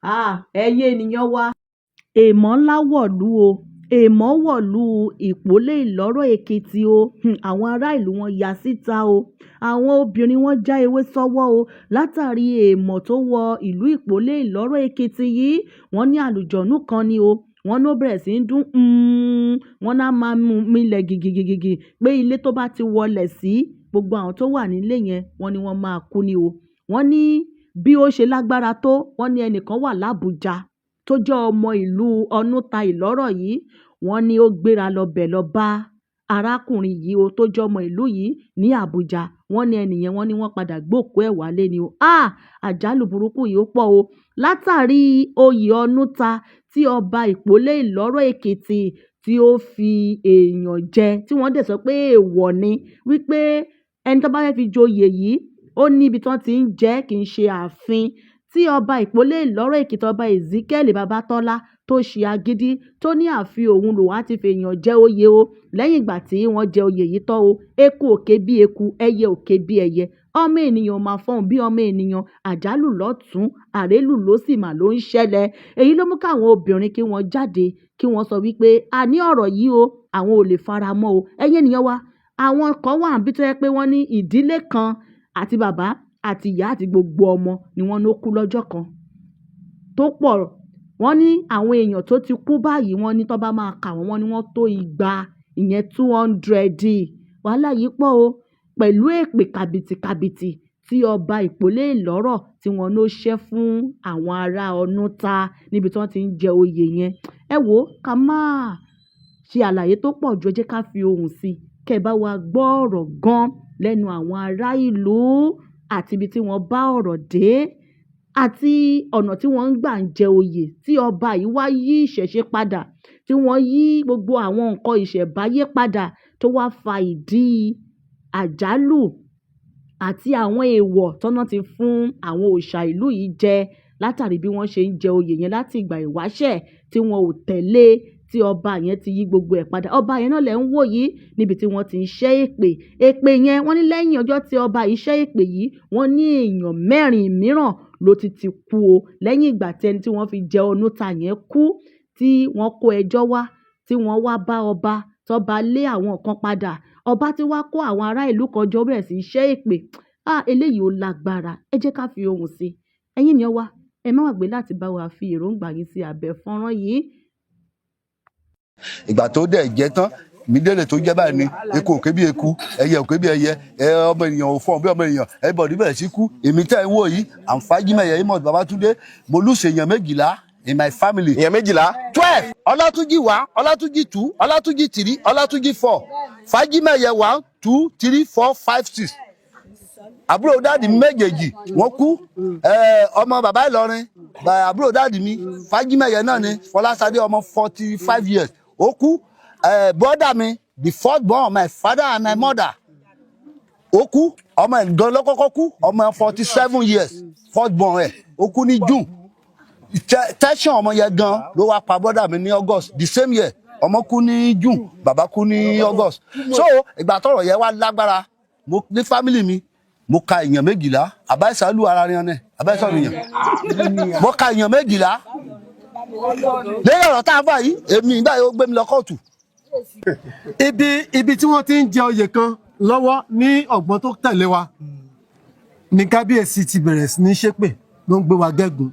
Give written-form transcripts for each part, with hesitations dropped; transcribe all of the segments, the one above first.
Háà, ẹ̀yin ènìyàn wa, èèmọ̀ ńlá wọ̀lú o. Èèmọ̀ wọ̀lú Ìpólé Ìlọ́rọ̀ Èkìtì o. Àwọn ará ìlú wọn ya síta o. Àwọn obìnrin wọn já ewé sọ́wọ́ o látàrí èèmọ̀ tó wọ ìlú Ìpólé Ìlọ́rọ̀ Èkìtì yìí. Wọ́n ní àlùjọ̀nnú kan ni o. Wọ́n ló bẹ̀rẹ̀ sí í dún, wọ́n náà máa milẹ̀ gìgìgìgì pé ilé tó bá ti wọlẹ̀ sí, gbogbo àwọn tó wà nílé yẹn, wọ́n ní wọ́n máa kú ni o. Wọ́n ní bí ó ṣe lágbára tó, wọ́n ní ẹnìkan wà lábújá tó jẹ́ ọmọ ìlú Ọ̀nùta Ìlọ́rọ̀ yìí. Wọ́n ní ó gbéra lọ bẹ̀ lọ bá arákùnrin yìí o tó jẹ́ ọmọ ìlú yìí ní Àbújá. Wọ́n ní ẹnìyẹn, wọ́n ní wọ́n padà gbókùú ẹ̀ wálé ni o. Ah, àjálù burúkú yìí ó pọ̀ o látàrí oyè Ọ̀nùta tí ọba Ìpólé Ìlọ́rọ̀ Èkìtì tí ó fi èèyàn jẹ, tí wọ́n dẹ̀ sọ pé èèwọ̀ ni wípé ẹni tó bá fẹ́ fi joyè yìí, ó ní ibi tí wọ́n ti ń jẹ́, kì í ṣe ààfin. Tí ọba Ìpólé Ìlọ́rọ̀ Èkìtì, Ọba Ezekiel Babátọ́lá, tó ṣe agídí tó ní àfi òun lòun á ti fèèyàn jẹ oyè o. Lẹ́yìn ìgbà tí wọ́n jẹ oyè yìí tán o, eku ò ké bí eku, ẹyẹ ò ké bí ẹyẹ, ọmọ ènìyàn máa fọhùn bí ọmọ ènìyàn. Àjálù lọ́tún, àrélù ló sì mà ló ń ṣẹlẹ̀. Èyí ló mú káwọn obìnrin kí wọ́n jáde, kí wọ́n sọ wípé a ní ọ̀rọ̀ yìí o, àwọn ò lè fara mọ́ o. Ẹ̀yin ènìyàn wa, àwọn kan wà níbi tó yẹ pé wọ́n ní ìdílé kan, àti bàbá àti ìyá àti gbogbo ọmọ ni wọ́n ló kú lọ́jọ́ kan tó pọ̀. Wọ́n ní àwọn èèyàn tó ti kú báyìí, wọ́n ní tó bá máa kà wọ́n, wọ́n ní wọ́n tó 200, ìyẹn 200. Wàhálà yìí pọ̀ o pẹ̀lú èpè kàbìtìkàbìtì tí ọba Ìpólé Ìlọ́rọ̀ tí wọ́n ló ṣẹ́ fún àwọn ará Ọ̀nùta níbi tí wọ́n ti ń jẹ oyè yẹn. Ẹ wò ó, ká máa ṣe àlàyé tó pọ̀ jù, ẹ jẹ́ ká fi ohùn sí i kẹ́ ẹ bá wa gbọ́ ọ̀rọ̀ gan lẹ́nu àwọn ará ìlú àti ibi tí wọ́n bá ọ̀rọ̀ dé àti ọ̀nà tí wọ́n ń gbà ń jẹ oyè tí ọba yìí wá yí ìṣẹ̀ṣe padà, tí wọ́n yí gbogbo àwọn nǹkan ìṣẹ̀báyé padà, tó wá fa ìdí àjálù àti àwọn èèwọ̀ tọ́nà ti fún àwọn òòṣà ìlú yìí jẹ látàrí bí wọ́n ṣe ń jẹ oyè yẹn láti ìgbà ìwáṣẹ̀ tí wọn ò tẹ̀lé, tí ọba yẹn ti yí gbogbo ẹ̀ padà. Ọba yẹn náà lẹ̀ ń wò yìí níbi tí wọ́n ti ń ṣẹ́ èpè. Èpè yẹn, wọ́n ní lẹ́yìn ọjọ́ tí ọba yìí ṣẹ́ èpè yìí, wọ́n ní èèyàn mẹ́rin mìíràn ló ti ti kú o. Lẹ́yìn ìgbà tí ẹni tí wọ́n fi jẹ Ọ̀nùta yẹn kú, tí wọ́n kó ẹjọ́ wá, tí wọ́n wá bá ọba, tọ́ba lé àwọn kan padà, ọba tí wá kó àwọn ará ìlú kan jọ, bẹ̀rẹ̀ sí í ṣẹ́ èpè. Ah, eléyìí ó lágbára. Ẹ jẹ́ ká fi ohùn sí i. Ẹ̀yin ènìyàn wa, ẹ má gbàgbé láti bá wa fi èròǹgbà yín sí abẹ́ fọ́nrán yìí. Ìgbà tó dẹ̀ jẹ́ tán mídélé tó jẹ́ báyìí ni eku ò ké bí eku, ẹyẹ ò ké bí ẹyẹ, ẹ ọmọ ènìyàn ò fọhùn bí ọmọ ènìyàn. Everybody bẹ̀rẹ̀ sí kú. Èmi tẹ́ ẹ ń wò yìí, àǹfààjìmẹ̀yẹ Amos Babatunde, mo lose èèyàn 12 in my family. Èèyàn 12? 12. Ọlátúnjì 1, Ọlátúnjì 2, Ọlátúnjì 3, Ọlátúnjì 4, Fájímẹ̀yẹ 1, 2, 3, 4, 5, 6. Àbúrò daddy mi méjèèjì wọ́n kú. Ọmọ bàbá Ìlọrin, àbúrò daddy mi Fájímẹ̀yẹ náà ni, Fọláṣadé, ọmọ 45 years, ó kú. Brother mi, the fourth born of my father and my mother, ó kú. Ọmọ ẹ̀ gan ló kọ́kọ́ kú, ọmọ 47 years, fourth born ẹ̀, ó kú ní June. Tẹ́sán ọmọ yẹn gan ló wá pa brother mi ní August the same year. Ọmọ kú ní June, bàbá kú ní August. So ìgbà tọ́rọ̀ yẹn wá lágbára, mo ní family mi, mo ka èèyàn 12. Àbáṣálù ara rẹ̀ ní àbáṣálù èèyàn, mo ka èèyàn 12 lẹ́yìn ọ̀rọ̀ tá a fà yìí. Èmi ìgbà yóò gbé mi lọ kóòtù. Ibi tí wọ́n ti ń jẹ oyè kan lọ́wọ́ ní ọ̀gbọ́n tó tẹ̀lé wa ní kábíyèsí ti bẹ̀rẹ̀ sí ní ṣépè, ló ń gbé wa gẹ́gùn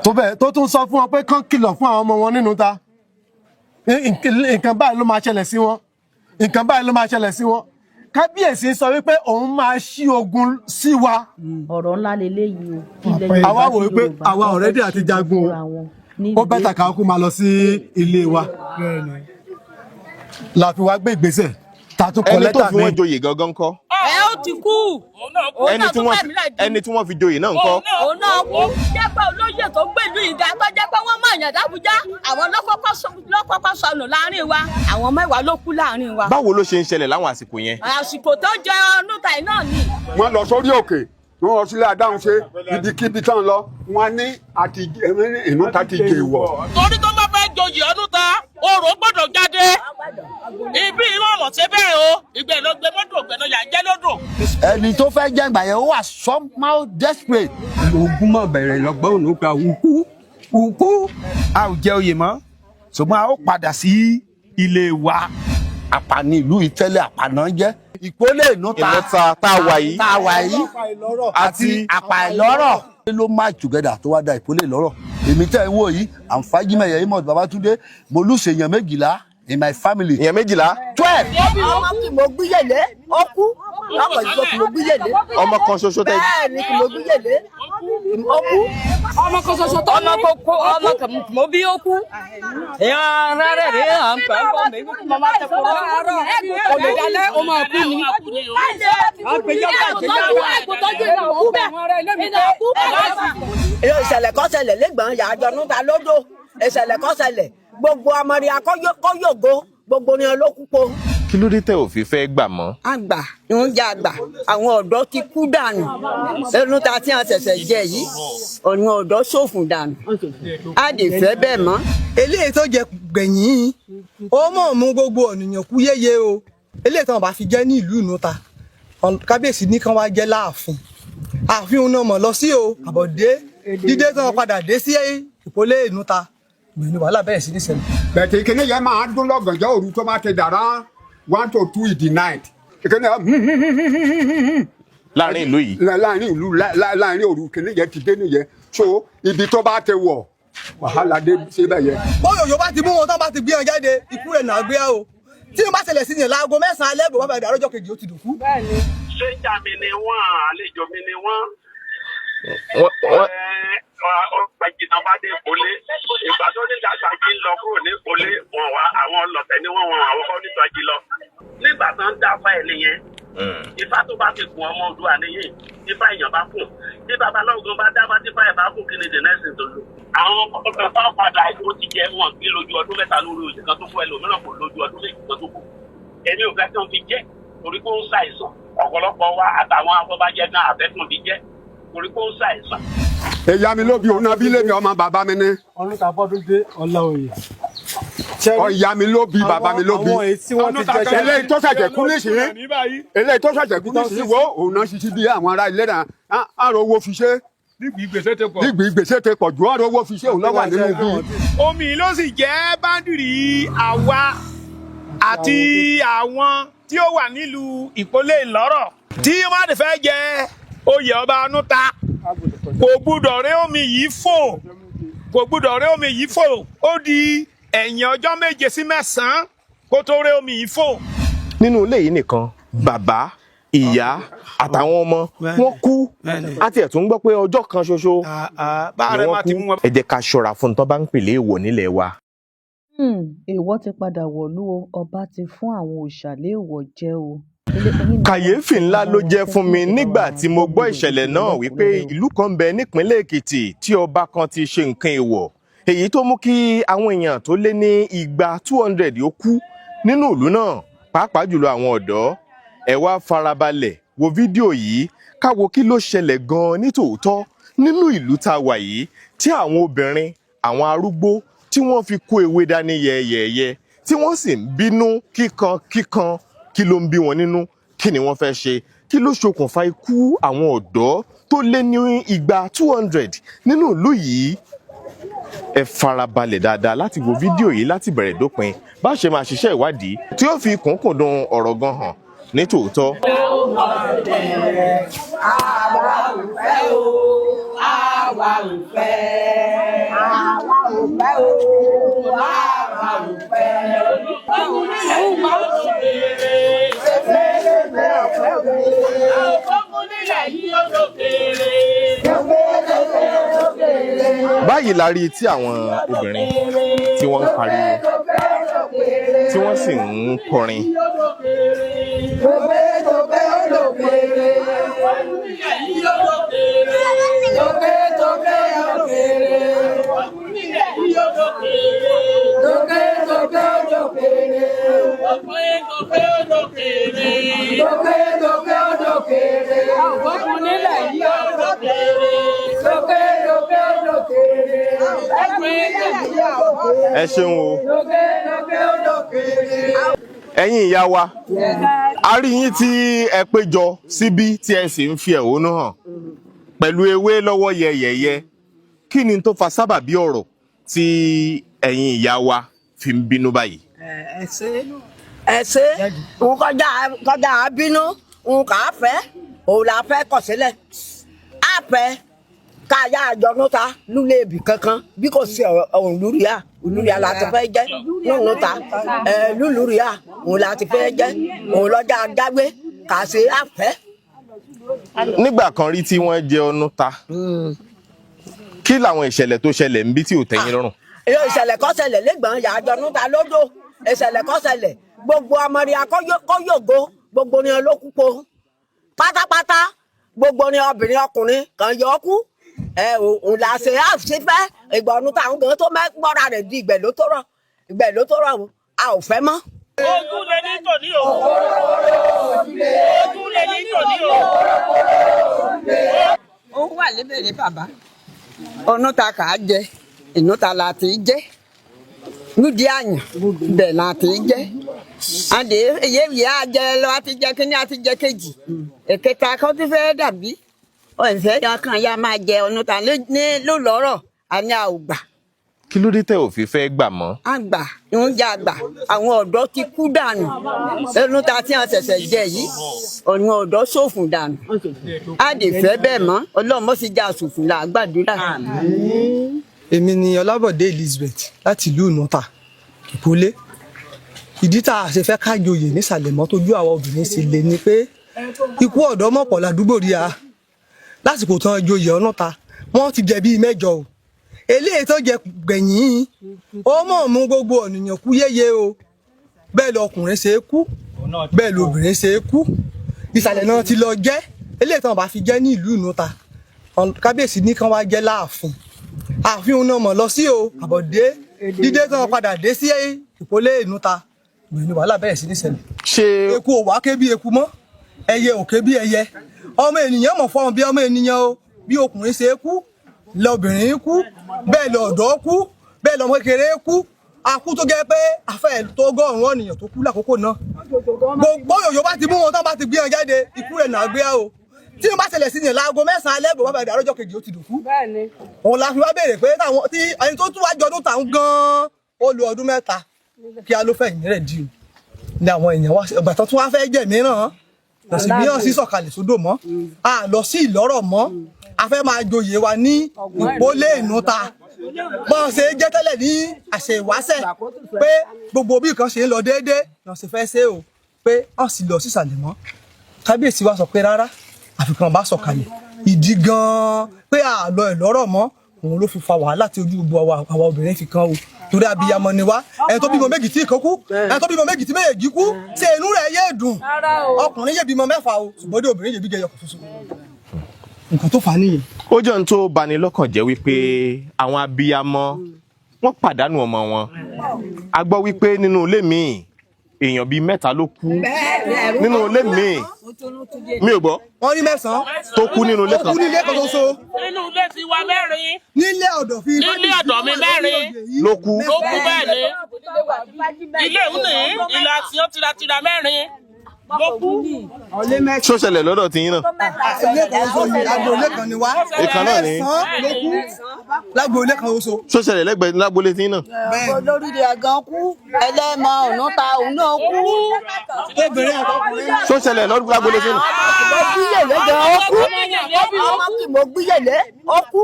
tó bẹ́ẹ̀, tó tún sọ fún wọn pé kán kìlọ̀ fún àwọn ọmọ wọn nínú ta, nǹkan báyìí ló máa ṣẹlẹ̀ sí wọn, nǹkan báyìí ló máa ṣẹlẹ̀ sí wọn. Kábíyèsí sọ wípé òun máa ṣí ogun sí wa. Ọ̀rọ̀ ńlá leléyìí o. Ilẹ̀ Àwa Yorùbá wò tí wípé Yorùbá àwa tó fẹ́ already àti ṣígun jagun o. fúnra wọn Ó nílùú better ká kú máa lọ sí ilé wa la fi wá gbé ìgbésẹ̀ ta tún kọ Ẹni tó lẹ́tà fi mi. wọ́n joyè gangan ńkọ́? Ẹ ó ti kú. Òun Ẹni náà tí tún wọ́n fẹ̀mí lẹ̀ dí. Ẹni tí wọ́n fi joyè náà ńkọ́? Òun náà kú. Jẹ́ pé olóyè tó gbèlú ìga tó jẹ́ pé wọ́n mọ̀ yàn dábújá, àwọn lọ́kọ́kọ́ sọnù láàrin wa. Àwọn 10 ló kú láàrin wa. Báwo ló ṣe ń ṣẹlẹ̀ láwọn àsìkò yẹn? Àsìkò tó jẹ ọdún tàì náà ni. Wọ́n lọ sórí òkè, wọ́n lọ sílé adáhunṣe, ibikíbi tán lọ, wọ́n ní àti inú ta ti jẹ ìwọ̀. Torí tó bá fẹ́ joyè ọdún ta. Orò gbọ́dọ̀ jáde. Ibi ìwọ̀n mọ̀ sí bẹ́ẹ̀ o. Ìgbẹ́ ló gbé mọ́tò ìgbẹ́ ló yà jẹ́ lódò. Ẹni tó fẹ́ jẹ́ ìgbà yẹn, ó wà somehow desperate. Ogun mọ̀ bẹ̀rẹ̀ lọ́gbọ́n òun gba ukú ukú. A ò jẹ oyè mọ́, ṣùgbọ́n a ó padà sí ilé wa. Àpàní ìlú yìí tẹ́lẹ̀, àpàná jẹ́ ìpólè ìnúta. Ìnúta tá a wà yìí. Tá a wà yìí àti àpà ìlọ́rọ̀ ló match together tó wá da ìpólè ìlọ́rọ̀. Èmi tẹ́ ń wò yìí, àǹfààjìmẹ̀yẹ Amos Babatunde, mo lose èèyàn 12 in my family. Èèyàn 12. 12. Ọmọ kì mo gbíyèlé, ó kú ọkọ̀ ìjọ kì mo gbíyèlé. Ọmọ kan ṣoṣo tẹ. Bẹ́ẹ̀ ni, kì mo gbíyèlé, ó kú. Ọmọ kan ṣoṣo tó ní. Ọmọ kò ọmọ kì mo bí, ó kú. Ìyá rẹ̀ rẹ̀ à ń pẹ́ bọ́ mi kú mọ́ máa tẹ̀ kọ́ Kò lè dalẹ̀, ó máa kú ni. Ìṣẹ̀lẹ̀ kan ṣẹlẹ̀ lẹ́gbọ̀n yàjọ níta lódò. Ìṣẹ̀lẹ̀ kan ṣẹlẹ̀, gbogbo amọ̀rì akọ́yọ̀gọ́, gbogbo ni ló kú po. Kí ló dé tẹ́ ò fi fẹ́ gbà mọ́? Àgbà ń jẹ àgbà, àwọn ọ̀dọ́ ti kú dànù lẹ́nu ta tí a ṣẹ̀ṣẹ̀ jẹ yìí, ọ̀nà ọ̀dọ́ ṣòfò dànù, á lè fẹ́ bẹ́ẹ̀ mọ́. Eléyìí tó jẹ gbẹ̀yìn, ó mọ̀ mú gbogbo ènìyàn kú yéye o. Eléyìí tó wọn bá fi jẹ́ ní ìlú Ìnúta, kábíyèsí ní kán wá jẹ́ láàfin. Ààfin òun náà mọ̀ lọ sí o. Àbọ̀dé dídé tó wọn padà dé sí ìpólé Ìnúta gbẹ̀yìn, wàhálà bẹ̀rẹ̀ sí ní ṣẹlẹ̀. Bẹ̀tẹ̀ ìkíní yẹn máa dún lọ́gànjọ́ òru tó bá ti dàrá 1 to 2 in the night. Ìkíní yẹn Láàrin ìlú yìí. Láàrin ìlú, láàrin òru, ìkíní yẹn ti dé nìyẹn. So ibi tó bá ti wọ̀, wàhálà dé síbẹ̀ yẹn. Bóyá òjò bá ti mú wọn tán, bá ti gbé wọn jáde, ikú rẹ̀ náà gbé o. Tí wọn bá ṣẹlẹ̀ sí yẹn láago 9 alẹ́, bò bá bàdà ọjọ́ kejì, ó ti dòkú. Ṣéjà mi ni wọ́n, àlejò mi ni wọ́n. Ọgbàjì náà bá dé ìpolé. Ìgbà tó ní ìdájọ́ ń lọ kúrò ní ìpolé, wọn wá àwọn ọlọ́tẹ̀ ni wọ́n, wọn àwọn kọ́ nítorí lọ. Nígbà tó ń dáfá ẹ̀ nìyẹn. Ifá tó bá ti kún ọmọ Oòduà nìyẹn. Ifá èèyàn bá kùn. Tí babaláwo gan bá dáfá, tí ifá ẹ̀ bá kùn, kí ni the next thing to do? Àwọn ọkọ̀ tó padà ó ti jẹ wọn kí lójú ọdún 3 lórí oṣù kan tó kú, ẹlòmíràn kò lójú ọdún 2 kan tó kú. Èmi ò fẹ́ kí wọ́n fi jẹ́ torí pé ó ń ṣàìsàn. Ọ̀pọ̀lọpọ̀ wa àtàwọn afọbajẹ náà àfẹ́kùn fi jẹ́ torí pé ó ń ṣàìsàn. Ìyá mi ló bí òun náà bí lémi, ọmọ bàbá mi ní. Ọlọ́ta bọ́dún dé Ọláoyè. Ọ̀yá mi ló bí, bàbá mi ló bí. Àwọn èyí tí wọ́n ti jẹ. Eléyìí tó ṣẹ̀ṣẹ̀ kú nísìnyí, eléyìí tó ṣẹ̀ṣẹ̀ kú nísìnyí wo, òun náà ṣiṣẹ́ bí àwọn ará ilé náà á rọ owó fi ṣe. Nígbì gbèsè ti pọ̀. Nígbì gbèsè ti pọ̀ jù, ọ̀rọ̀ owó fi ṣe, òun lọ́wọ́ nínú bí. Omi ló sì jẹ́ boundary àwa àti àwọn tí ó wà nílùú ìpólé ìlọ́rọ̀ tí wọ́n ti fẹ́ jẹ oyè ọba Ọ̀nùta, kò gbúdọ̀ rí omi yìí fò, kò gbúdọ̀ rí omi yìí fò. Ó di ẹ̀yìn ọjọ́ 7 sí 9 kó tó rí omi yìí fò. Nínú ilé yìí nìkan, bàbá, ìyá àtàwọn ọmọ wọn kú. A tiẹ̀ tún gbọ́ pé ọjọ́ kan ṣoṣo ni wọ́n kú. Ẹ jẹ́ ká ṣọ́ra fún tán bá ń pèlè èèwọ̀ nílẹ̀ wa. Èèwọ̀ ti padà wọ̀lú o, ọba ti fún àwọn òòṣà léèwọ̀ jẹ́ o. Kàyéfì ńlá ló jẹ́ fún mi nígbà tí mo gbọ́ ìṣẹ̀lẹ̀ náà wípé ìlú kan ń bẹ nípínlẹ̀ Èkìtì tí ọba kan ti ṣe nǹkan èèwọ̀, èyí tó mú kí àwọn èèyàn tó lé ní igba 200 ó kú nínú ìlú náà, pàápàá jùlọ àwọn ọ̀dọ́. Ẹ wá farabalẹ̀ wo fídíò yìí, káwo kí ló ṣẹlẹ̀ gan-an nítòótọ́ nínú ìlú tá a wà yìí, tí àwọn obìnrin, àwọn arúgbó tí wọ́n fi kó ewé dání yẹ̀yẹ̀yẹ̀, tí wọ́n sì ń bínú kíkan kíkan. Kí ló ń bí wọn nínú? Kí ni wọ́n fẹ́ ṣe? Kí ló ṣokùnfà ikú àwọn ọ̀dọ́ tó lé ní igba 200 nínú ìlú yìí? Ẹ farabalẹ̀ dáadáa láti wo fídíò yìí láti bẹ̀rẹ̀ dópin, bá ṣe máa ṣiṣẹ́ ìwádìí tí ó fi kúnkúndùn ọ̀rọ̀ gan hàn ní tòótọ́. Àwa ò fẹ́ o, àwa ò fẹ́. Àwa ò fẹ́ o, àwa ò fẹ́. Báyìí la rí tí àwọn obìnrin tí wọ́n ń pariwo, tí wọ́n sì ń kọrin. Tókè tókè olókèrè. Tókè tókè olókèrè. Tókè tókè olókèrè. Tókè tókè olókèrè. Ògbógun nílẹ̀ yìí olókèrè. Tókè tókè olókèrè. Ògbógun nílẹ̀ yìí olókèrè. Ẹ ṣeun o. Ẹ̀yin ìyá wa, a rí yín tí ẹ péjọ síbí tí ẹ sì ń fi ẹ̀hónú hàn pẹ̀lú ewé lọ́wọ́ yẹyẹyẹ. Kí ni tó fa sábàbí ọ̀rọ̀ tí ẹ̀yin ìyá wa fi ń bínú báyìí? Ẹ ṣe, ẹ ṣe. Òun kọjá kọjá bínú, òun kà á fẹ́, òun là fẹ́ kọ̀ sílẹ̀. Á fẹ́ ká yá àjọ núta lúlé ibì kankan bí kò sí òun lúríà, lúríà la ti fẹ́ jẹ́ núta ẹ, lúlúríà òun la ti fẹ́ jẹ́, òun lọ́jà jágbé kà á ṣe á fẹ́. Nígbà kan rí tí wọ́n jẹ ọnú ta, kí làwọn ìṣẹ̀lẹ̀ tó ṣẹlẹ̀ ń bí tí ò tẹ́yìn lọ́rùn? Èyí ìṣẹ̀lẹ̀ kan ṣẹlẹ̀ lẹ́gbọ̀n yà àjọ núta lódò. Ìṣẹ̀lẹ̀ kan ṣẹlẹ̀, gbogbo ọmọdé akọ́yọ̀gó, gbogbo ni ló kú po pátápátá, gbogbo ni obìnrin ọkùnrin kan yọ ọ́ kú. Ẹ ò òun là ṣe á ṣe fẹ́ ìgbà ọdún táwọn gan tó mẹ́gbọ́ra rẹ̀ di ìgbẹ́ ló tó rọ̀, ìgbẹ́ ló tó rọ̀ o, a ò fẹ́ mọ́. Ojú lè ní tòní o, ojú lè ní tòní o. Ó wà lébèrè bàbá ọ̀nà ta kà á jẹ, ìnú ta la ti jẹ, nídìí àyàn bẹ́ẹ̀ la ti jẹ. Àdé èyí yìí á jẹ lọ, á ti jẹ kíní, á ti jẹ kejì, èkẹta kan ti fẹ́ dàbí ọ̀sẹ̀ yẹn kan ya máa jẹ ọ̀nà ta ní ló lọ́rọ̀ àní a ò gbà. Kí ló dé tẹ́ ò fi fẹ́ gbà mọ́? Àgbà oúnjẹ àgbà, àwọn ọ̀dọ́ ti kú dànù lẹ́nu ta tí wọ́n ṣẹ̀ṣẹ̀ jẹ yìí. Ọ̀nà ọ̀dọ́ ṣòfò dànù, á lè fẹ́ bẹ́ẹ̀ mọ́. Ọlọ́run mọ́ sí já ṣòfò là á gbàdúrà. Èmi ni Ọlábọ̀dé Elizabeth láti ìlú Ìnúta, Ìpólé. Ìdí tá a ṣe fẹ́ ká joyè nísàlẹ̀ mọ́ tójú àwa obìnrin sì lè ní pé ikú ọ̀dọ́ mọ̀pọ̀ ládùúgbò rí a. Lásìkò tán joyè ọ̀nàta, wọ́n ti jẹ bíi 8 o. Eléyìí tó jẹ gbẹ̀yìn, ó mọ̀ mú gbogbo ènìyàn kú yéye o. Bẹ́ẹ̀ lọkùnrin ṣe é kú, bẹ́ẹ̀ lobìnrin ṣe é kú. Ìsàlẹ̀ náà ti lọ jẹ́. Eléyìí tán bá fi jẹ́ ní ìlú Ìnúta, kábíyèsí ní kán wá jẹ́ láàfin. Ààfin òun náà mọ̀ lọ sí o. Àbọ̀dé dídé tán padà dé sí Ìpólé Ìnúta ní wàhálà bẹ̀rẹ̀ sí ní ṣẹlẹ̀. Ṣé eku ò wá ké bí eku mọ́, ẹyẹ ò ké bí ẹyẹ, ọmọ ènìyàn mọ̀ fọ́n bí ọmọ ènìyàn o. Bí ọkùnrin ṣe é kú lọbìnrin kú, bẹ́ẹ̀ lọ̀dọ́ kú, bẹ́ẹ̀ lọmọ kékeré kú. Akú tó jẹ́ pé afẹ́ tó 100 ènìyàn tó kú lákòókò náà. Gbogbo yòyò bá ti mú wọn tán, bá ti gbé wọn jáde, ikú rẹ̀ náà gbé o. Tí wọn bá ṣẹlẹ̀ sí yẹn láago 9 alẹ́ bò, bá bàa dàrọ́jọ́ kejì ó ti dòkú. Òun la fi wá béèrè pé táwọn tí ẹni tó tún wá jọdún táwọn gan-an ó lo ọdún 3 kí a ló fẹ́ ìyìn rẹ̀ di o ní àwọn èèyàn wá ọgbà tó tún wá fẹ́ jẹ̀ mìíràn lọ́sí mìíràn sí sọ̀kalẹ̀ sódò mọ́, a lọ sí Ìlọ́rọ̀ mọ́. A fẹ́ máa joyè wa ní Ìpólé Ìnúta bọ́n ṣe jẹ́ tẹ́lẹ̀ ní àṣẹ ìwáṣẹ̀, pé gbogbo bí nǹkan ṣe ń lọ déédéé lọ́n ṣe fẹ́ ṣe o, pé wọ́n sì lọ sísàlẹ̀ mọ́. Kábíyèsí wa sọ pé rárá, àfikún bá sọ̀kalẹ̀. Ìdí gan-an pé a lọ Ìlọ́rọ̀ mọ́, òun ló fi fa wàhálà tí ojú gbogbo àwa obìnrin fi kan o, torí abiyamọ ni wá. Ẹni tó bímọ 2 tí ìkan kú, ẹni tó bímọ 2 tí méjì kú, ṣé inú rẹ̀ yé dùn? Ọkùnrin yé bímọ 6 o, ṣùgbọ́n dé obìnrin yé bí jẹyọ ṣoṣo. Nǹkan tó fà á nìyẹn. Ó jẹ́ ohun tó bani lọ́kàn jẹ́ wípé àwọn abiyamọ wọ́n pàdánù ọmọ wọn. A gbọ́ wípé nínú ilé mi èèyàn bíi 3 ló kú nínú ilé mi. Mi ò gbọ́. Wọ́n rí 9 tó kú nínú ilé Ó kan. kú nílé kan ṣoṣo. Nínú ilé tiwa 4. Nílé ọ̀dọ̀ fi Nílé ọ̀dọ̀ mi 4. Ló kú. Ló kú bẹ́ẹ̀ ni. Ilé òun ní ìlà tí ó tiratira 4 ló kú. Ṣó ṣẹlẹ̀ lọ́dọ̀ tiyín náà? Ilé kan ṣoṣo ni, agboolé kan ni wá. Ìkan náà ni. 9 ló kú lágboolé kan ṣoṣo. Ṣó ṣẹlẹ̀ lẹ́gbẹ̀ẹ́ lágboolé tiyín náà? Olórí rẹ̀ gan kú, ẹlẹ́mọ ọ̀nà ta òun náà kú. Obìnrin àtọkùnrin. Ṣó ṣẹlẹ̀ lọ́dún lágboolé tiyín náà? Mo gbíyèlé gan ó kú, ọmọ kì mo gbíyèlé ó kú,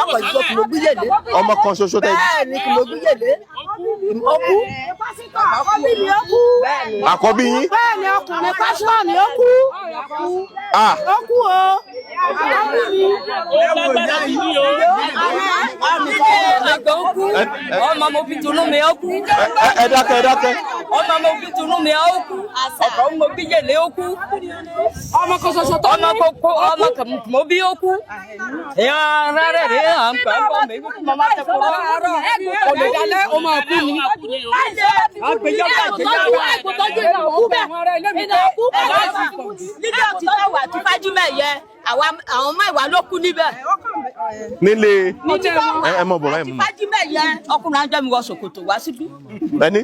ọkọ̀ ìjọ kì mo gbíyèlé. Ọmọ kan ṣoṣo tẹ. Bẹ́ẹ̀ ni, kì mo gbíyèlé ó kú. Àkọ́bí mi ó kú. Àkọ́bí yín? Bẹ́ẹ̀ ni, ọkùnrin pásítọ̀ ni ó kú. Ah. Ó kú o. Àkọ́bí mi. Àgbà ó kú, ọmọ mo fi tunu mi ó kú. Ẹ dákẹ́, ẹ dákẹ́. Ọmọ mo fi tunu mi ó kú. Ọkọ mo bí yèlé ó kú. Ọmọ kan ṣoṣo tó ní. Ọmọ kókó ọmọ kan mo bí ó kú. Ìyá rárẹ̀ rẹ̀ à ń pẹ́ ń bọ̀ mí kú mọ́ tẹ kó wá. Kò lè dalẹ̀, ó máa kú ni. Nílé òtítọ́ wà tí Fájúmẹ̀yẹ Àwọn mẹ́wàá ló kú níbẹ̀. Nílé Nílé wọn. ẹ mọ bọ̀ báyìí mú. Fájímẹ̀yẹ ọkùnrin ajọ́ mi wọ ṣòkòtò wá síbí. Ẹni.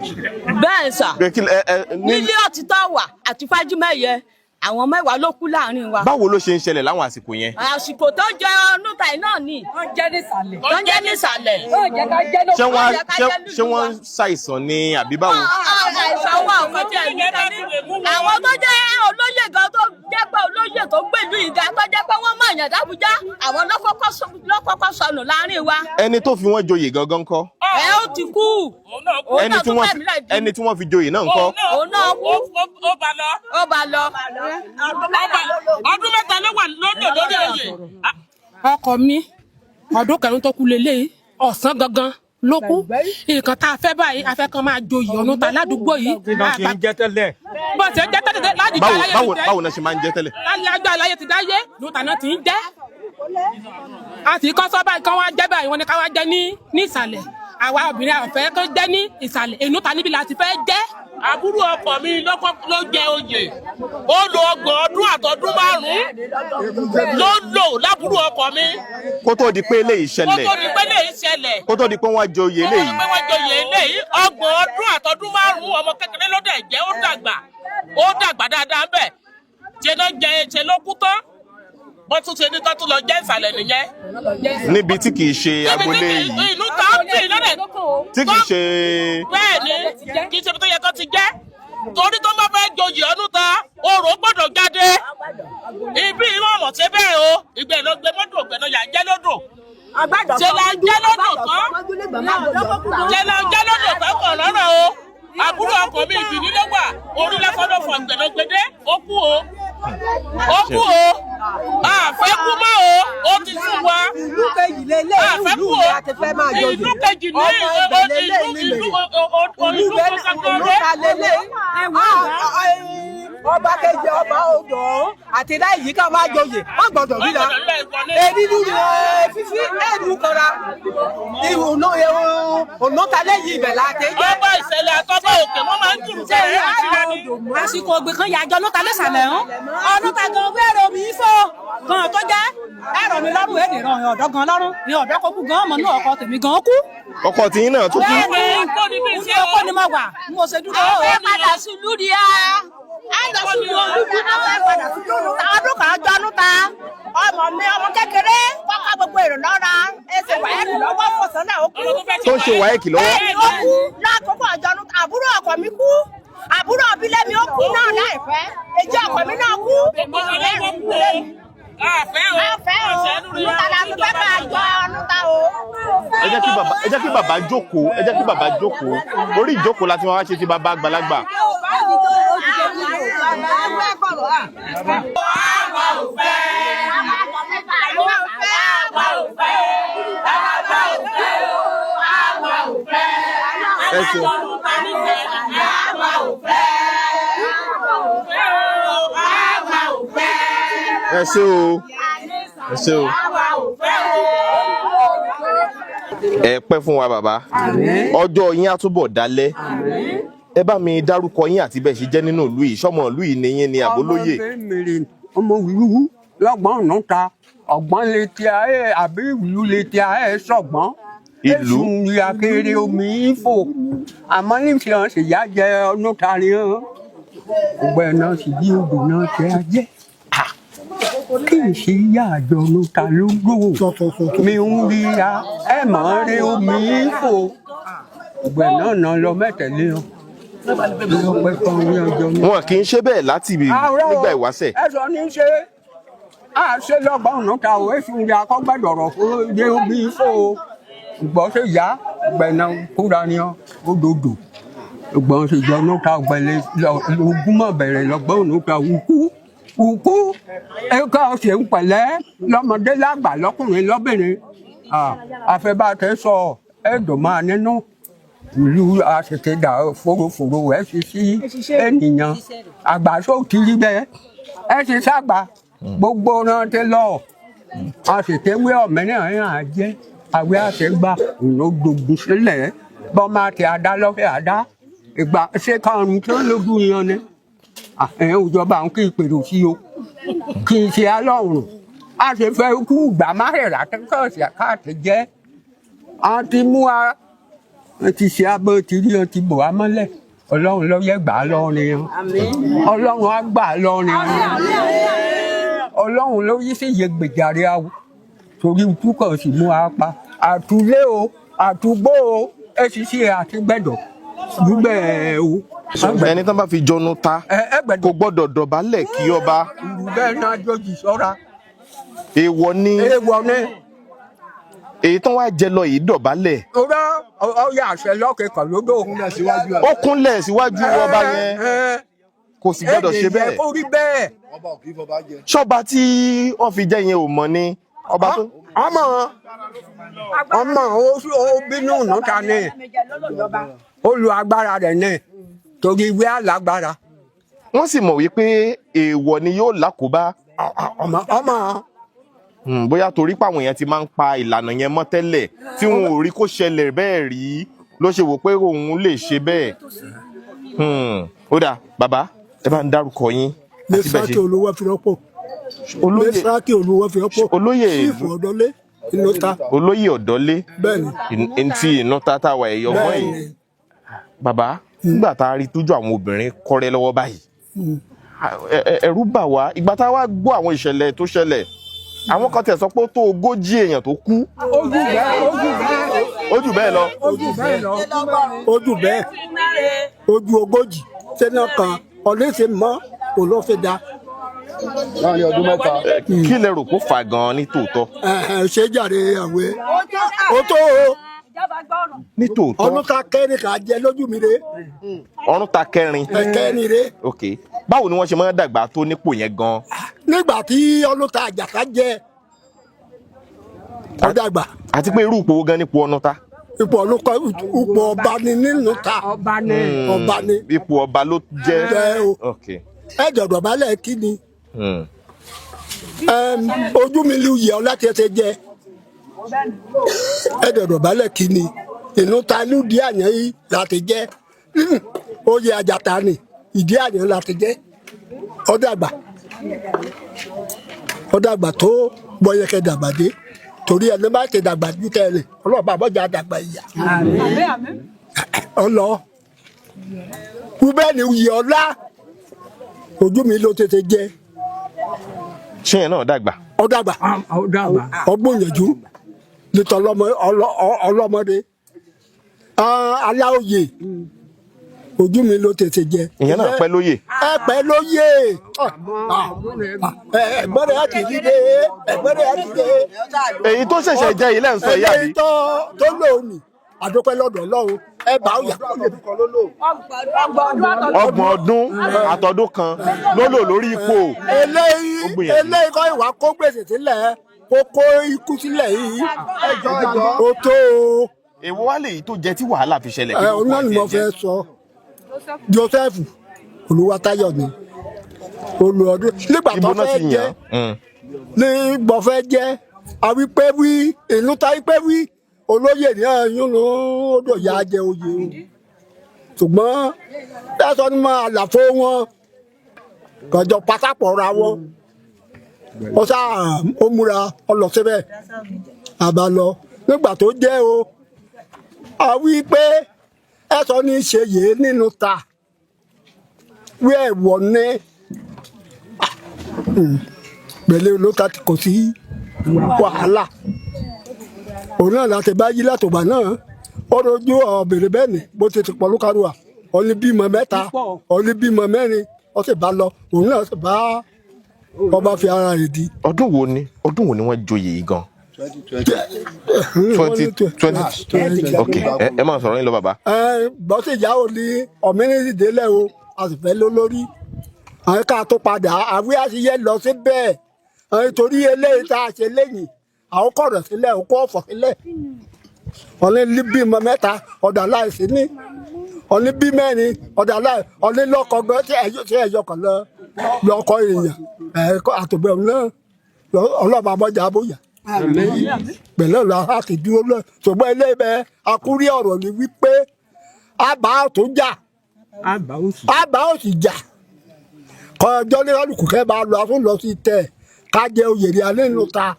Bẹ́ẹ̀ sà. Pé kí ẹ ẹ ní. Nílé òtítọ́ wà àti Fájímẹ̀yẹ, àwọn mẹ́wàá ló kú láàrin wa. Báwo ló ṣe ń ṣẹlẹ̀ láwọn àsìkò yẹn? Àsìkò tó jẹ ọdún tàì náà ni. Wọ́n jẹ́ nísàlẹ̀. Wọ́n jẹ́ nísàlẹ̀. Ṣé wọ́n ṣé wọ́n ń ṣàìsàn ni àbí báwo? Àìsàn wà, òfin tí ẹ̀mí kan ní. Àwọn tó jẹ́ olóyè gan, tó jẹ́ pé olóyè tó gbèlú ìga, tó jẹ́ pé wọ́n mọ̀ èèyàn dábújá, àwọn lọ́kọ́kọ́ sọnù láàrin wa. Ẹni tó fi wọ́n joyè gangan ńkọ́? Ẹ ó ti kú. Òun Ẹni náà tí tún wọ́n fẹ̀mí lẹ̀ dí. ẹni tí wọ́n fi joyè náà ńkọ́? Òun náà kú. Ó bá lọ. Ó bá lọ. Ọdún 3 ló wà lódò lórí oyè. Ọkọ mi, ọdún kẹrin tó kú lélẹ́yìí, ọ̀sán gangan ló kú. Nǹkan tá a fẹ́ báyìí, a fẹ́ kàn máa joyè ọ̀nù ta ládùúgbò yìí. Kì í jẹ́ tẹ́lẹ̀. Bó ṣe ń jẹ́ tẹ́lẹ̀ láti Báwo aláyé báwo ti dẹ́. Báwo náà ṣe máa ń jẹ tẹ́lẹ̀? Láti aláyé ti dáyé lóta náà ti ń jẹ́. A sì kọ́ sọ́ báyìí kán wá jẹ́ báyìí, wọ́n ní ká wá jẹ́ ní ìsàlẹ̀. Àwa obìnrin àfẹ́ kó jẹ́ ní ìsàlẹ̀, ènú ta níbi la ti fẹ́ jẹ́. Àbúrò ọkọ mi ló jẹ oyè. Ó lo 30 ọdún àtọdún 5 ló lò lábúrò ọkọ mi. Kó tó di pé eléyìí Kó ṣẹlẹ̀. tó di pé lè ṣẹlẹ̀. Kó tó di pé wọ́n joyè eléyìí. Pé wọ́n joyè eléyìí, 30 ọdún àtọdún 5, ọmọ kékeré ló dẹ̀ jẹ́, ó dàgbà. Ó dàgbà dáadáa ń bẹ̀. Ṣe ló jẹ, ṣe ló kú tán. Bó tún ṣe ní kó tún lọ jẹ́ ìsàlẹ̀ nìyẹn. Níbi tí kì í ṣe agboolé yìí. Ìlú tá a bì lọ́dẹ̀. Tí kì í ṣe. Bẹ́ẹ̀ ni, kì í ṣe ibi tó yẹ kó ti jẹ́, torí tó bá fẹ́ joyè ọdún ta, orò gbọ́dọ̀ jáde. Ibi ìwọ̀n ọ̀mọ̀ ṣe bẹ́ẹ̀ o, ìgbẹ́ ló gbé mọ́tò, ìgbẹ́ náà yà ń jẹ́ lódò. Ṣe la ń jẹ́ lódò tán, ṣe la ń jẹ́ lódò tán kọ̀ lọ́rọ̀ o. Àbúrò ọkọ mi ìbìní ló wà, orí lásán ló fọ, ìgbẹ́ ló gbé dé, ó kú o, ó kú o. Àfẹ́ kú mọ́ o, ó ti sú wa. Ìlú kejì lélẹ̀, Àfẹ́ ìlú kú mi o. àti fẹ́ máa joyè. Ìlú kejì ní Ọmọ ibẹ̀ lélẹ̀ ìlú ní ìlú mèrè. ìlú Ìlú tó sàkóso. ta lélẹ̀. Ọba kejì, ọba odò ọ̀hún àti láyìí ká máa joyè, wọ́n gbọ́dọ̀ rí la. Èrí nínú fífi ẹ̀rù kanra. Ìhùnà ta lẹ́yìn ibẹ̀ la ti jẹ́. Ọba ìṣẹ̀lẹ̀ àtọ́bọ̀ òkè, wọ́n máa ń jùrù sẹ́yìn àṣírẹ́ ni. Àsìkò ògbìn kan yàjọ ló ta lẹ́sàlẹ̀ ń ọdún ta gan wẹ́rọ mi fò gan tó jẹ́ ẹ̀rọ mi lọ́rùn, èdè ràn ọ̀dọ́ gan lọ́rùn ní ọ̀dọ́ kó kú gan ọmọ náà, ọkọ tèmi gan kú. Ọkọ tiyín náà tó kú. Bẹ́ẹ̀ni, ní ọkọ ni mo wà, mo ṣe dúró. A fẹ́ padà sí ìlú ni a. A lọ sí ìlú olújú náà. A fẹ́ padà sí ìlú ta, ọdún kan jọnú ta. Ọmọ mi, ọmọ kékeré kọ́kọ́ gbogbo èrò lọ́ra ẹsẹ̀ wáyé lọ́wọ́ fọ̀sán náà, ó kú. Tó ń ṣe wáyéèkì lọ́wọ́. Bẹ́ẹ̀ni, ó kú lákòókò ọjọ́nu. Àbúrò ọkọ mi kú, àbúrò ọbílẹ̀ mi ó kú náà láìpẹ́, èjì ọkọ mi náà kú. Àfẹ́ o. Àfẹ́ o, níta la fi fẹ́ máa jọ níta o. Ẹ jẹ́ kí bàbá jókòó, ẹ jẹ́ kí bàbá jókòó. Orí ìjókòó la ti máa wá ṣe ti bàbá àgbàlagbà. Àwa ò fẹ́. Àwa ò fẹ́. Àwa ò fẹ́. Àwa ò fẹ́ o. Àwa ò fẹ́. Ẹ ṣeun. Àwa ò fẹ́. Àwa ò fẹ́. Ẹ ṣé o, ẹ ṣé o. Àwa ò fẹ́ o. Ẹ pẹ́ fún wa bàbá, ọjọ́ yín á túbọ̀ dalẹ̀. Ẹ bá mi dárúkọ yín àti bẹ́ẹ̀ ṣe jẹ́ nínú ìlú yìí. Sọmọ ìlú yìí ni yín ni àbólóyè? Ọmọ mèrè, ọmọ wíwú lọ́gbọ́n ọ̀nà ta ọ̀gbọ́n lè ti ayé àbí ìlú lè ti ayé sọ̀gbọ́n. Ìlú. Èsùn ìyàkiri omi fò àmọ́ nífẹ̀ẹ́ sì yá jẹ ọdún tari hàn ọgbẹ́ náà sì bí odò náà tẹ ajẹ́ kí n sì yá àjọ ọdún ta ló gbòò mi ń rí ya ẹ mọ̀ ń rí omi fò ọgbẹ́ náà náà lọ mẹ́tẹ̀lé hàn lọ́pẹ́ kan ní ọjọ́ náà. Wọn kì í ṣe bẹ́ẹ̀ láti ibi nígbà ìwáṣẹ̀. Ẹ sọ ní ṣe a ṣe lọ́gbọ̀n ọ̀nà ta ò èsù rí akọ́gbẹ́dọ̀rọ̀ fún ilé omi fò gbọ́ ṣe yá gbẹ̀nà kúra ni ọ́ odòdó gbọ́n ṣe jọ ọ̀nà ta gbẹ̀lẹ̀ ogún mọ̀ bẹ̀rẹ̀ lọ́gbọ̀n ọ̀nà ta ukú ukú ẹ̀ka ṣe ń pẹ̀lẹ́ lọ́mọdé lágbà lọ́kùnrin lọ́bìnrin àfẹ́bàtẹ́ sọ ẹ̀dùn máa nínú ìlú àṣetẹ dà fòròfòrò ẹ̀ sì sí ènìyàn àgbà sóò ti rí bẹ́ẹ̀ ẹ̀ sì sàgbà gbogbo náà ti lọ àṣetẹ wé ọ̀mẹ́rin ẹ̀ à jẹ́ àwẹ̀ àṣẹgbà ìnódògùn sílẹ̀ bọ́mọ àti àdá lọ́fẹ̀ẹ́ àdá ìgbà ṣé karùn-ún tó lójú yan ni ẹ̀ ìjọba àwọn kì í pèrò sí o kì í ṣe alọ́run. A sì fẹ́ kú gbà má rẹ̀ rà kọ́ọ̀sì káàtì jẹ́. A ti mú a ti ṣe abọ́ ti rí ọ ti bò á mọ́lẹ̀. Ọlọ́run ló yẹ gbà á lọ́wọ́ ni wọn. Ọlọ́run á gbà á lọ́wọ́ ni wọn. Ọlọ́run ló yí sí iye gbèjàre awo. Torí ikú kan sì mú a pa. Àtúlé o, àtúgbó o, èsì àti gbẹ̀dọ̀. Gbígbẹ́ o. Ẹni tán bá fi jọnu ta kò gbọ́dọ̀ dọ̀bálẹ̀ kí ọba. Bẹ́ẹ̀ náà jòjì sọ́ra. Èèwọ̀ ni. Èèwọ̀ ni. Èyí tán wá jẹ lọ yìí dọ̀bálẹ̀. Ọ̀rọ̀ ọ̀yà àṣẹ lọ́kẹ́ kan lódò. Ó kúnlẹ̀ síwájú ọba yẹn, kò sì gbọ́dọ̀ ṣe bẹ́ẹ̀. Kó rí bẹ́ẹ̀. Ṣọba tí wọ́n fi jẹ́ yẹn ò mọ̀ ni ọba tó. Ọmọ ọmọ ó bínú níta ni ó lu agbára rẹ̀ ní torí ìwé alágbára. Wọ́n sì mọ̀ wípé èèwọ̀ ni yóò lákòóbá. Ọmọ ọmọ. Bóyá torí páwọn èèyàn ti máa ń pa ìlànà yẹn mọ́ tẹ́lẹ̀ tí wọn ò rí kó ṣẹlẹ̀ bẹ́ẹ̀ rí ló ṣe wò pé òun lè ṣe bẹ́ẹ̀. Ó dà bàbá, ẹ bá ń dárúkọ yín. Àti bẹ́ẹ̀ ṣe. Mẹsàkì Olúwafirọ́pò. Olóyè. Mẹsàkì Olúwafirọ́pò. Olóyè. Sífù Ọ̀dọ́lé Ìnúta. Olóyè Ọ̀dọ́lé. Bẹ́ẹ̀ni. Ntí Ìnúta táwa ẹ̀yọ́ mọ́ yìí. Bẹ́ẹ̀ni. Bàbá, nígbà tá a rí tójú àwọn obìnrin kọ́rẹ́ lọ́wọ́ báyìí, ẹ̀rù bà wá. Ìgbà tá a wá gbọ́ àwọn ìṣẹ̀lẹ̀ tó ṣẹlẹ̀, àwọn kan tẹ̀ sọ pé ó tó 40 èèyàn tó kú. Ó jù bẹ́ẹ̀, ó jù bẹ́ẹ̀. Ó jù bẹ́ẹ̀ lọ. Ó jù bẹ́ẹ̀ lọ. Ó jù bẹ́ẹ̀, ó ju 40 sẹ́nà kan ọ̀lẹ́sẹ̀ mọ́ kò ló fi da. Láàrin ọdún 3. Kí lẹ rò kó fà gan-an ní tòótọ́? Ṣé jàre àwẹ̀ ó tó o. Ní tòótọ́. Ọdún ká kẹ́rin kà jẹ lójú mi re. Ọdún ta kẹrin. Kẹrin re. Ok, báwo ni wọ́n ṣe máa ń dàgbà tó nípò yẹn gan-an? Nígbà tí ọdún ta àjàká jẹ ó dàgbà. Àti pé irú ipò wo gan nípò ọ̀nà ta? Ipò ọlọ́kọ, ipò ọba ni nínú ta. Ọba ni. Ọba ni. Ipò ọba ló jẹ́. Jẹ́ o. Ok. Ẹ jọ̀dọ̀ balẹ̀ kí ni. Ojú mi lu yẹ ọ láti ẹsẹ̀ jẹ. Ẹ jọ̀dọ̀ balẹ̀ kí ni. Inú ta ló di àyàn yìí láti jẹ. Oyè àjàtà ni ìdí àyàn láti jẹ. Ó dàgbà. Ó dàgbà tó bọ́yẹ̀kẹ́ dàgbà dé. Torí ẹni bá ti dàgbà ju tẹ́lẹ̀ ọlọ́ọ̀bá àbọ̀jà dàgbà ìyá. Ọlọ wúbẹ́ ni uyè ọlá ojú mi ló tètè jẹ. Ṣé yẹn náà dàgbà? Ó dàgbà. Ó dàgbà. Ó gbìyànjú nítorí ọlọ́mọdé aláòye ojú mi ló tètè jẹ. Ìyẹn náà pẹ́ lóyè. Ẹ pẹ́ lóyè. Ẹ̀gbọ́n rẹ̀ á ti dìde, ẹ̀gbọ́n rẹ̀ á ti dé. Èyí tó ṣẹ̀ṣẹ̀ jẹ́ ilé ń sọ ìyá mi. Eléyìí tó lò ní àdópẹ́ lọ́dọ̀ Ọlọ́run ẹ bá òyà kó lè. 30 ọdún àtọdún kan ló lò lórí ipò. Eléyìí kọ́ ìwà kó gbèsè sílẹ̀ kó kó ikú sílẹ̀ yìí ó tó o. Èwo wá lèyí tó jẹ tí wàhálà fi ṣẹlẹ̀? Ẹ òun náà ni mo fẹ́ sọ. Joseph Olúwatáyọ̀ ni olùọdún nígbà tó fẹ́ jẹ́ nígbà fẹ́ jẹ́ àwípé wí ìlú táwípé wí olóyè ní ẹ̀yún ló dò ya jẹ oyè o, ṣùgbọ́n tẹ̀sán ni máa àlàfo wọn kọjọ pátápọ̀ ra wọn ó sá ó múra ó lọ síbẹ̀ àbálọ nígbà tó jẹ́ o àwípé ẹ̀sọ́ ní ṣe yìí nínú ta wí ẹ̀wọ̀ ní pẹ̀lú ló ta kò sí wàhálà òun náà láti bá yí látògbà náà ó rojú ọ̀bẹ̀rẹ̀ bẹ́ẹ̀ ni bó ti ti pọ̀ lókàrúwà ó ní bímọ 3 ó ní bímọ 4 ó sì bá lọ òun náà sì bá ọba fi ara rẹ̀ di. Ọdún wo ni wọ́n joyè yìí gan? 2020. Ok, ẹ máa sọ̀rọ̀ yín lọ bàbá. Gbọ́sẹ̀ ìyá ò ní ọ̀mìnirì délẹ̀ o, a sì fẹ́ ló lórí àwọn ká tó padà àwí àṣeyẹ lọ sí bẹ́ẹ̀ nítorí eléyìí tá a ṣe lẹ́yìn àwọn kọ̀rọ̀ sílẹ̀ òkú ọ̀fọ̀ sílẹ̀ ọ̀ní bímọ 3 ọ̀dà láìsí ní ọ̀ní bí 4 ọ̀dà láì ọ̀ní lọ́kọ gan tí ẹ̀yọ kan lọ́kọ èèyàn ẹ̀kọ́ àtòbẹ̀ náà ọlọ́ba àbọ̀jà bóyá pẹ̀lú ọ̀la láti dúró lọ ṣùgbọ́n eléyìí bẹ́ẹ̀ akúrí ọ̀rọ̀ ni wípé àbá tó jà àbá ò sì jà kọjọ́ ní kálukú kẹ́ bá lọ àtún lọ sí tẹ̀ Ká jẹ oyè rí alẹ́ nínú ta.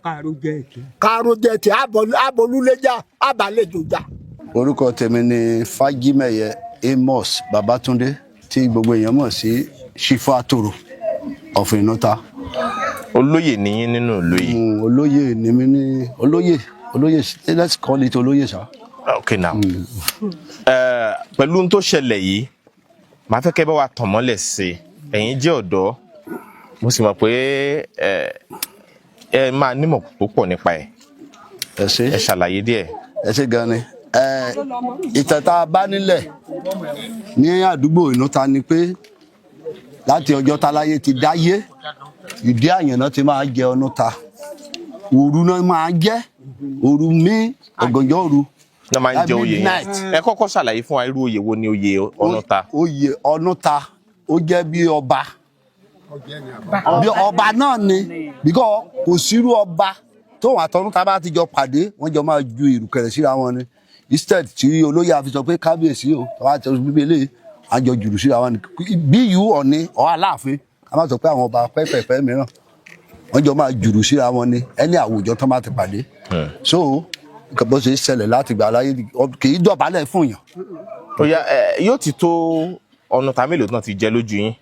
Káró jẹ ti abolúléjà abalẹjò jà. Orúkọ tèmi ni Fájímẹ̀yẹ Amos Babatunde, tí gbogbo èèyàn mọ̀ sí Shifa Toro of Ìnúta. Olóyè nìyín nínú ìlú yìí? Olóyè ni mí ní olóyè, let's call it olóyè sá. Ok, now, pẹ̀lú ohun tó ṣẹlẹ̀ yìí, màá fẹ́ kẹ́ bá wa tàn mọ́lẹ̀ sí i. Ẹ̀yin jẹ́ ọ̀dọ́, mo sì mọ̀ pé ẹ máa nímọ̀ púpọ̀ nípa ẹ̀. Ẹ ṣe. Ẹ ṣàlàyé díẹ̀. Ẹ ṣe gan ni. Ìtàn tá a bá nílẹ̀ ní àdúgbò Ìnúta ni pé láti ọjọ́ táláyé ti dáyé, ìdí àyànná ti máa jẹ Ọ̀nùta. Òru náà máa jẹ́, òru mí, ọ̀gànjọ́ òru. Náà máa ń jẹ oyè yẹn. Midnight. Ẹ kọ́kọ́ ṣàlàyé fún wa, irú oyè wo ni oyè Ọ̀nùta? Oyè Ọ̀nùta, ó jẹ́ bí ọba, bí ọba náà ni, because kò sírú ọba tóun àtọ̀nùta bá ti jọ pàdé, wọ́n jọ máa ju ìrùkẹ̀rẹ̀ síra wọn ni, instead tí olóyè àfi sọ pé kábíyèsí o, tọ́wọ́ àti ọdún bíbélì àjọ jùrù síra wọn ni, bí yìí Ọ̀ní ọ̀ Aláàfin, ká má sọ pé àwọn ọba pẹ́pẹ́pẹ́ mìíràn, wọ́n jọ máa jùrù síra wọn ni ẹni àwùjọ tó máa ti pàdé. So bó ṣe ṣẹlẹ̀ láti gbà láyé, kì í dọ̀bálẹ̀ fún yàn. Ó yá, ẹ yóò ti tó Ọ̀nùta mélòó náà ti jẹ lójú yín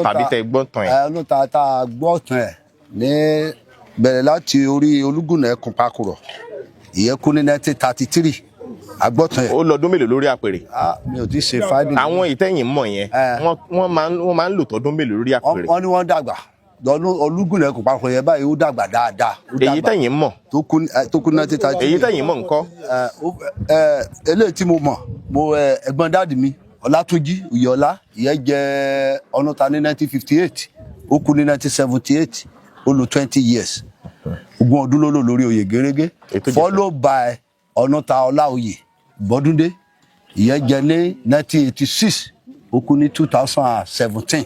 tàbí tẹ gbọ́ tán ẹ̀? Ọ̀nùta tá a gbọ́ tán ẹ̀ ní bẹ̀rẹ̀ láti orí Olúgùnà Ẹkùn Pakurọ̀, ìyẹn kú ní 1933, agbọ́tàn ẹ̀. Ó lọ́dún mélòó lórí àpèrè? Mi ò tí ì ṣe fáìlì. Àwọn ìtẹ̀yìn mọ̀ yẹn, wọ́n máa ń lò tọdún mélòó lórí àpèrè? Wọ́n ní wọ́n dàgbà lọ́dún. Olúgùnà Ẹkùn Pakurọ̀ yẹn báyìí, ó dàgbà dáadáa. Ó Èyí dàgbà. tẹ̀yìn mọ̀? Tó kú ní 1933. Èyí tẹ̀yìn mọ̀ ńkọ́? Eléyìí tí mo mọ̀, mo ẹ̀gbọ́n daddy mi, Ọlátúnjí Uyọlá, ìyẹn jẹ́ Ọ̀nùta ní 1958, ó kú ní 1978, ó lò 20 years, 20 ọdún ló lò lórí oyè gẹ́gẹ́, follow by Ọ̀nùta Ọláoyè Bọ́dúndé, ìyẹn jẹ ní 1986, ó kú ní 2017,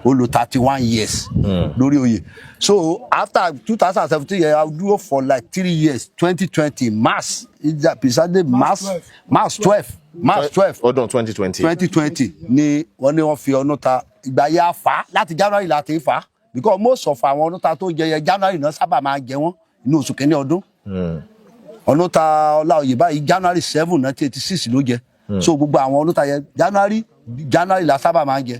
ó lò 31 years lórí oyè. So after 2017 yẹn, I dúró for like 3 years, 2020 March, precisely March, March 12, March 12. Ọdún 2020. 2020 ni wọ́n ní wọ́n fi Ọ̀nùta. Ìgbà yẹn a fà á láti January láti fà á, because most of àwọn Ọ̀nùta tó jẹ yẹn, January náà sábà máa jẹ wọ́n, inú oṣù kínní ọdún. Ọ̀nùta Ọláoyè báyìí, January 7, 1986 ló jẹ. So gbogbo àwọn Ọ̀nùta yẹn, January, January la sábà máa jẹ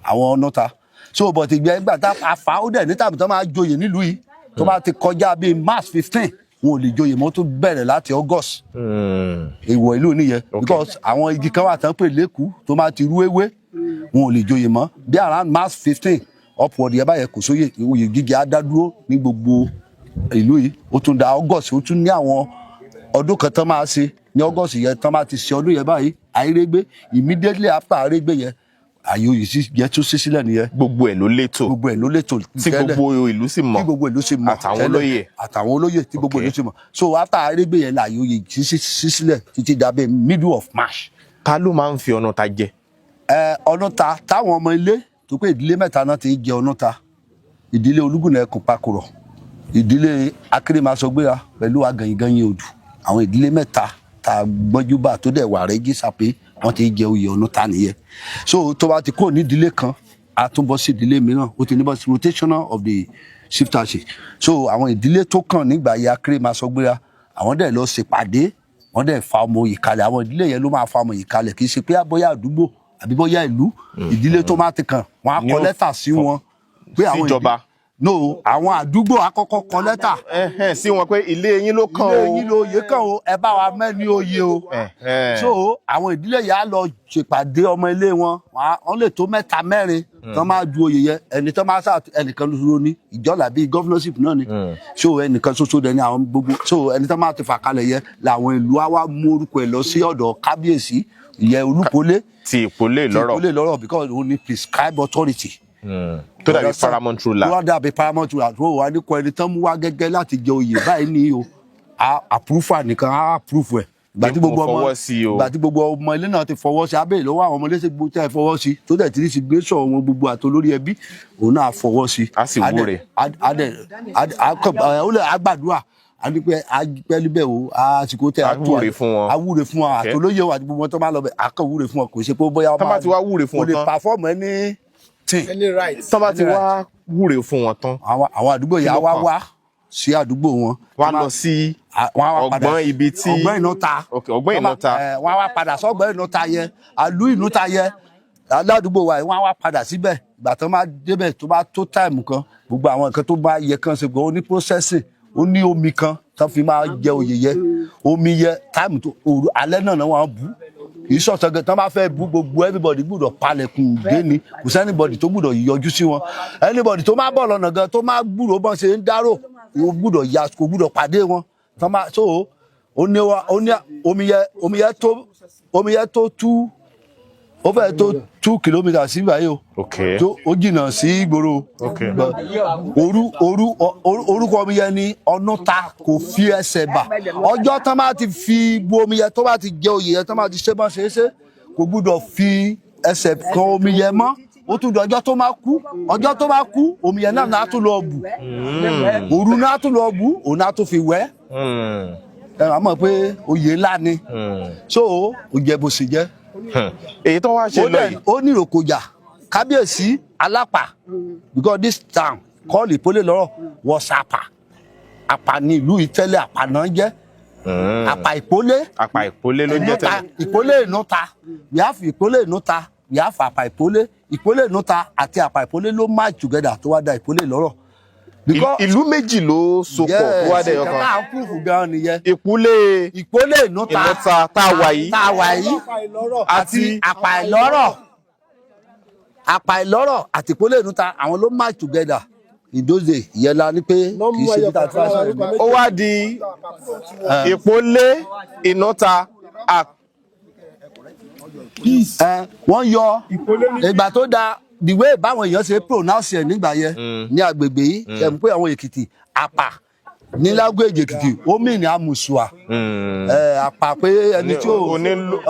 àwọn Ọ̀nùta. So but ìgbà tá a fà á, ó dẹ̀ ní tàbí tó máa joyè nílùú yìí, tó bá ti kọjá bíi March 15, wọn ò lè joyè mọ́, tó bẹ̀rẹ̀ láti August. Èèwọ̀ ìlú nìyẹn, because àwọn igi kan wà tán pè lẹ́kùú, tó máa ti rú ewé, wọn ò lè joyè mọ́. Bí around March 15 upward yẹn báyẹn, kò sóyè, oyè gíga á dá dúró ní gbogbo ìlú yìí. Ó tún da August, ó tún ní àwọn ọdún kan tán máa ṣe ní August yẹn. Tán máa ti ṣe ọdún yẹn báyìí, àìrégbé, immediately after àìrégbé yẹn, àyè oyè sí yẹn tún sí sílẹ̀ nìyẹn. Gbogbo ẹ̀ ló létò. Gbogbo ẹ̀ ló létò. Tí gbogbo ìlú sì mọ̀. Tí gbogbo ìlú sì mọ̀. Àtàwọn tẹ́lẹ̀. Olóyè. Àtàwọn olóyè, tí gbogbo ìlú sì mọ̀. So after àìrégbé yẹn, làyè oyè sí sílẹ̀ títí dàbí middle of March. Ta ló máa ń fi Ọ̀nùta jẹ? Ẹ Ọ̀nùta táwọn ọmọ ilé tó pé ìdílé mẹ́ta náà ti jẹ Ọ̀nùta: ìdílé Olúgùnà Ẹkùn Pakurọ̀, ìdílé Akérèmásọgbéra pẹ̀lú Agànyìngànyìn Odù. Àwọn ìdílé mẹ́ta tá a gbọ́njú bá tó dẹ̀ wà register pé wọ́n ti jẹ oyè Ọ̀nùta nìyẹn. So tó bá ti kúrò ní ìdílé kan, a tún bọ́ sí ìdílé mìíràn. Ó ti ní bọ́ sí rotational of the chieftaincy. So àwọn ìdílé tó kàn nígbà yẹ, Akérèmásọgbéra, àwọn dẹ̀ lọ ṣèpàdé, wọ́n dẹ̀ fa ọmọ oyè kalẹ̀. Àwọn ìdílé yẹn ló máa fa ọmọ oyè kalẹ̀, kì í ṣe pé bóyá àdúgbò àbí bóyá ìlú. Ìdílé tó máa ti kàn, wọ́n á kọ lẹ́tà sí wọn pé àwọn Síjọba. No, àwọn àdúgbò àkọ́kọ́ kọ lẹ́tà sí wọn pé ilé yín ló kàn o. Ilé yín ló oyè kàn o, ẹ bá wa mẹ́ni oyè o. So àwọn ìdílé yìí á lọ ṣèpàdé ọmọ ilé wọn, wọ́n lè tó mẹ́ta mẹ́rin tó máa du oyè yẹn. Ẹni tó máa sá ẹnìkan lóṣooṣo ní ìjọba bíi governorship náà ni. So ẹnìkan ṣoṣo dẹni àwọn gbogbo. So ẹni tó máa ti fà kalẹ̀ yẹn làwọn ìlú á wá mú orúkọ ẹ̀ lọ sí ọ̀dọ̀ kábíyèsí, ìyẹn Olúpolé. Ti Ìpolé Ìlọ́rọ̀. Ti Ìpolé Ìlọ́rọ̀, because òun ni prescribed authority. Tó dàbí paramount ruler. Tó wá dàbí paramount ruler, tó wà ní kọ ẹni tán mú wá gẹ́gẹ́ láti jẹ oyè báyìí ní o, approval nìkan á approve ẹ̀. Ìgbà tí gbogbo ọmọ Mo fọwọ́ sí o. Ìgbà tí gbogbo ọmọ ilé náà ti fọwọ́ sí, abẹ́ ìlọ́wọ́ àwọn ọmọ ilé tí gbogbo tẹ́ ẹ fọwọ́ sí, tó dẹ̀ ti ní signature wọn gbogbo àti olórí ẹbí, òun náà fọwọ́ sí. A sì wúre. Ó lè àgbàdua àdúpẹ́ àdúpẹ́ níbẹ̀ o, àsìkò tẹ A wúre fún wọn. A wúre fún wọn, àtolóyè wọn àti gbogbo wọn tó bá lọ bẹ̀, a kàn wúre fún wọn. Kò ṣe pé bóyá Tán bá ti wá wúre fún kò wọn lè tán. perform anything. Tán bá ti wá wúre fún wọn tán. Àwọn àdúgbò yìí á wá wá sí àdúgbò wọn. Wá lọ sí ọgbọ́n ibi tí Ọgbọ́n Ìnúta. Ok, Ọgbọ́n Ìnúta. Wọ́n á wá padà sọ́gbọ́n Ìnúta yẹn, àlú Ìnúta yẹn, aládùúgbò wa yìí, wọ́n á wá padà síbẹ̀. Ìgbà tó máa débẹ̀, tó bá tó time kan, gbogbo àwọn nǹkan tó bá yẹ kan ṣe gbọ́, ó ní processing, ó ní omi kan tó fi máa jẹ oyè yẹ, omi yẹ, time tó òru alẹ́ náà wọ́n á bù. Kì í sọ̀tọ̀ gan. Tán bá fẹ́ bú, gbogbo everybody gbúdọ̀ palẹ̀kùn dé ni. Kò sí anybody tó gbúdọ̀ yọjú sí wọn. Anybody tó máa bọ̀ lọ́nà gan, tó máa gbúrò bọ́n ṣe ń dárò, kò gbúdọ̀ ya, kò gbúdọ̀ pàdé wọn tán máa. So ó ní wa, ó ní omi yẹ, omi yẹ tó tú, ó fẹ́ tó 2 kilometres sí báyìí o. Tó ó jìnnà sí ìgboro. But orúkọ omi yẹn ni Ọ̀nùta kò fi ẹsẹ̀ bà. Ọjọ́ tán bá ti fi bu omi yẹn, tó bá ti jẹ oyè yẹn, tán bá ti ṣe bọ́n ṣe é ṣe, kò gbúdọ̀ fi ẹsẹ̀ kan omi yẹn mọ́. Ó tún di ọjọ́ tó máa kú. Ọjọ́ tó máa kú, omi yẹn náà náà tún lọ bù, òru náà tún lọ bù, òun náà tún fi wẹ̀. Ẹ máa mọ̀ pé oyè ńlá ni. So ó jẹ bó ṣe jẹ́. Èyí tó wá ṣe Ó lọ dẹ̀ yìí. Ó ní ìròkòjà kábíyèsí Alápà, because this town called Ìpólè Lọ́rọ̀ was Àpà. Àpà ní ìlú ìtẹ́lẹ̀, Àpà náà jẹ́ Àpà Ìpólé. Àpà Ìpólé ló ń jẹ́ Ìnúta. tẹ́lẹ̀. Ìpólé Ìnúta. We have Ìpólé Ìnúta, we have Àpà Ìpólé. Ìpólé Ìnúta àti Àpà Ìpólé ló merge together tó wá da Ìpólé Lọ́rọ̀. Ìlú méjì ló sopọ̀ tó wá dẹyọ Yes, kan. kan proof gan nìyẹn. Ìpólé Ìpólé Ìnúta Ìnúta tá a wà yìí. Tá a wà yìí àti Àpà Ìlọ́rọ̀. Àpà Ìlọ́rọ̀ àti Ìpólé Ìnúta, àwọn ló merge together in those days. Ìyẹn la ní pé kì í ṣe bí tá a ti wá sọ̀rọ̀ ní. Ó wá di Ìpólé Ìnúta. Ẹ wọ́n yọ ìgbà tó da, the way báwọn èèyàn ṣe pronounce ẹ̀ nígbà yẹn ní agbègbè yìí, ẹ̀ mú pé àwọn Èkìtì, Àpà ní language Èkìtì, ó mì ní àmùsùà ẹ àpà, pé ẹni tí ó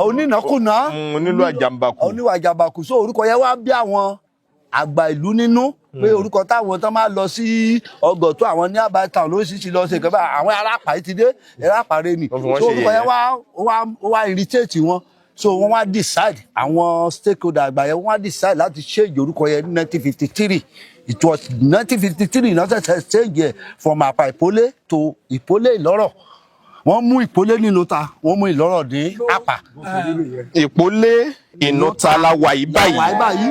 onínàkúnà, onílù àjàmbákù. Oníwà àjàmbákù. So orúkọ yẹn wá bí àwọn àgbà ìlú nínú, pé orúkọ táwọn tán máa lọ sí ọgọ̀tún, àwọn ní àbá town lóríṣiríṣi lọ sí nǹkan báyìí, àwọn arápàá yìí ti dé, arápàá rẹ ni. Wọ́n fi wọ́n So ṣe orúkọ yẹn yẹ̀yẹ́. wá irritate wọn. So wọ́n wá decide, àwọn stakeholder àgbà yẹn, wọ́n wá decide láti change orúkọ yẹn ní 1953. It was 1953 náà ṣẹ̀ṣẹ̀ change ẹ̀ from Àpà Ìpólé to Ìpólé Ìlọ́rọ̀. Wọ́n mú Ìpólé nínú ta, wọ́n mú Ìlọ́rọ̀ ní Àpà. Ìpólé Ìnúta la wà yìí báyìí. Wà yìí báyìí,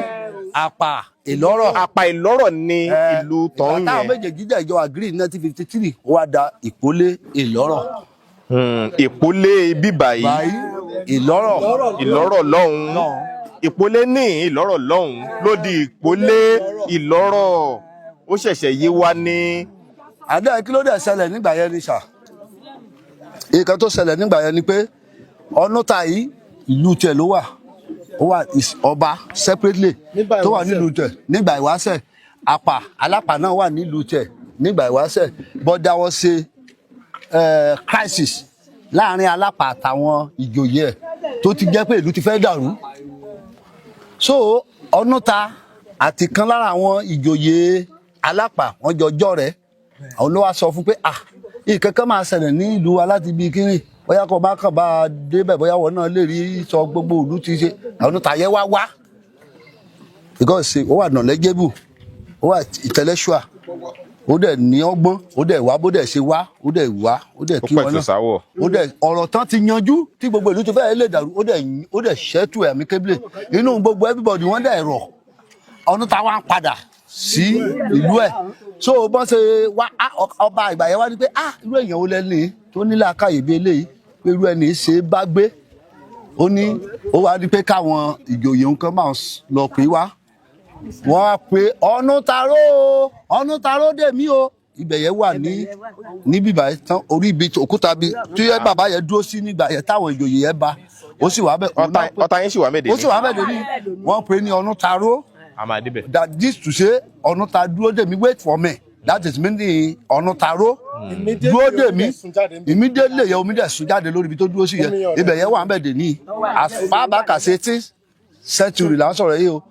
Àpà Ìlọ́rọ̀. Àpà Ìlọ́rọ̀ ní ìlú tọ́hún Ìgbà táwọn yẹn. méjèèjì dẹ̀ jọ agree ní 1953, ó wá da Ìpólé Ìlọ́rọ̀. Ìpólé bíbà yìí. Báyìí, Ìlọ́rọ̀. Ìlọ́rọ̀ lọ́hùn. Ìpólé ní Ìlọ́rọ̀ lọ́hùn ló di Ìpólé Ìlọ́rọ̀. Ó ṣẹ̀ṣẹ̀ yé wa ní. Àdá kí ló dẹ̀ ṣẹlẹ̀ nígbà yẹn ni sà? Nǹkan tó ṣẹlẹ̀ nígbà yẹn ni pé Ọ̀nùta yìí, ìlú tiẹ̀ ló wà. Ó wà ọba separately Nígbà tó wà ìwáṣẹ̀. nílùú tiẹ̀ nígbà ìwáṣẹ̀. Àpà Alápà náà wà nílùú tiẹ̀ nígbà ìwáṣẹ̀, but there was a crisis láàrin Alápà àtàwọn ìjòyè ẹ̀ tó ti jẹ́ pé ìlú ti fẹ́ dàrú. So Ọ̀nùta àti kan lára àwọn ìjòyè Alápà, wọ́n jọ jọ̀rẹ́. Àwọn ló wá sọ fún pé, ah, nǹkan kan máa ṣẹlẹ̀ ní ìlú wa láti ibi kínní, bóyá kò bá kàn bá a débẹ̀, bóyá wọn náà lè rí sọ gbogbo ìlú ti ṣe. Àwọn Ọ̀nùta yẹn wá wá because ó wà knowledgeable, ó wà intellectual, ó dẹ̀ ní ọgbọ́n. Ó dẹ̀ wá, bó dẹ̀ ṣe wá, ó dẹ̀ wá, ó dẹ̀ Ó kí wọn pẹ̀tù náà. sáwọ̀. Ó dẹ̀ ọ̀rọ̀ tán ti yanjú tí gbogbo ìlú ti fẹ́ lè dàrú, ó dẹ̀ ṣẹ́tù ẹ̀mí kébìlì inú gbogbo everybody, wọ́n dẹ̀ rọ̀. Ọ̀nùta wá ń padà sí ìlú ẹ̀. So bọ́n ṣe wá ọba ìgbà yẹn wá ní pé, ah, irú èèyàn wo lẹ́ni tó nílẹ̀ akáyè bí eléyìí, pé irú ẹni ṣe é bá gbé. Ó ní ó wá ní pé káwọn ìjòyè nǹkan máa lọ pè wá. Wọ́n á pé Ọ̀nùtaró o, Ọ̀nùtaró dèmí o. Ibẹ̀ yẹn wà ní bíbá yẹn tán, orí ibi òkúta bí tí yẹ bàbá yẹn dúró sí nígbà yẹn táwọn ìjòyè yẹn bá, ó sì wà bẹ́ẹ̀. Ọ̀tá yín sì wà mẹ́ẹ̀dẹ̀. Ó sì wà bẹ́ẹ̀ dé ní wọ́n pè ní Ọ̀nùtaró. A máa débẹ̀. That this to say Ọ̀nùta dúró dè mí, wait for me. That is meaning Ọ̀nùtaró dúró dè mí. Immediately yẹ, omi dẹ̀ sun jáde lórí ibi tó dúró sí yẹn. Ibẹ̀ yẹn wà ń bẹ̀ dè ní as far back as 18th century là ń sọ̀rọ̀ yìí o.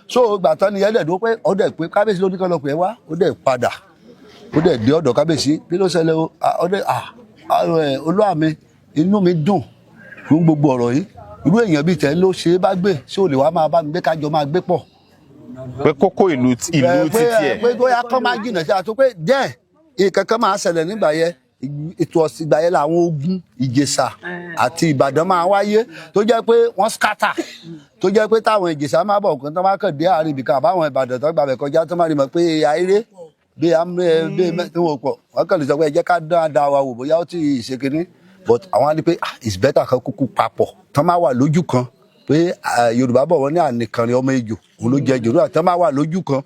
So ìgbà tán ni yẹn dẹ̀ dúró pé ó dẹ̀ pé kábíyèsí ló ní kọ́ lọ pè é wá. Ó dẹ̀ padà, ó dẹ̀ dé ọ̀dọ̀ kábíyèsí. Kí ló ṣẹlẹ̀ o? Ah, ó dẹ̀, ah, olúwa mi, inú mi dùn fún gbogbo ọ̀rọ̀ yìí. Irú èèyàn bíi tẹ̀ ló ṣe é bá gbé. Ṣé o lè wá máa bá mi gbé, kájọ máa gbé pọ̀? Pé kókó ìlú ìlú pé títí ẹ̀. Pé bóyá kọ́ máa jìnnà sí àti pé díẹ̀ nǹkan kan máa ṣẹlẹ̀ nígbà yẹn, ètò ọ̀sìn ìgbà yẹn làwọn ogun Ìjẹ̀ṣà àti Ìbàdàn máa wáyé, tó jẹ́ pé wọ́n scatter, tó jẹ́ pé táwọn Ìjẹ̀ṣà máa bọ̀ nǹkan tó máa kàn dé àárín ibìkan, àbáwọn Ìbàdàn tó gbàbẹ̀ kọjá, tó máa rí mọ̀ pé ayéré bí bí tí wọn pọ̀, wọ́n kàn lè sọ pé ẹ jẹ́ ká dán dá wa wò bóyá ó ti ṣe kinní. But àwọn á ní pé, ah, it's better kan kúkú papọ̀ tán, máa wà lójú kan, pé Yorùbá bọ̀, wọ́n ní ànìkànrin ọmọ ejò òun ló jẹ ejò náà. Tán máa wà lójú kan,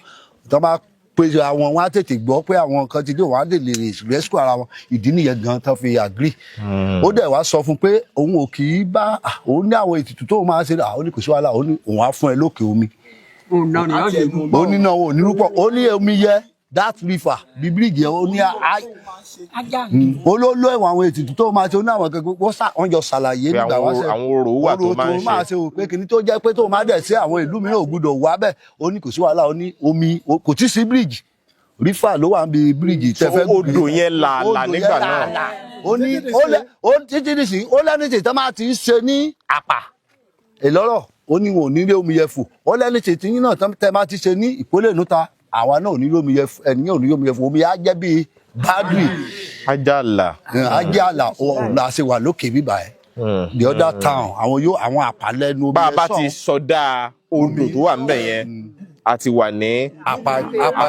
tán máa pé àwọn, wọn á tètè gbọ́ pé àwọn kan ti dé, wọn á lè rescue ara wọn. Ìdí nìyẹn gan tán fi agree. Ó dẹ̀ wá sọ fún pé òun ò kì í bá òun ní àwọn ètùtù tóun máa ṣe. Ó ní kò sí wàhálà, ó ní òun á fún ẹ lókè omi. Ó ní náà ò ní rúpọ̀, ó ní omi yẹ that river bí bíríìjì yẹn, ó ní ó ló ló ẹ̀wọ̀n àwọn ètùtù tó máa ṣe. Ó ní àwọn kankan wọ́n sà wọ́n jọ ṣàlàyé Pé nígbà àwọn wáṣẹ̀. Àwọn orò wà tó máa ń ṣe. Máa ṣe o, pé kìíní tó jẹ́ pé tó máa dẹ̀ sí àwọn ìlú mìíràn ò gbúdọ̀ wá bẹ́ẹ̀. Ó ní kò sí wàhálà, ó ní omi kò tí sí bíríìjì, river ló wà níbi bíríìjì tẹ́fẹ́. Odò yẹn làálàá Odò yẹn nígbà náà. làálàá. Ó ní ó lẹ ó títí nísìnyí, ó lẹ́ni tí tán máa ti ń ṣe ní àpà ìlọ́rọ̀, ó ní wọn ò ní rí omi yẹn fò. Ó lẹ́ni tí tí yín náà tán tẹ́ máa ti ṣe ní ìpólè núta, àwa náà ò ní rí omi yẹn fò, ẹnìyàn ò ní rí omi yẹn fò, omi á jẹ́ bíi boundary. Ajá àlà. Ajé àlà òun la ṣe wà lókè bíbà ẹ̀. The other town, àwọn yóò àwọn àpàlẹ́nu omi Bá a yẹn bá ti sàn. sọdá odò tó wà ńbẹ̀ yẹn, a ti wà ní àpà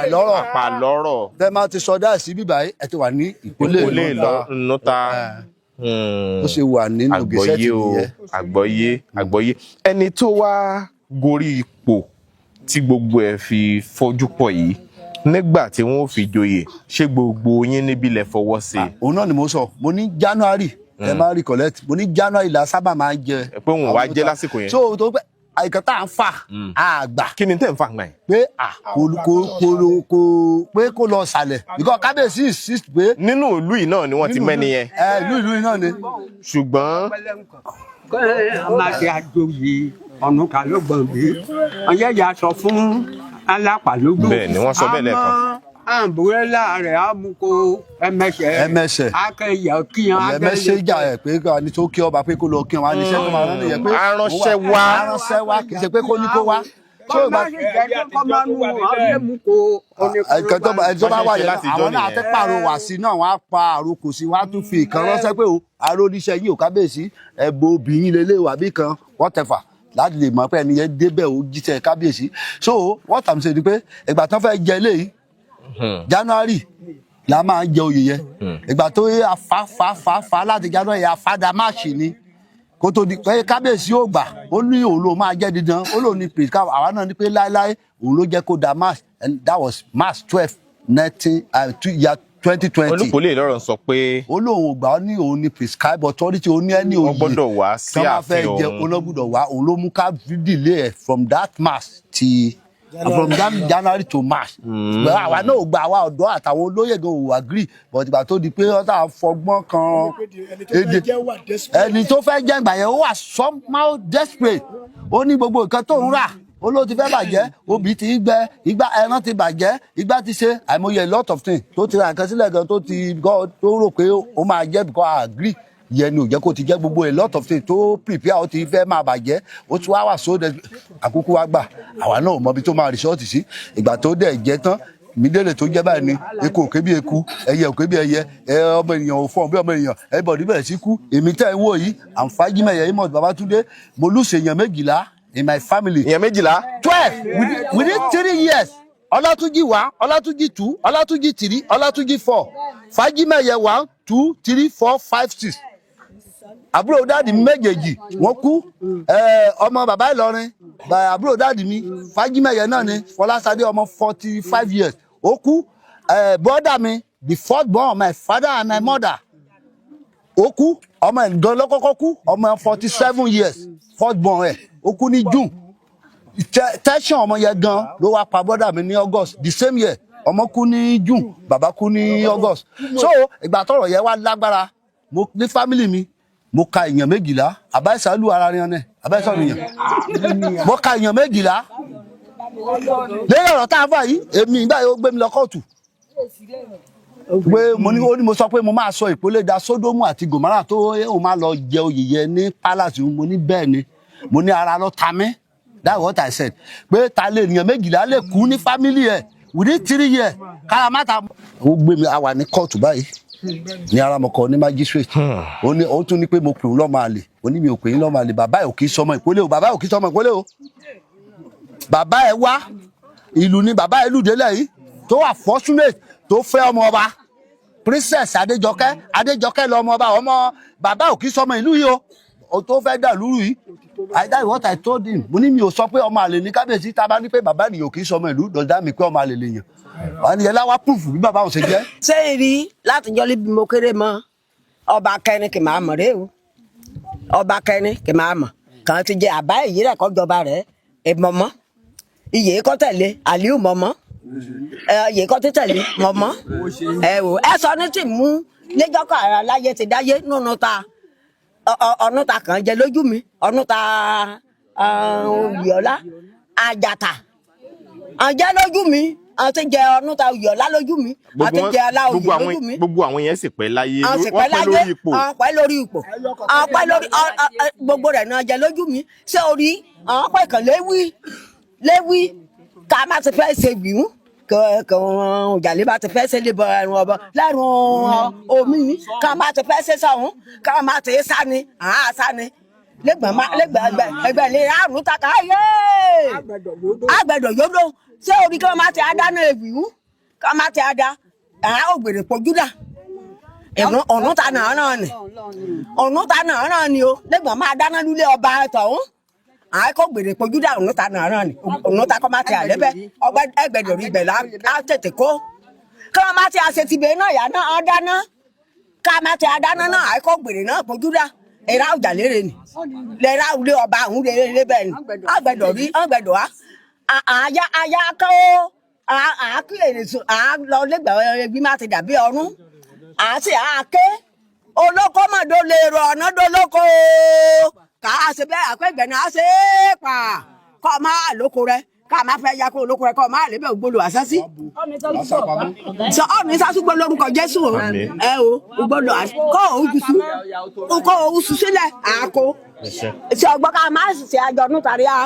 ìlọ́rọ̀. Àpà lọ́rọ̀. Tẹ́ máa ti sọdá sí bíbà ẹ̀, ẹ ti wà ní ìpólè Ìpólè núta. Núta. Ó ṣe wà nínú Àgbọ́yé gẹ̀ẹ́sẹ̀tì o. nìyẹn. Àgbọ́yé, àgbọ́yé. Ẹni tó wá gorí ipò tí gbogbo ẹ̀ fi fọ́jú pọ̀ yìí, nígbà tí wọ́n fi joyè, ṣé gbogbo yín níbí lẹ fọwọ́ sí i? Òun náà ni mo sọ, mo ní January ẹ máa recollect, mo ní January la sábà máa ń jẹ. Pé òun wá jẹ́ lásìkò yẹn. So tó pé àìkàn tá à ń fà àgbà. Kí ni tẹ́ ń fà gbà yẹn? Pé à kò kò kò kò pé kó lọ sàlẹ̀ because kábíyèsí insist pé. Nínú ìlú yìí náà ni wọ́n ti mẹ́ni yẹn. Ẹ ìlú yìí náà ni. Ṣùgbọ́n Máa ṣe àjòyè ọ̀nà kan ló gbọ̀n bí ọ̀yẹ́ yà sọ fún alápàlódò. Bẹ́ẹ̀ ni, wọ́n sọ bẹ́ẹ̀ lẹ́ẹ̀kan. Àmọ́ àǹbúrẹ́là rẹ̀ á mú kó ẹmẹsẹ̀. Ẹmẹsẹ̀. Akẹ́yẹ kíyan. Ọ̀yẹ́ mẹ́sẹ̀jà ẹ̀ pé kí ni tó kí ọba pé kó lọ kí wọn á ní iṣẹ́ tó máa rán nìyẹn pé. Aránṣẹ́ wá. Aránṣẹ́ wá, kì í ṣe pé kó ní kó wá. Ṣé o bá ẹ̀kan tó bá ẹni tó bá wà yẹn, àwọn náà tẹ́ pààrọ̀ wá sí náà, wọ́n á pa àrokò sí, wọ́n á tún fi ìkan ránṣẹ́ pé o aró oníṣẹ́ yìí ò kábíyèsí, ẹ̀bùn obìnrin lélẹ̀ wà bí kan whatever, láti lè mọ̀ pé ẹni yẹn débẹ̀, ó jíṣẹ́ kábíyèsí. So what I'm saying ni pé ìgbà tán fẹ́ jẹ léyìí, January la máa ń jẹ oyè yẹn. Ìgbà tó yẹ afá fa fa fa láti January, afádà March ni kó tó di pé kábíyèsí ò gbà. Ó ní òun ló máa jẹ́ dídán, ó lóun ní pè ká àwa náà ní pé láéláé òun ló jẹ́ kó da March, and that was March 12 nineteen two year 2020. Olùkólè lọ́rọ̀ sọ pé Ó lóun ò gbà, ó ní òun ní prescribe authority, ó ní ẹni òye wọ́n gbọ́dọ̀ wá sí tí wọ́n bá fẹ́ ààfin jẹ òun. Òun ló gbọ́dọ̀ wá. Òun ló mú ká delay ẹ̀ from that March ti from that January to March. But àwa náà ò gba, àwa ọ̀dọ́ àtàwọn olóyè gan ò agree, but ìgbà tó di pé wọ́n tà fọgbọ́n kan èdè, ẹni tó fẹ́ jẹ́ ìgbà yẹn, ó wà somehow desperate. Ó ní gbogbo nǹkan tó ń rà, ó ló ti fẹ́ bàjẹ́, obì ti ń gbẹ, igbá ẹran ti bàjẹ́, igbá ti ṣe àìmọye, a lot of things tó ti ra nǹkan sílẹ̀ gan tó ti tó rò pé ó máa jẹ́ because I agree yẹn ni ò jẹ́ kó ti jẹ́ gbogbo a lot of things tó prepare, ó ti fẹ́ máa bàjẹ́, ó tún wá wà so àkókò wa gbà, àwa náà ò mọ ibi tó máa resort sí. Ìgbà tó dẹ̀ jẹ́ tán mídélè tó jẹ́ báyìí ni eku òkè bí eku, ẹyẹ òkè bí ẹyẹ, ẹ ọmọ ènìyàn ò fọ́n bí ọmọ ènìyàn, everybody bẹ̀rẹ̀ sí kú. Èmi tẹ́ ń wò yìí, àǹfààní Amos Babatunde, mo lose èèyàn 12 in my family. Èèyàn 12? 12 within 3 years. Ọlátúnjì 1, Ọlátúnjì 2, Ọlátúnjì 3, Ọlátúnjì 4, Fájímẹ̀yẹ 1, 2, 3, 4, 5, 6. Àbúrò daddy mi méjèèjì wọ́n kú. Ọmọ bàbá Ìlọrin, àbúrò daddy mi Fájímẹ̀yẹ náà ni, Fọláṣadé, ọmọ 45 years, ó kú. Brother mi, the fourth born, my father and my mother, ó kú. Ọmọ ẹ̀ gan ló kọ́kọ́ kú, ọmọ 47 years, fourth born ẹ̀, ó kú ní June. Tẹ́sán ọmọ yẹn gan ló wá pa brother mi ní August the same year. Ọmọ kú ní June, bàbá kú ní August. So ìgbà tọ́rọ̀ yẹn wá lágbára, mo ní family mi, mo ka èèyàn 12. Àbáṣálù ara rẹ̀ ní àbáṣálù èèyàn, mo ka èèyàn 12 lẹ́yìn ọ̀rọ̀ tá a fà yìí. Èmi báyìí, ó gbé mi lọ kóòtù pé mo ní, ó ní mo sọ pé mo máa sọ ìpólé da Sódómù àti Gòmárà, tó ó máa lọ jẹ oyè yẹn ní palace. Mo ní bẹ́ẹ̀ ni, mo ní ara ló ta mí. That's what I said, pé ta lè ènìyàn 12 lè kú ní family ẹ̀ within 3 years káramátà. Ó gbé mi, a wà ní kóòtù báyìí ní aramọkọ ní magistrate. Ó ní, ó tún ní pé mo pè ń lọ́mọ àlè. Ó ní mi ò pè ń lọ́mọ àlè. Bàbá ẹ̀ ò kì í sọmọ ìpólé o, bàbá ẹ̀ ò kì í sọmọ ìpólé o. Bàbá ẹ̀ wá ìlú ni, bàbá ẹ̀ lùdélẹ̀ yìí tó wà fortunate tó fẹ́ ọmọ ọba, Princess Adéjọkẹ́. Adéjọkẹ́ lọmọ ọba, ọmọ bàbá ò kì í sọmọ ìlú yìí o, o tó fẹ́ dà lúrú yìí. That's what I told him. Mo ní mi ò sọ pé ọmọ àlè ní kábíyèsí. Tá a bá ní pé bàbá ènìyàn kì í sọmọ ìlú dọ̀dá mi pé ọmọ àlè lèèyàn wọn ni ẹ láwá proof bí bàbá òun ṣe jẹ́. Ṣé ìrí látijọ́ níbi mo kéré mọ́, ọba kẹrin kì máa mọ̀ rẹ o. Ọba kẹrin kì máa mọ̀ kàn ti jẹ àbá èyí rẹ̀ kọ́ jọba rẹ̀ mọ̀mọ́ iye kọ́ tẹ̀lé Àlíù mọ̀mọ́, iye kọ́ tẹ̀lé mọ̀mọ́. Ẹ wò ẹ sọ ní tì mú níjọ́kọ̀ ara láyé ti dáyé nínú ta ọ̀nù ta kàn jẹ lójú mi, ọ̀nù ta Oyèọlá Àjàtà àjẹ lójú mi, àti jẹ ọ̀nù ta Oyèọlá lójú mi, àti jẹ Aláòyè lójú mi. Gbogbo àwọn yẹn sì pẹ́ láyé. Àwọn sì wọ́n pẹ́ pẹ́ láyé. lórí ipò. Àwọn pẹ́ lórí ipò, àwọn pẹ́ lórí gbogbo rẹ̀ náà jẹ lójú mi. Ṣé orí àwọn pẹ́ kàn léwí léwí ká má ti fẹ́ ṣe wíwú kò òjàlè bá ti fẹ́ ṣe lè bọ ẹrùn ọbọ lẹ́rùn omi ká má ti fẹ́ ṣe sọ̀hún ká má ti sá ni àá sá ni lẹ́gbẹ̀ẹ́ má lẹ́gbẹ̀ẹ́ ẹgbẹ́ ẹgbẹ́ lè àrùn taka yé àgbẹ̀dọ̀ yódò. Ṣé orí ká má ti adáná ewìwú ká má ti adá àá ògbèrè pọ̀júdà ọ̀nù ta náà náà ni, ọ̀nù ta náà náà ni o. Lẹ́gbọ̀n máa dáná lulẹ̀ ọba tọ̀hún àá kó gbèrè pọ̀júdà. Ọ̀nù ta náà náà ni, ọ̀nù ta kọ́ máa ti àlẹ́ bẹ́ ọgbẹ́ ẹgbẹ̀dọ̀ rí ibẹ̀ á tètè kó kí wọ́n máa ti àṣetìbẹ̀ náà yà náà á dáná ká máa ti àdáná náà àá kó gbèrè náà pọ̀júdà ẹ̀rá ọjà lére ni lẹ́ra ilé ọba àwọn lére bẹ́ẹ̀ ni àgbẹ̀dọ̀ rí àgbẹ̀dọ̀ á àyà àyà kó àákí èrè sùn à lọ lẹ́gbẹ̀ẹ́ ẹgbẹ́ má ti dàbí ọ̀run àti àáké olóko mọ̀dó lè rọ ọ̀nà dólóko kà á ṣe bẹ́ẹ̀ àpẹ́gbẹ̀ náà ṣe é pa kọ́ máa lóko rẹ ká máa fẹ́ ya kó olóko rẹ kọ́ máa lè bẹ́ẹ̀ gbólò àṣẹ sí. Sọ ọ́ ní sásùgbọ́ lórúkọ Jésù o. Àmín. Ẹ o gbọ́dọ̀ kọ́ òun kọ́ òun sùn sílẹ̀ àkó ṣe ọgbọ́n ká máa ṣe àjọ̀nù tàrí a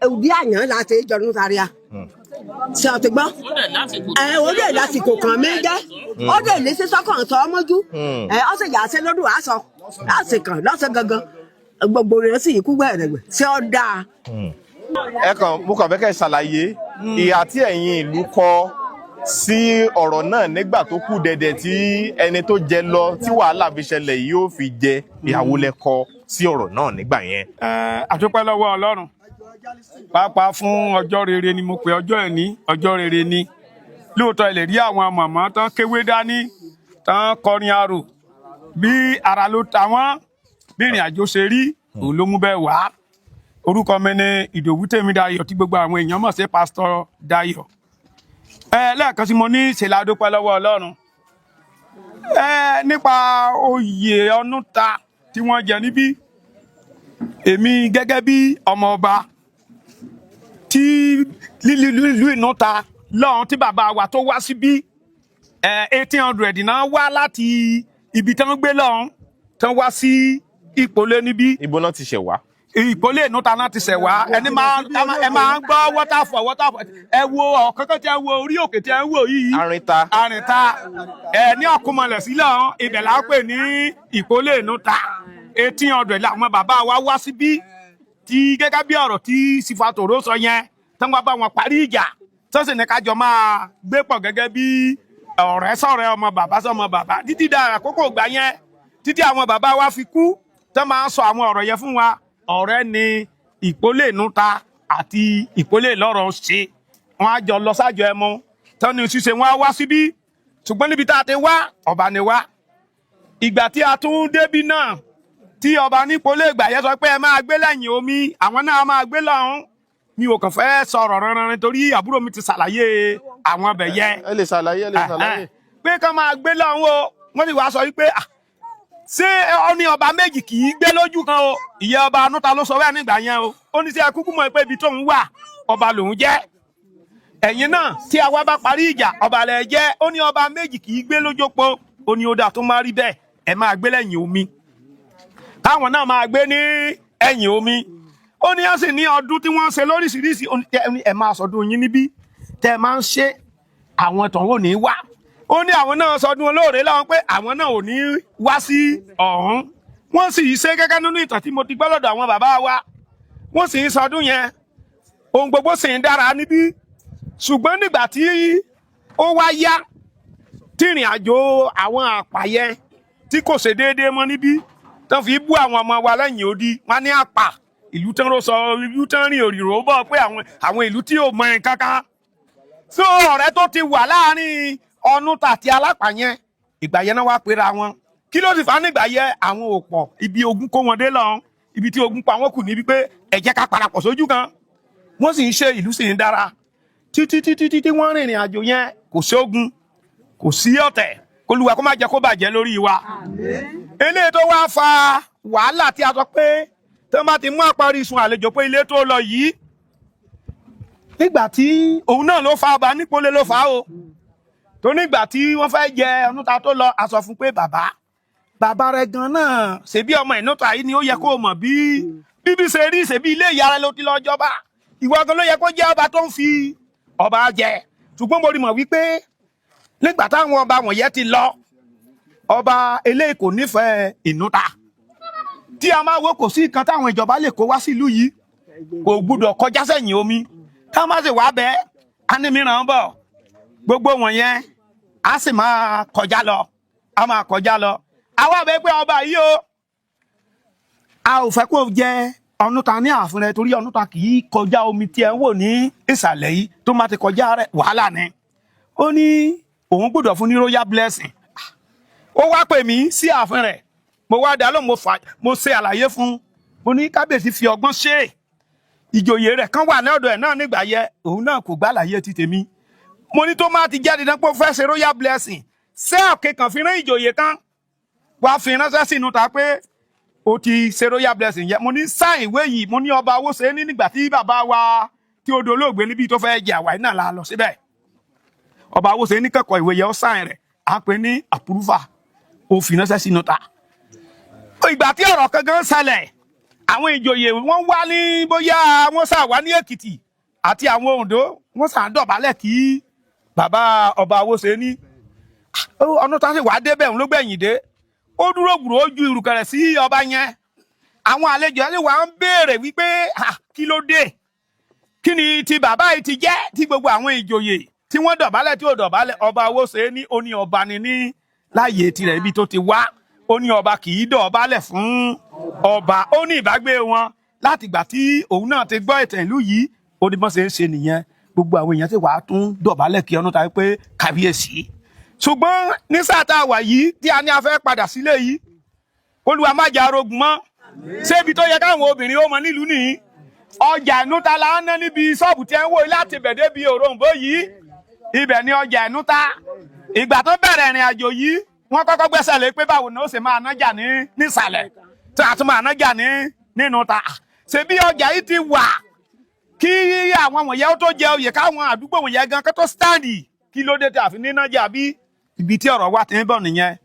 òbí àyàn láti jọ̀nù tàrí a ṣe ọtí gbọ́ ẹ ó lè lásìkò kan mi jẹ́ ó lè lè ṣe sọ́kàn sọ ọ́ mọ́jú. Ẹ ọ sì yà á ṣe lọ́dún àṣọ láti kàn lọ́sẹ̀ gangan gbogbo rẹ̀ sì kú gbẹ̀rẹ̀gbẹ̀ ṣé ọ dáa. Ẹ kàn, mo kàn fẹ́ kẹ́ ẹ ṣàlàyé ìhà tí ẹ̀yin ìlú kọ sí ọ̀rọ̀ náà nígbà tó kù dẹ̀dẹ̀ tí ẹni tó jẹ lọ tí wàhálà fi ṣẹlẹ̀ yìí ó fi jẹ. Ìhàwó lẹ kọ sí ọ̀rọ̀ náà nígbà yẹn? Ẹ àdúpẹ́ lọ́wọ́ Ọlọ́run, pàápàá fún ọjọ́ rere ni mo pè ọjọ́ ẹ̀ ní ọjọ́ rere ni. Lóòótọ́ ẹ lè rí àwọn màmá tán kéwé dání tán kọrin arò bí ara ló ta wọ́n, bí ìrìn àjò ṣe rí òun ló mú bẹ́ẹ̀ wá. Orúkọ mi ni Ìdòwú Tèmídayọ̀ tí gbogbo àwọn èèyàn mọ̀ sí Pásítọ̀ Dayọ̀. Ẹ lẹ́ẹ̀kan sí, mo ní ṣe la dúpẹ́ lọ́wọ́ Ọlọ́run ẹ nípa oyè Ọ̀nùta tí wọ́n jẹ níbí. Èmi gẹ́gẹ́ bí ọmọ ọba tí lílu Ìnúta lọ́hùn tí bàbá wa tó wá síbí 1800 náà wá láti ibi tí wọ́n gbé lọ́hùn tí wọ́n wá sí Ìpolé níbí. Ibo náà ti ṣẹ̀ wá? Ìpolé Ìnúta náà ti ṣẹ̀ wá. Ẹni máa ẹ máa ń gbọ́ waterfall, waterfall. Ẹ wo ọ̀kánkán tí ẹ wo orí òkè tí ẹ ń wò yìí. Arìnta. Arìnta ẹ ní ọ̀kúnmọ̀lẹ̀ sílẹ̀ ọ̀hún, ibẹ̀ là ń pè ní Ìpolé Ìnúta. 1800 làwọn bàbá wa wá síbí tí gẹ́gẹ́ bí ọ̀rọ̀ tí Sífàtòrò sọ yẹn tí wọ́n bá wọn parí ìjà tó sì ní kájọ máa gbé pọ̀ gẹ́gẹ́ bí ọ̀rẹ́ sọ̀rẹ́, ọmọ bàbá sọmọ bàbá títí da àkókò ìgbà yẹn títí àwọn bàbá wa fi kú tó máa ń sọ àwọn ọ̀rọ̀ yẹn fún wa. Ọ̀rẹ́ ni Ìpólè Ìnúta àti Ìpólè Ìlọ́rọ̀ ṣe. Wọn á jọ lọ sájọ ẹmu tán ní ṣíṣe wọn á wá síbí. Ṣùgbọ́n níbi tá a ti wá, ọba ni wá. Ìgbà tí a tún débí náà tí ọba nípolé ìgbà yẹn sọ pé ẹ máa gbé lẹ́yìn omi, àwọn náà máa gbé lọ́hún. Mi ò kàn fẹ́ sọ̀rọ̀ ránran torí àbúrò mi ti ṣàlàyé àwọn ọbẹ̀ yẹn. Ẹ lè ṣàlàyé, ẹ lè ṣàlàyé. Pé kán máa gbé lọ́hún o, wọ́n sì wá sọ wípé ṣé ọ ní ọba méjì kì í gbé lójú kan o? Ìyẹn ọba Anúta ló sọ bẹ́ẹ̀ nígbà yẹn o. Ó ní sí ẹ kúkú mọ̀ pé ibi tóun wà, ọba lòun jẹ́. Ẹ̀yin náà tí a wá bá parí ìjà, ọba lẹ̀ jẹ́. Ó ní ọba méjì kì í gbé lójópo. Ó ní ó dáa tó máa rí bẹ́ẹ̀, ẹ máa gbé lẹ́yìn omi, káwọn náà máa gbé ní ẹ̀yìn omi. Ó ní á sì ní ọdún tí wọ́n ń ṣe lóríṣiríṣi. Ó ní ẹ máa sọdún yín níbí tẹ́ ẹ máa ń ṣe, àwọn tọ̀hún ò ní wá. Ó ní àwọn náà sọdún olóore láwọn pé àwọn náà ò ní wá sí ọ̀hún. Wọ́n sì ṣe gẹ́gẹ́ nínú ìtàn tí mo ti gbọ́ lọ́dọ̀ àwọn bàbá wa. Wọ́n sì ń sọdún yẹn, ohun gbogbo sì ń dára níbí. Ṣùgbọ́n nígbà tí ó wá yá, tí ìrìn àjò àwọn àpàyẹ tí kò ṣe déédéé mọ́ níbí, tán fi bú àwọn ọmọ wa lẹ́yìn odi, wọn ní àpà ìlú tán ló sọ ìlú tán rìn òrìrò bọ̀ pé àwọn ìlú tí ò mọ ẹ̀ kankan. So ọ̀rẹ́ tó ti wà láàrin Ọ̀nùtà àti Alápà yẹn, ìgbà yẹn náà wá pera wọn. Kí ló sì fà á nígbà yẹn? Àwọn ò pọ̀, ibi ogun kó wọn dé lọ, ibi tí ogun pa wọn kù níbi pé ẹ jẹ́ ká parapọ̀ sójú kan. Wọ́n sì ń ṣe, ìlú sì ń dára títí títí títí wọ́n rìnrìn àjò yẹn, kò sí ogun, kò sí ọ̀tẹ̀. K'Olúwa kó má jẹ́ kó bàjẹ́ lórí wa. Eléyìí tó wá fa wàhálà tí a sọ pé tí wọ́n bá ti mú àparí sun àlejò pé ilé tó lọ yìí, nígbà tí òun náà ló fa ọba nípole ló fa o, tó nígbà tí wọ́n fẹ́ jẹ Ọ̀nùtà tó lọ, a sọ fún pé bàbá bàbá rẹ̀ gan náà ṣebí ọmọ Ìnúta yìí ni ó yẹ kó mọ̀ bí bíbí ṣe rí, ṣebí ilé ìyá rẹ̀ ló ti lọ jọba, ìwọ gan ló yẹ kó jẹ́ ọba tó ń fi ọba jẹ. Ṣùgbọ́n mo rí mọ̀ wípé nígbà táwọn ọba wọ̀nyẹn ti lọ, ọba eléyìí kò nífẹ̀ẹ́ Ìnúta. Tí a máa wo, kò sí nǹkan táwọn ìjọba lè kó wá sílùú yìí, kò gbúdọ̀ kọjá sẹ́yìn omi. Ká má sì wá bẹ́ẹ̀, á ní mìíràn bọ̀, gbogbo wọ̀nyẹn á sì máa kọjá lọ, á máa kọjá lọ. Àwa bẹ pé ọba yìí o, a ò fẹ́ kó jẹ Ọ̀nùtà ní ààfin rẹ, torí Ọ̀nùtà kì í kọjá omi tí ẹ ń wò ní ìsàlẹ̀ yìí. Tó má ti kọjá rẹ, wàhálà ni. Ó ní òun gbọ́dọ̀ fún ní royal blessing. Ó wá pè mí sí ààfin rẹ̀, mo wá dá lóhùn, mo ṣe àlàyé fún un. Mo ní kábíyèsí fi ọgbọ́n ṣe é, ìjòyè rẹ̀ kan wà ní ọ̀dọ̀ ẹ̀ náà nígbà yẹ, òun náà kò gbà àlàyé ti tèmi. Mo ní tó má ti jáde náà pé ó fẹ́ ṣe royal blessing, ṣé ọ̀kẹ́ kan fi rán ìjòyè kan wá fi ránṣẹ́ sínú ta pé o ti ṣe royal blessing yẹn. Mo ní sáìn ìwé yìí. Mo ní ọba owó ṣe é ní nígbà tí bàbá wa tí ó dolóògbé níbi tó fẹ́ jẹ àwáyé náà la lọ síbẹ̀. Ọba owó ṣe é ní kẹ́kọ̀ọ́ ìwé yẹn, ó sáìn rẹ̀, á pè ní approval, ó fi ránṣẹ́ sínú ta. Ìgbà tí ọ̀rọ̀ kankan ṣẹlẹ̀, àwọn ìjòyè wọ́n wá ní bóyá wọ́n sà wá ní Èkìtì àti àwọn Oǹdó, wọ́n sà ń dọ̀bálẹ̀ kí bàbá ọba owó ṣe ní. Ọ̀nà tá a sì wá débẹ̀, òun ló gbẹ̀yìn dé, ó dúró gbùrò, ó ju ìrùkẹ̀rẹ̀ sí ọba yẹn. Àwọn àlejò ẹni wà ń béèrè wípé kí ló dé, kí ni ti bàbá yìí ti jẹ́ tí gbogbo àwọn ìjòyè tí wọ́n dọ̀bálẹ̀ tí ò dọ̀bálẹ̀? Ọba owó ṣe ní, ó ní ọba ni ní láàyè tirẹ̀ ibi tó ti wá, ó ní ọba kì í dọ̀bálẹ̀ fún ọba. Ó ní ìbágbé wọn láti ìgbà tí òun náà ti gbọ́ ìtàn ìlú yìí, ó ní bọ́n ṣe ń ṣe nìyẹn. Gbogbo àwọn èèyàn ti wàá tún dọ̀bálẹ̀ kí ọdún tàbí pé kábíyèsí. Ṣùgbọ́n ní sáà tá a wà yìí tí a ní a fẹ́ padà sílé yìí, Olúwa má jẹ́ arógun mọ́. Ṣébi tó yẹ káwọn obìnrin ó mọ nílùú nìyí? Ọjà Ìnúta la ń ná níbi ṣọ́ọ̀bù tí ẹ ń wò láti bẹ̀dẹ̀ bí òroǹbó yìí, ibẹ̀ ni ọjà Ìnúta. Ìgbà tó bẹ̀rẹ̀ ìrìn àjò yìí, wọ́n kọ́kọ́ gbẹ́sẹ̀ lé pé báwo ni ó ṣe máa nájà ní nísàlẹ̀ tí a tún máa nájà ní nínú ta. Ṣebí ọjà yìí ti wà kí àwọn wọ̀nyẹn ó tó jẹ oyè, káwọn àdúgbò wọ̀nyẹn gan kó tó stáǹdì, kí ló dé tí a fi ní nájà? Bí ibi tí ọ̀rọ̀ wa ti ń bọ̀ nìyẹn.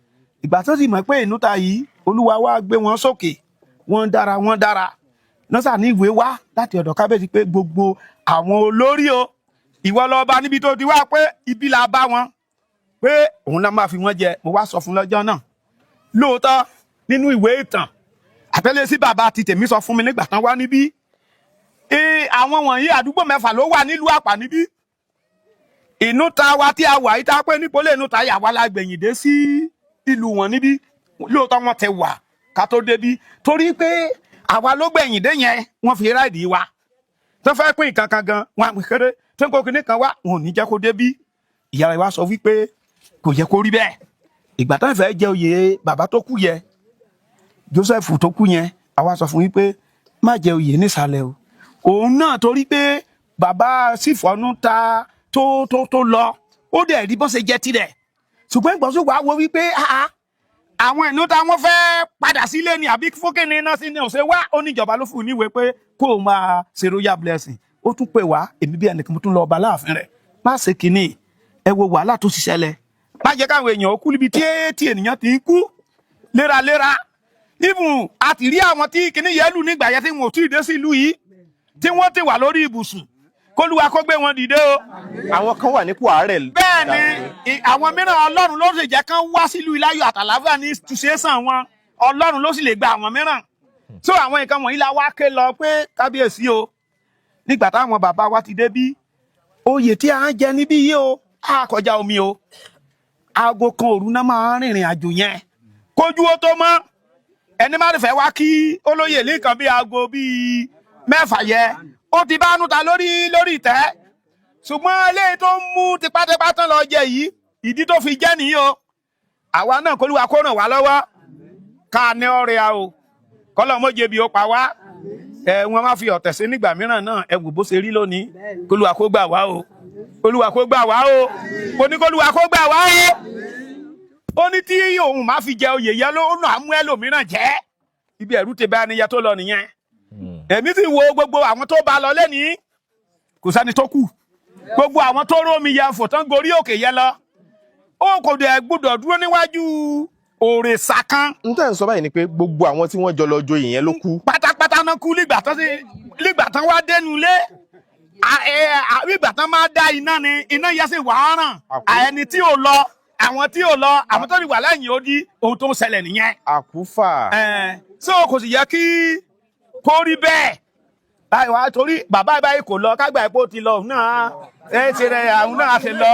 Ìgbà tó sì mọ̀ pé Ìnúta yìí, Olúwa wa gbé wọn sókè, wọ́n dára, wọ́n dára nọ́sà ní ìwé wá láti ọ̀dọ̀ kábíyèsí pé gbogbo àwọn olórí o, ìwọ lọ bá níbi tó ti wá pé ibi la bá wọn pé òun náà máa fi wọ́n jẹ. Mo wá sọ fún lọ́jọ́ náà, lóòótọ́ nínú ìwé ìtàn àtẹ́lẹ̀ sí bàbá ti tèmi sọ fún mi nígbà tán wá níbí, àwọn wọ̀nyí àdúgbò mẹ́fà ló wà nílùú Àpà níbí. Ìnúta wa tí a wà yìí tá a pé nípolé Ìnúta yà wá la gbẹ̀yìn dé sí ìlú wọn níbí. Lóòótọ́ wọn ti wà ká tó débí, torí pé àwa ló gbẹ̀yìn dé yẹn, wọ́n fi ráìdì wa tó fẹ́ pín nǹkan kan gan wọn àpè kéré tó ń kó kinní kan wá, wọn ò ní jẹ́ kó débí. Ìyá rẹ̀ wá sọ wípé kò yẹ kó rí bẹ́ẹ̀. Ìgbà tó ń fẹ́ jẹ oyè bàbá tó kú yẹ, Joseph tó kú yẹn, àwa sọ fún wípé má jẹ oyè nísàlẹ̀ o. Òun náà torí pé bàbá sífọ́nù ta tó lọ, ó dẹ̀ rí bọ́n ṣe jẹ́ tirẹ̀. Ṣùgbọ́n ìgbọ̀nsẹ̀ wàá wo wípé àwọn ìlú táwọn fẹ́ padà sílé ni àbí fókèní náà sí ni ọ̀sẹ̀ wá. Ó ní ìjọba ló fún un níwèé pé kó o máa ṣe royal blessing. Ó tún pè wá, èmi bí ẹnìkan, mo tún lọ ọba láàfin rẹ̀, má ṣe kínní, ẹ wo wàhálà tó ṣiṣẹ́lẹ̀, má jẹ́ káwọn èèyàn ó kú níbi tí ènìyàn ti ń kú léraléra. Even a ti rí àwọn tí kínní yẹn lù nígbà yẹn tí wọn ò tí ì dé sí ìlú yìí. Tí wọ́n ti wà lórí ibùsùn, kólúwa kó gbé wọn dìde o. Àwọn kan wà nípò àárẹ̀. Bẹ́ẹ̀ ni, àwọn mìíràn, Ọlọ́run ló sì jẹ́ kán wá sílùú iláyọ̀ àtàlàáfíà ní tùsẹ̀sán wọn. Ọlọ́run ló sì lè gba àwọn mìíràn. So àwọn nǹkan wọ̀nyí la wá ké lọ pé kábíyèsí o, nígbà táwọn bàbá wa ti dé bí, oyè tí a ń jẹ níbí yìí o, a kọjá omi o. Aago 1 òru náà máa ń rìnrìn àjò yẹn kójú ó tó mọ́. Ẹni má fẹ́ wá kí olóyè nìkan bí aago bíi 6 yẹ, ó ti bá núta lórí ìtẹ́. Ṣùgbọ́n eléyìí tó ń mú tipátipá tán lọ jẹ yìí, ìdí tó fi jẹ́ nìyí o. Àwa náà, kólúwa kó ràn wá lọ́wọ́ ká ní ọrẹ a o, kọ́lọ́ mọ́jẹ bí ó pa wá. Ẹ wọn má fi ọ̀tẹ̀ sí nígbà mìíràn náà. Ẹ wò bó ṣe rí lónìí. Kólúwa kó gbà wá o, kólúwa kó gbà wá o. Mo ní kólúwa kó gbà wá o. Ó ní tí òun má fi jẹ oyè yẹn ló nà á mú ẹlòmíràn jẹ. Ibi ẹ̀rú ti bá ẹni yẹn tó lọ nìyẹn. Èmi sì wo gbogbo àwọn tó bá lọ lẹ́nìí, kò sẹ́ni tó kù. Gbogbo àwọn tó rómi yẹn fò tán gorí òkè yẹn lọ, ó kò dẹ̀ gbúdọ̀ dúró níwájú òrìṣà kan. N tẹ́ ń sọ báyìí ni pé gbogbo àwọn tí wọ́n jọ lọ joyè yẹn ló kú. Pátápátá náà kú nígbà tán wá dénú ilé. Nígbà tán máa dá iná ni iná yẹn sì wà á ràn ẹni tí ò lọ, àwọn tí ò lọ, àwọn tó ti wà lẹ́yìn odi. Ohun tó ń ṣẹlẹ̀ nìyẹn. Àkúfà. Ẹ so kò sì yẹ kí kó rí bẹ́ẹ̀ báyìí wá, torí bàbá báyìí kò lọ kágbà epo ti lọ, òun náà ẹ ṣe rẹ, àwọn náà ṣe lọ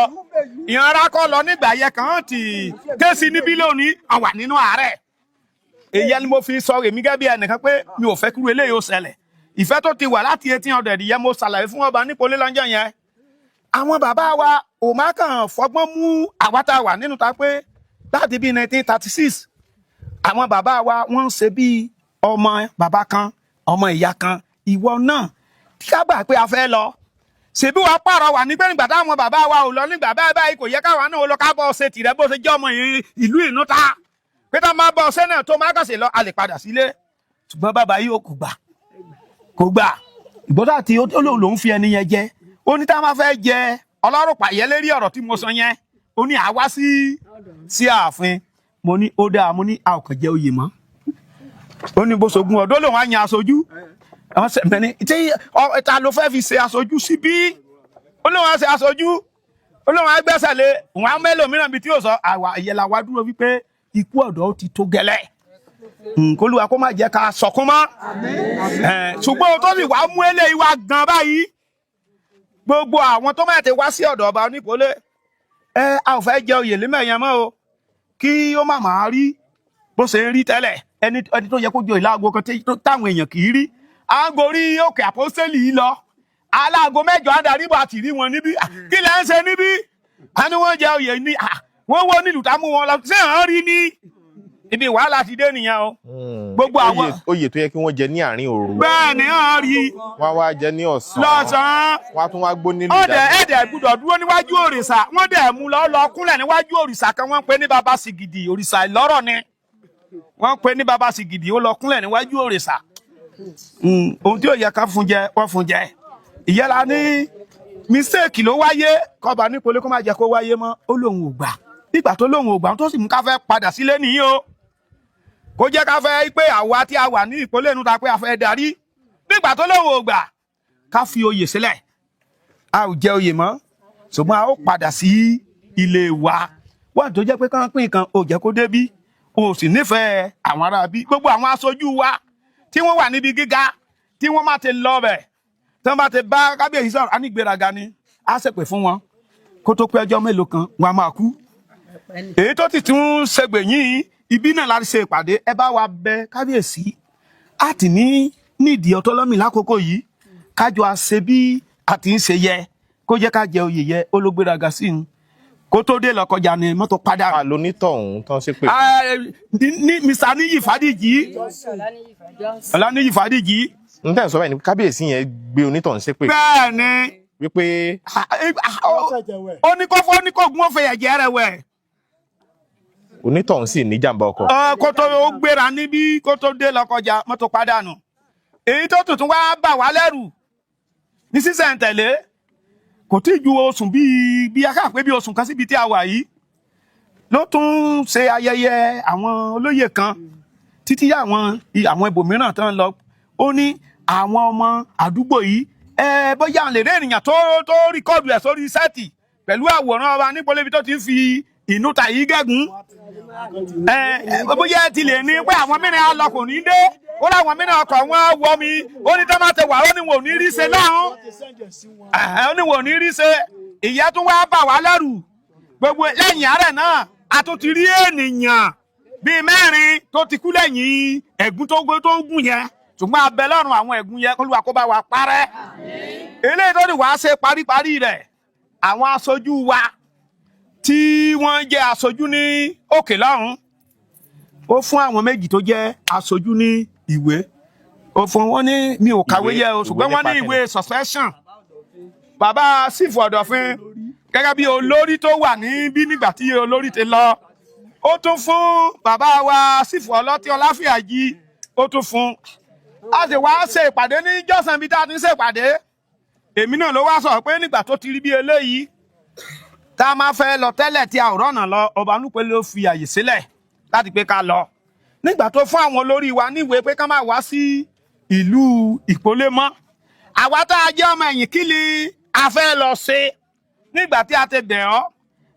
ìyanra kọ lọ nígbà yẹn kàn tí kéésì níbí lónìí àwà nínú àárẹ̀. Èyí ni mo fi sọ èmi gẹ́gẹ́ bí ẹnìkan pé mi ò fẹ́ kúrò eléyìí ó ṣẹlẹ̀. Ìfẹ́ tó ti wà láti 1800 yẹn, mo ṣàlàyé fún ọba nípolé lọ́jọ́ yẹn. Àwọn bàbá wa ò má kàn fọgbọ́n mú àwa tá a wà nínú ta pé láti bíi 1936, àwọn bàbá wa wọ́n ń ṣe bíi ọmọ bàbá kan, ọmọ ìyá kan. Ìwọ náà ká gbà pé a fẹ́ lọ, ṣèbí wàá pààrọ̀ wà nígbà nígbà táwọn bàbá wa ò lọ nígbà báyìí báyìí, kò yẹ káwa náà lọ ká bọ́ ṣe tìrẹ bó ṣe jẹ́ ọmọ ìlú Ìnúta, pé tá máa bọ́ ṣẹ́ náà tó máa kàṣe lọ, a lè padà sílé. Ṣùgbọ́n bàbá yìí ó kò gbà, kò gbà. Ìgbọ́dọ̀ àti ó lóun lòún fi ẹni yẹn jẹ. Ó ní tá a máa fẹ́ jẹ ọlọ́run pààyẹ́ lérí ọ̀rọ̀ tí mo sọ yẹn, ó ní àwa sí ààfin. Mo ní ó dáa, mo ní a ò kàn jẹ oyè mọ́. Ó ní bó ṣogún ọdún lòun á yan aṣojú. Àwọn sẹ̀mẹ́ni tí ta ló fẹ́ fi ṣe aṣojú síbí? Ó lóun á ṣe aṣojú, ó lóun á gbẹ́sẹ̀ lé òun á mẹ́lòmíràn bíi tí yóò sọ. Àwa ìyẹn la wá dúró wípé ikú ọ̀dọ́ ó ti tó gẹ́lẹ́. Kólúwa kó má jẹ́ ká sọkún mọ́. Ṣùgbọ́n ohun tó sì wá mú eléyìí wá gan báyìí, gbogbo àwọn tó máa ti wá sí ọ̀dọ̀ ọba onípolé, ẹ a ò fẹ́ jẹ oyè lémẹ̀yẹn mọ́ o, kí ó má máa rí bó ṣe ń rí tẹ́lẹ̀. Ẹni tó yẹ kó joyè láago 1 táwọn èèyàn kì í rí, à ń gorí òkè àpọ́sítélì yìí lọ aláago 8, adarí bọ̀ àti rí wọn níbí. Kí lẹ́ ń ṣe níbí? A ní wọ́n jẹ oyè ní wọ́n wọ́n nílùú tá mú wọn lọ ṣé à ń rí ní ibi wàhálà ti dé nìyẹn o. Gbogbo àwọn Oyè tó yẹ kí wọ́n jẹ ní àárín òru. Bẹ́ẹ̀ ni, à ń rí. Wọ́n á wá jẹ ní ọ̀sán. Lọ́sàn-án. Wọ́n á tún wá gbó nílùú. Ọ̀dẹ̀ ẹ̀dẹ̀ gbúdọ̀ dúró níwájú òrìṣà. Wọ́n dẹ̀ mú lọ lọ kúnlẹ̀ níwájú òrìṣà kan, wọ́n ń pè ní baba sìgìdì. Òrìṣà ìlọ́rọ̀ ni wọ́n ń pè ní baba sìgìdì. Ó lọ kúnlẹ̀ níwájú òrìṣà. Ohun tí ò yẹ ká fún jẹ, wọ́n fún jẹ. Ìyẹn la ní mistake ló wáyé, kọba nípele kó má jẹ́ kó wáyé mọ́. Ó lóun ò gbà. Nígbà tó lóun ò gbà, tó sì mú ká fẹ́ padà sílé nìyí o, kó jẹ́ ká fẹ́ pé àwa tí a wà ní ìpínlẹ̀ inú ta pé a fẹ́ darí. Nígbà tó lóun ò gbà ká fi oyè sílẹ̀, a ò jẹ oyè mọ́, ṣùgbọ́n a ó padà sí ilé wa. Wọ́n tó jẹ́ pé kán pín nǹkan ò jẹ́ kó débí, o sì nífẹ̀ẹ́ àwọn ará bí. Gbogbo àwọn aṣojú wa tí wọ́n wà níbi gíga, tí wọ́n má ti lọ bẹ̀, tí wọ́n bá ti bá kábíyèsí sọ̀rọ̀, á ní ìgbéraga ni, á ṣèpè fún wọn. Kó tó pé ọjọ́ mélòó kan, wọn á máa kú. Èyí tó ti tún ṣègbè yín ibi náà láti ṣe ìpàdé, ẹ bá wa bẹ kábíyèsí á ti ní nídìí ọtọlọmì lákòókò yìí, kájọ àṣe bí a ti ń ṣe yẹ, kó jẹ́ ká jẹ oyè yẹ. Ó ló gbéraga sí i. Kó tó dé lọ́kọjà ni mọ́tò padà. Ta lonítọ̀hún tán ṣépè? Ah, ní Mr. Níyì Fádìjì, Ọláníyì Fádìjì. N tẹ́ ń sọ báyìí ni kábíyèsí yẹn gbé onítọ̀hún ṣépè. Bẹ́ẹ̀ ni. Wípé. Ó ní kó fọ́, ní kó gún, ó fẹ́ ẹ̀jẹ̀ rẹ̀ wẹ̀. Onítọ̀hún sì ní jàǹbá ọkọ̀. Kó tó ó gbéra níbí, kó tó dé lọ́kọjà, mọ́tò padànù. Èyí tó tuntun wá bà wá lẹ́rù ní sísẹ̀ǹtẹ̀lé, kò tí ì ju oṣù bíi akáàpé bíi oṣù kan síbi tí a wà yìí, ló tún ṣe ayẹyẹ àwọn olóyè kan títí àwọn ibòmíràn tán lọ. Ó ní Àwọn ọmọ àdúgbò yìí, ẹ bóyá lè rí ènìyàn tó record ẹ̀ sórí set pẹ̀lú àwòrán ọba nípele ibi tó ti ń fi ìnúta yìí gégùn. Ẹ bóyá ẹ ti lè ní pé àwọn mìíràn á lọ, kò ní dé. Ó láwọn mìíràn ọkọ̀ wọn á wọ mi. Ó ní tọ́ máa ti wà, ó ní wọn ò ní rí ṣe lọ́hùn. Ó ní wọn ò ní rí ṣe. Ìyẹn tún wá bà wá lẹ́rù. Gbogbo lẹ́yìn àárẹ̀ náà, a tún ti rí ènìyàn bíi mẹ́rin tó ti kú lẹ́yìn ẹ̀gún tó gùn yẹn, ṣùgbọ́n abẹ lọ́rùn àwọn ẹ̀gún yẹn, k'Olúwa kó bá wa parẹ́. Eléyìí tó ní wàá ṣe paríparí rẹ̀, àwọn aṣojú wa tí wọ́n jẹ́ aṣojú ní òkè lọ́hùn, ó fún àwọn méjì tó jẹ́ aṣojú ní ìwé. Ó fún wọn ní, mi ò kàwé yẹ o, ṣùgbọ́n wọ́n ní ìwé suspension. Bàbá sífù Ọ̀dọ̀fin, gẹ́gẹ́ bí olórí tó wà níbí nígbà tí olórí ti lọ, ó tún fún bàbá wa sífù Ọlọ́tí Ọláfíàjì, ó tún fún. A sì wá ṣe ìpàdé ní jọ́sàn bí tá a ti ń ṣe ìpàdé. Èmi náà ló wá sọ̀rọ̀ pé nígbà tó ti rí bí eléyìí, tá a máa fẹ́ lọ tẹ́lẹ̀ tí a ò rọ̀nà lọ, ọba Olúpele ló fi àyè sílẹ̀ láti pé ká lọ. Nígbà tó fún àwọn olórí wa níwèé pé ká máa wá sí ìlú Ìpólé mọ́, àwa tá a jẹ́ ọmọ ẹ̀yìn, kí ni a fẹ́ lọ ṣe? Nígbà tí a ti bẹ̀ ọ́,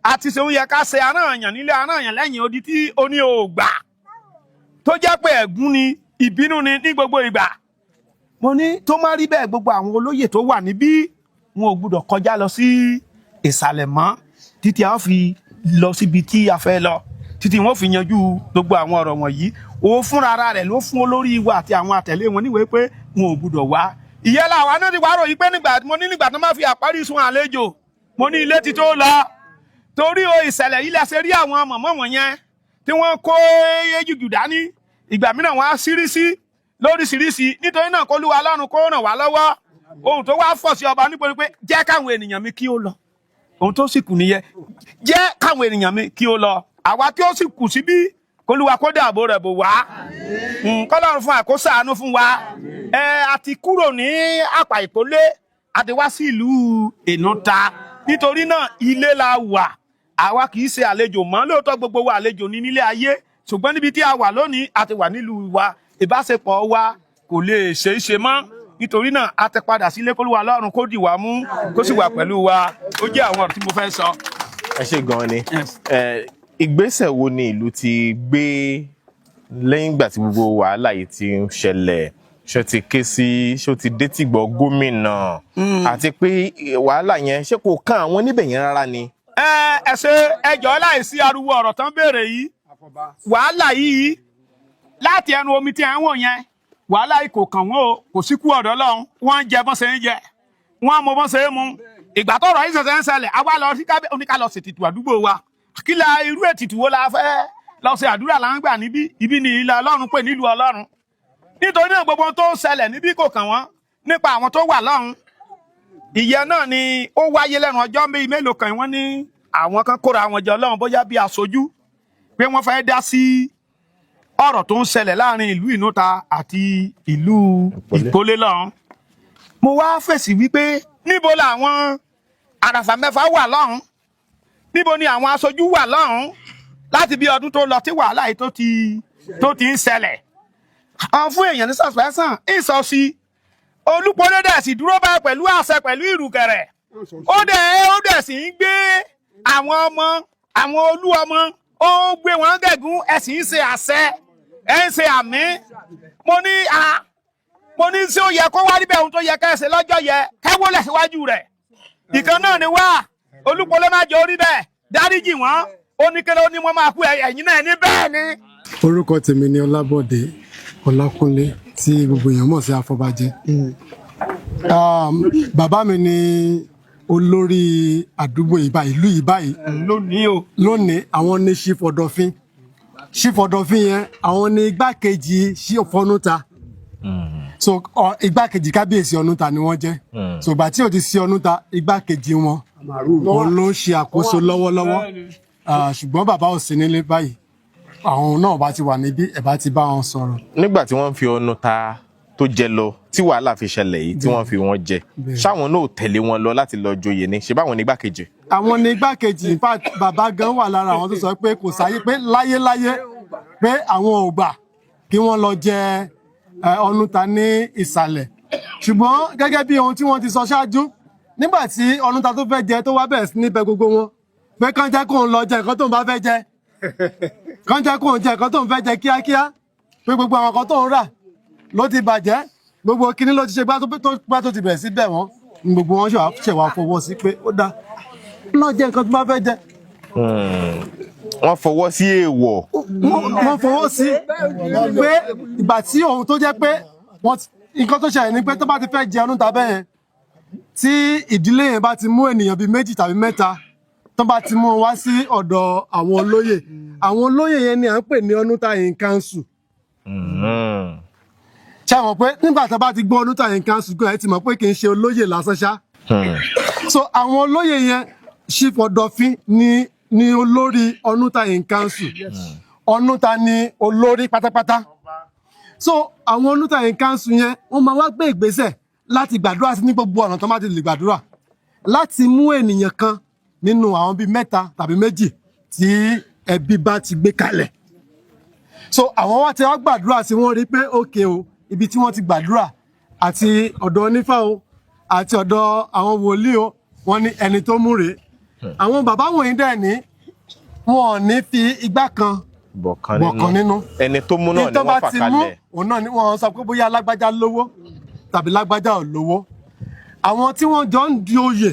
a ti ṣe oúnjẹ ká ṣe aráàyàn nílé, aráàyàn lẹ́yìn odi tí ó ní o gbà, tó jẹ́ pé ẹ̀gún ni, ìbínú ni ní gbogbo ìgbà. Mo ní tó má rí bẹ́ẹ̀, gbogbo àwọn olóyè tó wà níbí, wọn ò gbúdọ̀ kọjá lọ sí ìsàlẹ̀ mọ́ títí a fi lọ síbi tí a fẹ́ lọ, títí wọn fi yanjú gbogbo àwọn ọ̀rọ̀ wọ̀nyí. Ó fúnra ara rẹ̀ ló fún olórí wa àti àwọn àtẹ̀lé wọn níwèé pé wọn ò gbúdọ̀ wá. Ìyẹn làwa náà ti wá ròyìn pé nígbà mo ní nígbà tó má fi àparí sun àlejò, mo ní ilé ti tó lọ, torí o ìṣẹ̀lẹ̀ yìí lẹ́sẹ̀ rí àwọn mọ̀mọ́ wọ̀nyẹn tí wọ́n kó ejùjù dání. Ìgbà mìíràn wọ́n á sírísí lóríṣiríṣi. Nítorí náà, k'Olúwa Ọlọ́run kó ràn wá lọ́wọ́. Ohun tó wá fọ̀ sí ọba nítorí pé jẹ́ káwọn ènìyàn mi kí ó lọ, ohun tó sì kù nìyẹn, jẹ́ káwọn ènìyàn mi kí ó lọ. Àwa tí ó sì kù síbí, k'Olúwa kó dáàbò rẹ̀ bò wá, k'Ọlọ́run fún àkóso àánú fún wa. Ẹ a ti kúrò ní àpà Ìpólé, a ti wá sí ìlú Ìnúta. Nítorí náà, ilé la wà, àwa kì í ṣe àlejò mọ́. Lóòótọ́, gbogbo wa àlejò ní nílé ayé, ṣùgbọ́n níbi tí a wà lónìí, a ti wà nílùú wa, ìbáṣepọ̀ wa kò lè ṣeé ṣe mọ́. Nítorí náà, a ti padà sílé. k'Olúwa Ọlọ́run kó dì wá mú, kó sì wà pẹ̀lú wa. Ó jẹ́ àwọn ọ̀rọ̀ tí mo fẹ́ sọ. Ẹ ṣe gan ni. Ìgbésẹ̀ wo ni ìlú ti gbé lẹ́yìn ìgbà tí gbogbo wàhálà yìí ti ń ṣẹlẹ̀? Ṣé ti ké sí, ṣé ó ti dé tìgbọ́ gómìnà? Àti pé wàhálà yẹn, ṣé kò kàn àwọn níbẹ̀ yẹn rárá ni? Ẹ ṣe ẹjọ́, láìsí ariwo ọ̀rọ̀ tán béèrè yìí, wàhálà yìí láti ẹnu omi tí ẹ ń wò yẹn, wàhálà yìí kò kàn wọ́n o. Kò síkú ọ̀dọ́ lọ́hùn, wọ́n ń jẹ bọ́n ṣe ń jẹ, wọ́n mọ bọ́n ṣe ń mu. Ìgbà tọ́rọ̀ yìí ṣẹ̀ṣẹ̀ ń ṣẹlẹ̀, àwa lọ sí kábẹ́ oníkà lọ ṣètìtù àdúgbò wa. Kí la irú ètìtù wo la fẹ́ lọ ṣe? Àdúrà là ń gbà níbí. Ibi ni ilẹ̀ Ọlọ́run pè nílùú Ọlọ́run. Nítorí náà, gbogbo ohun tó ń ṣẹlẹ̀ níbí kò kàn wọ́n. Nípa àwọn tó wà lọ́hùn, ìyẹn náà ni ó wáyé lẹ́nu ọjọ́ bíi mélòó kan. Wọ́n ní àwọn kan kóra àwọn jọ lọ́hùn, bóyá bí aṣojú, pé wọ́n fẹ́ dá sí ọ̀rọ̀ tó ń ṣẹlẹ̀ láàrin ìlú Ìnúta àti ìlú Ìpólé lọ́hùn. Mo wá fèsì wípé níbo làwọn àràfà mẹ́fà wà lọ́hùn? Níbo ni àwọn aṣojú wà lọ́hùn láti bí ọdún tó lọ tí wàhálà yìí tó ti ń ṣẹlẹ̀? Àwọn fún èèyàn ní suspension ìsọsí. Olúpọ̀lé dẹ̀ sì dúró báyìí pẹ̀lú àṣẹ, pẹ̀lú ìrùkẹ̀rẹ̀. Ó dẹ̀ sì ń gbé àwọn ọmọ, àwọn olú ọmọ, ó gbé wọn gẹ̀gún. Ẹ̀ sì ń ṣe àṣẹ, ẹ̀ ń ṣe àmì. Mo ní a mo ní tí ó yẹ kó wá níbẹ̀, ohun tó yẹ kẹ́ ẹ ṣe lọ́jọ́ yẹ kẹ́ wọlé síwájú rẹ̀. Ìkan náà ni wá Olúpọ̀lé má jẹ́ orí bẹ́ẹ̀, dáríjì wọ́n. Ó ní kí ló ní wọ́n máa kú, ẹ̀yìn náà ní bẹ́ẹ̀ ni. Orúkọ tèmi ni Ọlábọ̀dé Ọlákúnlé, tí gbogbo èèyàn mọ̀ sí Afọbajẹ. Bàbá mi ni olórí àdúgbò yìí báyìí, ìlú yìí báyìí. Lónìí o. Lónìí, àwọn ní chief Ọ̀dọ̀fin. Chief Ọ̀dọ̀fin yẹn, àwọn ní igbákejì chief Ọ̀nùta. So igbákejì kábíyèsí Ọ̀nùta ni wọ́n jẹ́. So ìgbà tí ò ti sí Ọ̀nùta, igbákejì wọn òun ló ń ṣe àkóso lọ́wọ́lọ́wọ́. Ṣùgbọ́n bàbá ò sí nílé báyìí. Àwọn náà bá ti wà níbí, ẹ̀ bá ti bá wọn sọ̀rọ̀. Nígbà tí wọ́n fi ọ̀nà ta tó jẹ lọ, tí wàhálà fi ṣẹlẹ̀ yìí, tí wọ́n fi wọ́n jẹ, ṣáwọn náà ò tẹ̀lé wọn lọ láti lọ joyè ni? Ṣe báwọn ní igbákejì? Àwọn ní igbákejì. In fact, bàbá gan wà lára àwọn tó sọ pé kò sáyé, pé láyéláyé, pé àwọn ò gbà kí wọ́n lọ jẹ ọ̀nùta ní ìsàlẹ̀. Ṣùgbọ́n gẹ́gẹ́ bí ohun tí wọ́n ti sọ ṣáájú, nígbà tí Ọ̀núta tó fẹ́ jẹ tó wá bẹ̀rẹ̀ sí ní bẹ gbogbo wọn pé kán jẹ́ kóun lọ jẹ nǹkan tóun bá fẹ́ jẹ, kán jẹ́ kóun jẹ nǹkan tóun fẹ́ jẹ kíákíá, pé gbogbo àwọn kan tóun rà ló ti bàjẹ́, gbogbo kinní ló ti ṣe gbá tó gbá, tó ti bẹ̀rẹ̀ sí bẹ̀ wọ́n ní gbogbo wọn ṣe wá fọwọ́ sí pé ó dáa, lọ jẹ nǹkan tó bá fẹ́ jẹ. Wọ́n fọwọ́ sí èèwọ̀. Wọ́n fọwọ́ sí pé ìgbà tí òun tó jẹ́ pé wọ́n nǹkan tó ṣẹlẹ̀ ni pé tó bá ti fẹ́ jẹ Ọ̀núta bẹ́ẹ̀ yẹn, tí ìdílé yẹn bá ti mú ènìyàn bíi méjì tàbí mẹ́ta, tó bá ti mú wọn wá sí ọ̀dọ̀ àwọn olóyè, àwọn olóyè yẹn ni à ń pè ní Ọ̀núta in council. Ṣé àwọn pé nígbà tó bá ti gbọ́ Ọ̀núta in council gan, ẹ ti mọ̀ pé kì í ṣe olóyè lásán ṣá. So àwọn olóyè yẹn, Chief Ọ̀dọ̀fin ni olórí Ọ̀núta in council. Ọ̀núta ni olórí pátápátá. So àwọn Ọ̀núta in council yẹn, wọ́n máa wá gbé ìgbésẹ̀ láti gbàdúrà sí ní gbogbo ọ̀nà tó má ti lè gbàdúrà láti mú ènìyàn kan nínú àwọn bíi mẹ́ta tàbí méjì tí ẹbí bá ti gbé kalẹ̀. So àwọn wá ti wá gbàdúrà sí, wọ́n rí pé òkè o, ibi tí wọ́n ti gbàdúrà àti ọ̀dọ̀ onífá o àti ọ̀dọ̀ àwọn wòlíì o, wọ́n ní ẹni tó mú rèé. Àwọn bàbá wọ̀nyí dẹ̀ ní wọn ò ní fi igbá kan bọ̀kan bọ̀kan nínú. Ẹni tó mú náà ni tó wọ́n bá fà ti mú kalẹ̀. Òun náà ni wọ́n sọ pé bóyá lágbájá lówó tàbí lágbájá ò lówó. Àwọn tí wọ́n jọ ń di oyè,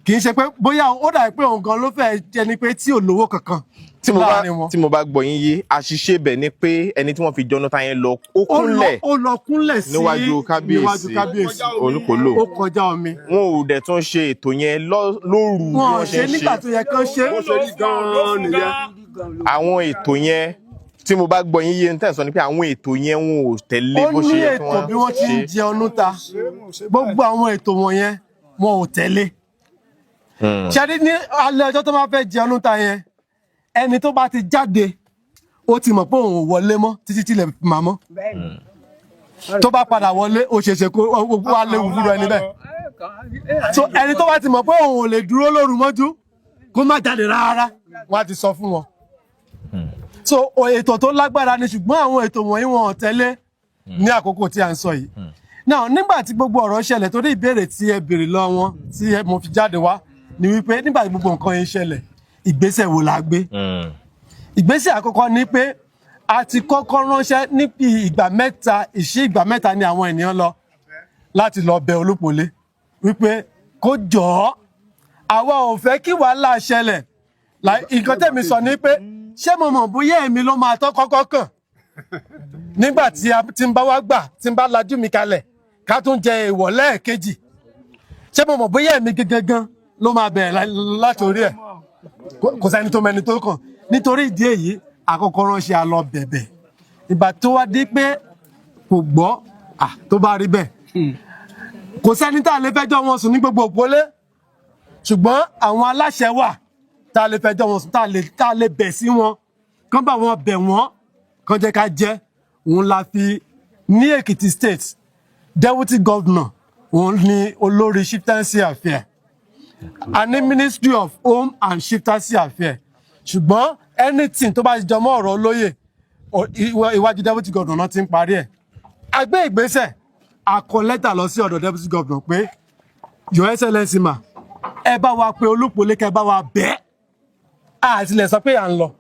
kì í ṣe pé bóyá ó dàbí pé òun gan ló fẹ́ jẹ́ ni pé tí ò lówó kankan Tí mo bá láàrin wọn. Tí mo bá gbọ́ yín yé, àṣìṣe bẹ̀ ni pé ẹni tí wọ́n fi jọ Ọ̀núta yẹn lọ, ó Ó lọ kúnlẹ̀ ó lọ kúnlẹ̀ sí níwájú kábíyèsí. Níwájú kábíyèsí. Olúkòlò. Ó kọjá omi. Wọn ò dẹ̀ tún ṣe ètò yẹn lóru bí Wọn ò wọ́n ṣe ṣe ń nígbà ṣe tó yẹ kán ṣe. Bó ṣe rí gan-an nìyẹn. Àwọn ètò yẹn, tí mo bá gbọ́ yín yé, ń tẹ̀sán ni pé àwọn ètò yẹn, wọn ò tẹ̀lé Ó bó ṣe ní yẹ kí ètò bí wọ́n ti ń ṣe. jẹ Ọ̀núta. Gbogbo àwọn ètò wọ̀nyẹn, wọn ò tẹ̀lé. Ṣẹ́rí ní alẹ́ ọjọ́ tó máa fẹ́ jẹ Ọ̀núta yẹn, ẹni tó bá ti jáde, ó ti mọ̀ pé òun ò wọlé mọ́ títí tílẹ̀ fi máa mọ́. Tó bá padà wọlé, ó ṣeéṣe kó ó wá léwu fúnra ẹni bẹ́ẹ̀. So ẹni tó bá ti mọ̀ pé òun ò lè dúró lóru mọ́jú, kó má jáde rárá, wọ́n á ti sọ fún wọn. So ètò tó lágbára ni, ṣùgbọ́n àwọn ètò wọ̀nyí, wọn ò tẹ̀lé ní àkókò tí a ń sọ yìí. Now, nígbà tí gbogbo ọ̀rọ̀ ṣẹlẹ̀, torí ìbéèrè tí ẹ béèrè lọ wọn tí mo fi jáde wá ni wípé nígbà tí gbogbo nǹkan yẹn ṣẹlẹ̀, ìgbésẹ̀ wo la gbé? Ìgbésẹ̀ àkọ́kọ́ ni pé a ti kọ́kọ́ ránṣẹ́ níbi ìgbà mẹ́ta, ìṣí ìgbà mẹ́ta ni àwọn ènìyàn lọ láti lọ bẹ Olúpọ̀lé wípé kó jọ̀ọ́, àwa ò fẹ́ kí wàhálà ṣẹlẹ̀. Nǹkan tẹ̀mí sọ ni pé, ṣé mo mọ̀ bóyá èmi ló máa tọ́ kọ́kọ́ kàn nígbà tí a ti ń bá wá gbà tí ń bá lajú mi kalẹ̀ ká tún jẹ èèwọ̀ lẹ́ẹ̀kejì? Ṣé mo mọ̀ bóyá èmi gangan ló máa bẹ̀rẹ̀ láti orí ẹ̀? Kò sẹ́ni tó mẹni tó kàn. Nítorí ìdí èyí, àkọ́kọ́ ránṣẹ́, a lọ bẹ̀bẹ̀. Ìgbà tó wá dé pé kò gbọ́, à tó bá rí bẹ́ẹ̀, kò sẹ́ni tá a lè fẹjọ́ wọn sùn ní gbogbo òpólé, ṣùgbọ́n àwọn aláṣẹ wà tá a lè fẹjọ́ wọn sùn, tá a lè bẹ̀ sí wọn, kán bá wọn bẹ̀ wọ́n, kán jẹ́ ká jẹ́. Òun la fi ní Èkìtì State, deputy governor òun ni olórí chieftaincy affair. A ní Ministry of Home and Chieftaincy Affair, ṣùgbọ́n anything tó bá ti jọmọ́ ọ̀rọ̀ olóyè, iwájú deputy governor náà ti ń parí ẹ̀. A gbé ìgbésẹ̀, a kọ lẹ́tà lọ sí ọ̀dọ̀ deputy governor pé, "Your Excellency ma, ẹ bá wa pé Olúpọ̀lé, kẹ bá wa bẹ́ẹ̀." A ti lè sọ pé à ń lọ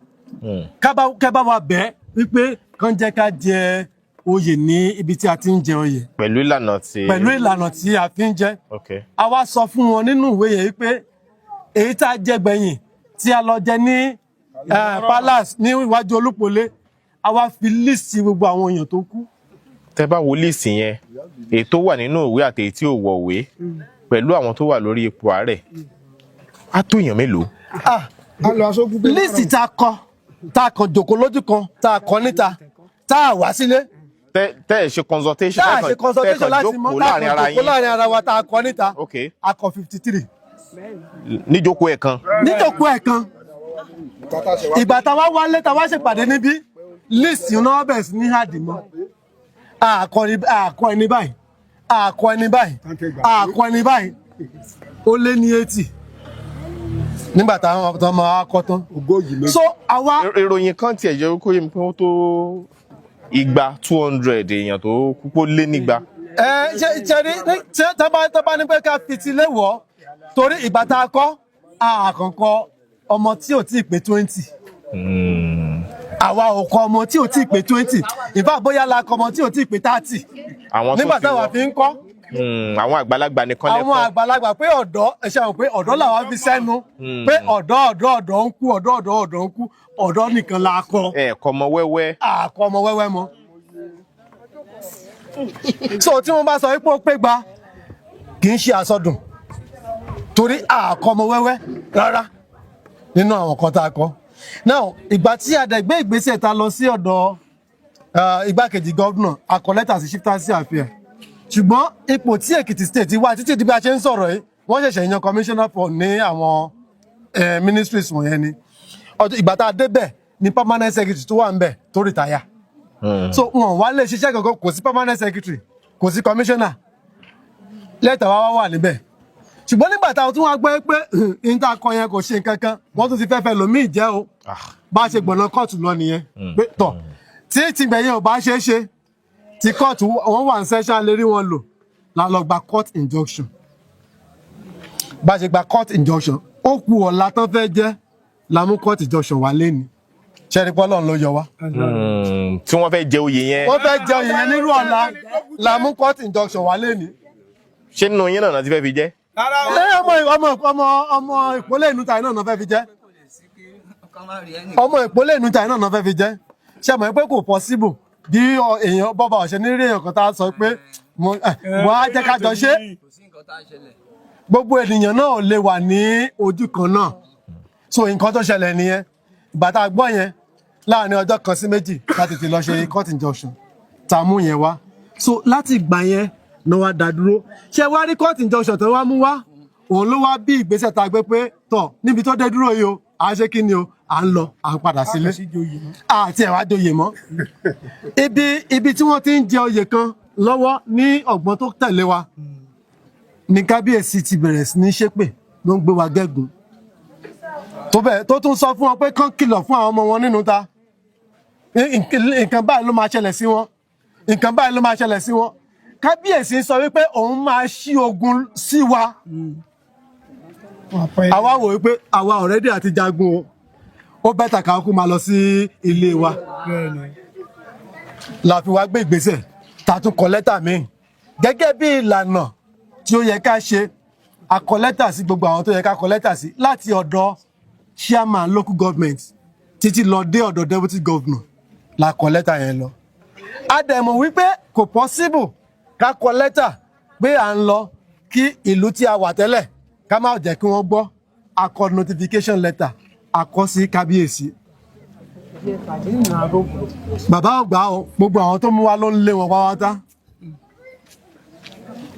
kẹ bá wa bẹ́ẹ̀ wípé kàn jẹ́ ká jẹ oyè ní ibi tí a ti ń jẹ oyè. Pẹ̀lú ìlànà tí. Pẹ̀lú ìlànà tí a fi ń jẹ. A wá sọ fún wọn nínú ìwé yẹn wípé èyí tá a jẹ gbẹ̀yìn tí a lọ jẹ ní palace ní iwájú Olúpọ̀lé, a wá fi list gbogbo àwọn èèyàn tó kú. Tẹ́ bá wo list yẹn, èyí tó wà nínú ìwé àti èyí tí ò wọ̀ ìwé, pẹ̀lú àwọn tó wà lórí ipò àárẹ̀, á tó èèyàn mélòó? Ah, list tá a kọ, tá a kàn jòkó lójú kan, tá a kọ níta, tá a wá sílé. Tẹ́ ẹ̀ ṣe consultation. Tá a ṣe consultation tẹ́ kàn láti mọ jókòó tá a láàrin kàn ara jòkó yín. láàrin ara wa, tá a kọ níta, a kọ 53. Níjókòó ẹ̀ kan. Níjókòó ẹ̀ kan. Ìgbà tá a wá wálé, tá a wá ṣèpàdé níbí, list náà bẹ̀rẹ̀ sí ní add mọ́. Àkọ ẹni báyìí, àkọ ẹni báyìí, àkọ ẹni báyìí, ó lé ní 80 nígbà táwọn tó máa kọ tán. So àwa Ìròyìn kan tiẹ̀ jẹ́ kó yé mi pé ó tó igba, 200 èèyàn tó kú, kó lé nígba. Ẹ ṣe ṣe ní ṣe tọ́ bá ní pé ká fi ti lé wọ̀, torí ìgbà tá a kọ́ àkànkọ́ ọmọ tí ò tí ì pé 20, àwa ò kọ ọmọ tí ò tí ì pé 20. Ìfà bóyá la kọ ọmọ tí ò tí ì pé 30 Àwọn tó nígbà ti táwa wọ. fi ń kọ́. Àwọn àgbàlagbà nìkan Àwọn lẹ́kọ̀ọ́. àgbàlagbà, pé ọ̀dọ́, ẹ ṣe àwọn pé ọ̀dọ́ làwa fi sẹ́nu, pé ọ̀dọ́ ọ̀dọ́ ọ̀dọ́ ń kú, ọ̀dọ́ ọ̀dọ́ ọ̀dọ́ ń kú, ọ̀dọ́ nìkan la kọ. Ẹ kọ́ ọmọ wẹ́wẹ́. Àkọ ọmọ wẹ́wẹ́ mọ́. So tí wọ́n bá sọ pé ó pé gba, kì í ṣe àsọdùn, torí àkọ ọmọ wẹ́wẹ́ rárá nínú àwọn kan tá a kọ. Now, ìgbà tí a dẹ̀ gbé ìgbésẹ̀ ta lọ sí ọ̀dọ̀ igbákejì gómìnà, a kọ lẹ́tà sí chieftaincy affair, ṣùgbọ́n ipò tí Èkìtì State wà títí di bí a ṣe ń sọ̀rọ̀ yìí, wọ́n ṣẹ̀ṣẹ̀ yan commissioner for ní àwọn ministries wọ̀nyẹn ni. Ọdún ìgbà tá a débẹ̀ ní permanent secretary tó wà ń bẹ̀ tó retire, so wọn wá lè ṣiṣẹ́ kankan. Kò sí permanent secretary, kò sí commissioner. Lẹ́tà wa wá wà níbẹ̀, ṣùgbọ́n nígbà táwọn tún wá gbọ́ pé n ta kọ yẹn kò ṣe nǹkan kan, wọ́n tún ti fẹ́ fẹ́ lòmíì jẹ́ o. Bá a ṣe gbọ̀nà kóòtù lọ nìyẹn, pé tọ̀ tí tìgbẹ̀yìn ò bá ṣe é ṣe, tí kóòtù wọ́n wà ń sẹ́ṣà lè rí wọn lò, la lọ gba court injunction. Bá a ṣe gba court injunction, ó kù ọ̀la tán fẹ́ jẹ́ la mú court injunction wá lẹ́ni. Ṣẹ́ni pọ́lọ́n ló yọ wá. Tí wọ́n fẹ́ jẹ oyè yẹn. Wọ́n fẹ́ jẹ oyè yẹn nírú ọ̀la la mú court injunction wá lẹ́ni. Ṣé nínú yín náà ti fẹ́ fi jẹ́? Ẹ ọmọ ìpínlẹ̀ Ìnúta náà náà fẹ́ fi jẹ́. Ọmọ ìpínlẹ̀ Ìnúta náà náà fẹ́ fi jẹ́. Ṣe mọ̀ pé kò possible bí èèyàn bọ́ba ọ̀ṣẹ́ ní rí èèyàn kan tá a sọ pé wọ́n á jẹ́ ká jọ ṣe. Gbogbo ènìyàn náà ò lè wà ní ojú kan náà. So nǹkan tó ṣẹlẹ̀ nìyẹn. Ìgbà tá a gbọ́ yẹn, láàrin ọjọ́ kan sí méjì, láti ti lọ ṣe court injunction tá a mú yẹn wá. So láti ìgbà yẹn ní wàá dá dúró. Ṣé wá rí court injunction tó wá mú wá, òun ló wá bí ìgbésẹ̀ tá a gbé pé tọ̀ níbi tó dé dúró yìí o, à ń ṣe kí ni o, à ń lọ, à ń padà sílé àti ẹ̀wá joyè mọ́. Ibi tí wọ́n ti ń jẹ oyè kan lọ́wọ́ ní ọ̀gbọ́n tó tẹ̀lé wa ní kábíyèsí ti bẹ̀rẹ̀ sí ní ṣépè, ló ń gbé wa gẹ́gùn, tó bẹ́ẹ̀ tó tún sọ fún wọn pé kán kìlọ̀ fún àwọn ọmọ wọn nínú ta, nǹkan báyìí ló máa ṣẹlẹ̀ sí wọn, nǹkan báyìí ló máa ṣẹlẹ̀ sí wọn. Kábíyèsí sọ wípé òun máa ṣí ogun sí wa. Àwa wò wípé àwa already àti jagun o, ó better ká kú máa lọ sí ilé wa. La fi wá gbé ìgbésẹ̀ tá a tún kọ lẹ́tà míì gẹ́gẹ́ bí ìlànà tí ó yẹ ká ṣe. A kọ lẹ́tà sí gbogbo àwọn tó yẹ ká kọ lẹ́tà sí, láti ọ̀dọ̀ chairman local government títí lọ dé ọ̀dọ̀ deputy governor la kọ lẹ́tà yẹn lọ. A dẹ̀ mọ̀ wípé kò possible ká kọ lẹ́tà pé à ń lọ, kí ìlú tí a wà tẹ́lẹ̀ ká má jẹ́ kí wọ́n gbọ́. A kọ notification letter, a kọ sí kábíyèsí. Bàbá ọgbà o, gbogbo àwọn tó mú wa ló ń lé wọn pátá,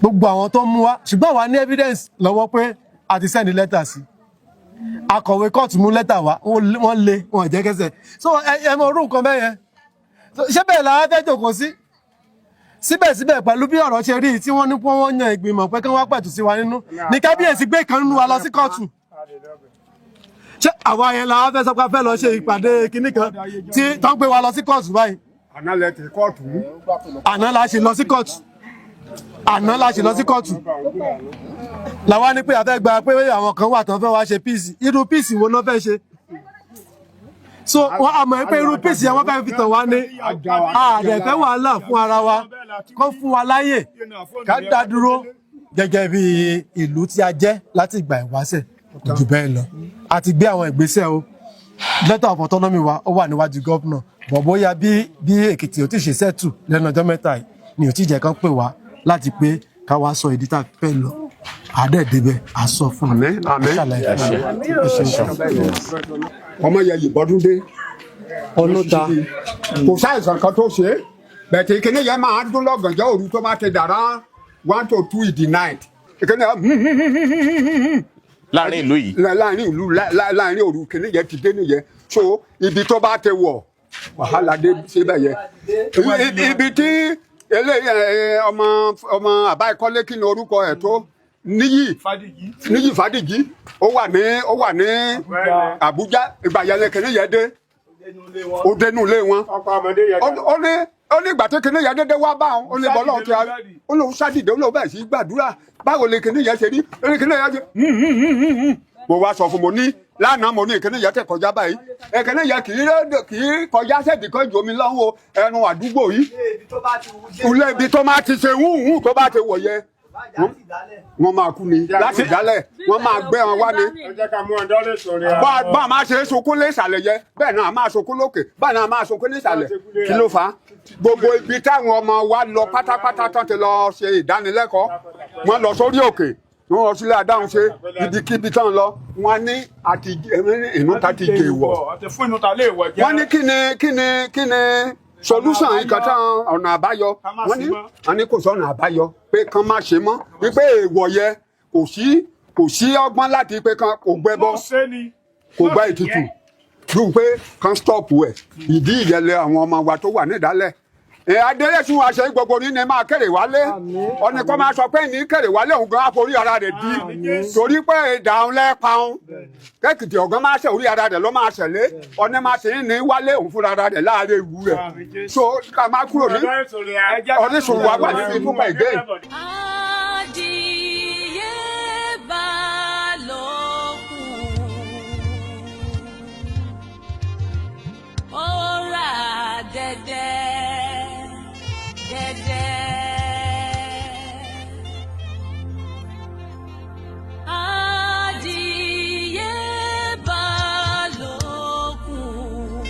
gbogbo àwọn tó mú wa. Ṣùgbọ́n àwa ní evidence lọ́wọ́ pé a ti send letter sí. Akọ̀wé kóòtù mú lẹ́tà wá, wọ́n lé wọn jẹ́ kẹsẹ̀. So ẹ mọ orú nǹkan bẹ́ẹ̀ yẹn. So, ṣé bẹ́ẹ̀ làwọn fẹ́ jòkó sí? Síbẹ̀síbẹ̀, pẹ̀lú bí ọ̀rọ̀ ṣe rí tí wọ́n ní pé wọ́n yan ìgbìmọ̀ pé kí wọ́n pẹ̀tù sí wa nínú, ní kábíyèsí gbé kan nínú wa lọ sí kóòtù. Ṣé àwa yẹn làwọn fẹ́ sọ pé a fẹ́ lọ ṣe ìpàdé kinní kan tí tó ń gbé wa lọ sí kóòtù báyìí? Àná lẹ ti kóòtù. Àná la ṣe lọ sí kóòtù, àná la ṣe lọ sí kóòtù. Làwa ní pé a fẹ́ gba pé àwọn kan wà tán fẹ́ wá ṣe peace. Irú peace wo náà fẹ́ ṣe? So wọ́n àmọ́ pé irú peace yẹn, wọ́n fẹ́ fi tàn wá ní àdẹ̀fẹ́ wàhálà fún ara wa. Kó fún wa láyè ká dá dúró gẹ́gẹ́ bí ìlú tí a jẹ́ láti ìgbà ìwáṣẹ̀. Kò jù bẹ́ẹ̀ lọ. A ti gbé àwọn ìgbésẹ̀ o. Letter of autonomy wa, ó wà níwájú gómìnà bọ̀. Bóyá bí Èkìtì ò tí ì ṣe settle lẹ́nu ọjọ́ mẹ́ta yìí ni ò tí ì jẹ́ kán pè wá láti pé ká wá sọ ìdí tá a fẹ́ lọ. Àdẹ́ẹ̀dẹ́bẹ̀ à sọ fún un. Àmín. Ṣàlàyé fún un. Ẹ ṣeun. Ọmọ yẹn yìnbọn dé. Ọlọ́ta. Kò sáìsàn kan tó ṣe é bẹ̀tẹ̀. Ìkíní yẹn máa dún lọ́gànjọ́ òru tó bá ti dàrá 1 to 2 in the night. Ìkíní yẹn Láàrin ìlú yìí. Láàrin ìlú, láàrin òru, kíní yẹn ti dé nìyẹn. So ibi tó bá ti wọ̀, wàhálà dé síbẹ̀ yẹn. Ibi tí eléyìí, ọmọ àbá ìkọ́lé, kí ni orúkọ ẹ̀ tó níyì, Níyì Fádìjì, ó wà ní Àbújá. Ìgbà yẹn kíní yẹn dé, ó dénú ilé wọn. Ó ní Ó ní ìgbà tó kinní yẹn dédé wá bá òun, ó ní bọ́ lọ́hùn tí a ó lóun sádìde, ó lóun bẹ̀rẹ̀ sí í gbàdúrà. Báwo ni kinní yẹn ṣe rí? Ó ní kinní yẹn ṣe mo wá sọ fún, mo ní lánàá, mo ní kinní yẹn tẹ kọjá báyìí, ẹ kinní yẹn kì í kì í kọjá sẹ́ẹ̀dì kan jomi lọ́wọ́ ẹnu àdúgbò yìí ulẹ̀ ibi tó máa ti ṣe húhù tó bá ti wọ̀ yẹ, wọ́n máa kú ni láti dálẹ̀, wọ́n máa gbé wọn wá ni. Bá a máa ṣe é sunkún lé ìsàlẹ̀ yẹ, bẹ́ẹ̀ náà a máa sunkún lókè, bẹ́ẹ̀ náà a máa sunkún nísàlẹ̀. Kí ló fà á? Gbogbo ibi táwọn ọmọ wa lọ pátápátá tán ti lọ ṣe ìdánilẹ́kọ̀ọ́, wọ́n lọ sórí òkè, wọ́n lọ sílé adáhùn ṣe, ibikíbi tán lọ, wọ́n ní àti inú ta ti jẹ ìwọ̀. Wọ́n ní kí ni solution yìí kan tán, ọ̀nà àbáyọ? Wọ́n ní kò sọ̀nà àbáyọ pé kán má ṣe mọ́, wípé èèwọ̀ yẹ, kò sí ọgbọ́n láti pé kán kò gbẹ́bọ́, kò gbá ètùtù dùn pé kán stop ẹ̀. Ìdí ìyẹlẹ àwọn ọmọ wa tó wà nídàálẹ̀ ẹ adélẹ́sùn àṣẹ gbogbo ní máa kéré wálé. Ọ̀nì kan máa sọ pé ní kéré wálé, òun gan àforí ara rẹ̀ di torí pé ìdáhùn lẹ́ẹ̀paun kẹ́kìtì ọ̀gán máa ṣe orí ara rẹ̀ ló máa ṣẹlẹ̀. Ọ̀nì máa ṣe ní wálé òun fúnra ara rẹ̀ láàárẹ̀ ewu rẹ̀, so ká máa kúrò ní orísun wa wà níbi ìfúnpá ìgbé. Adìyẹ bá lókun, ó rà dẹ́dẹ́ dẹ́dẹ́. Adìyẹ bá lókun,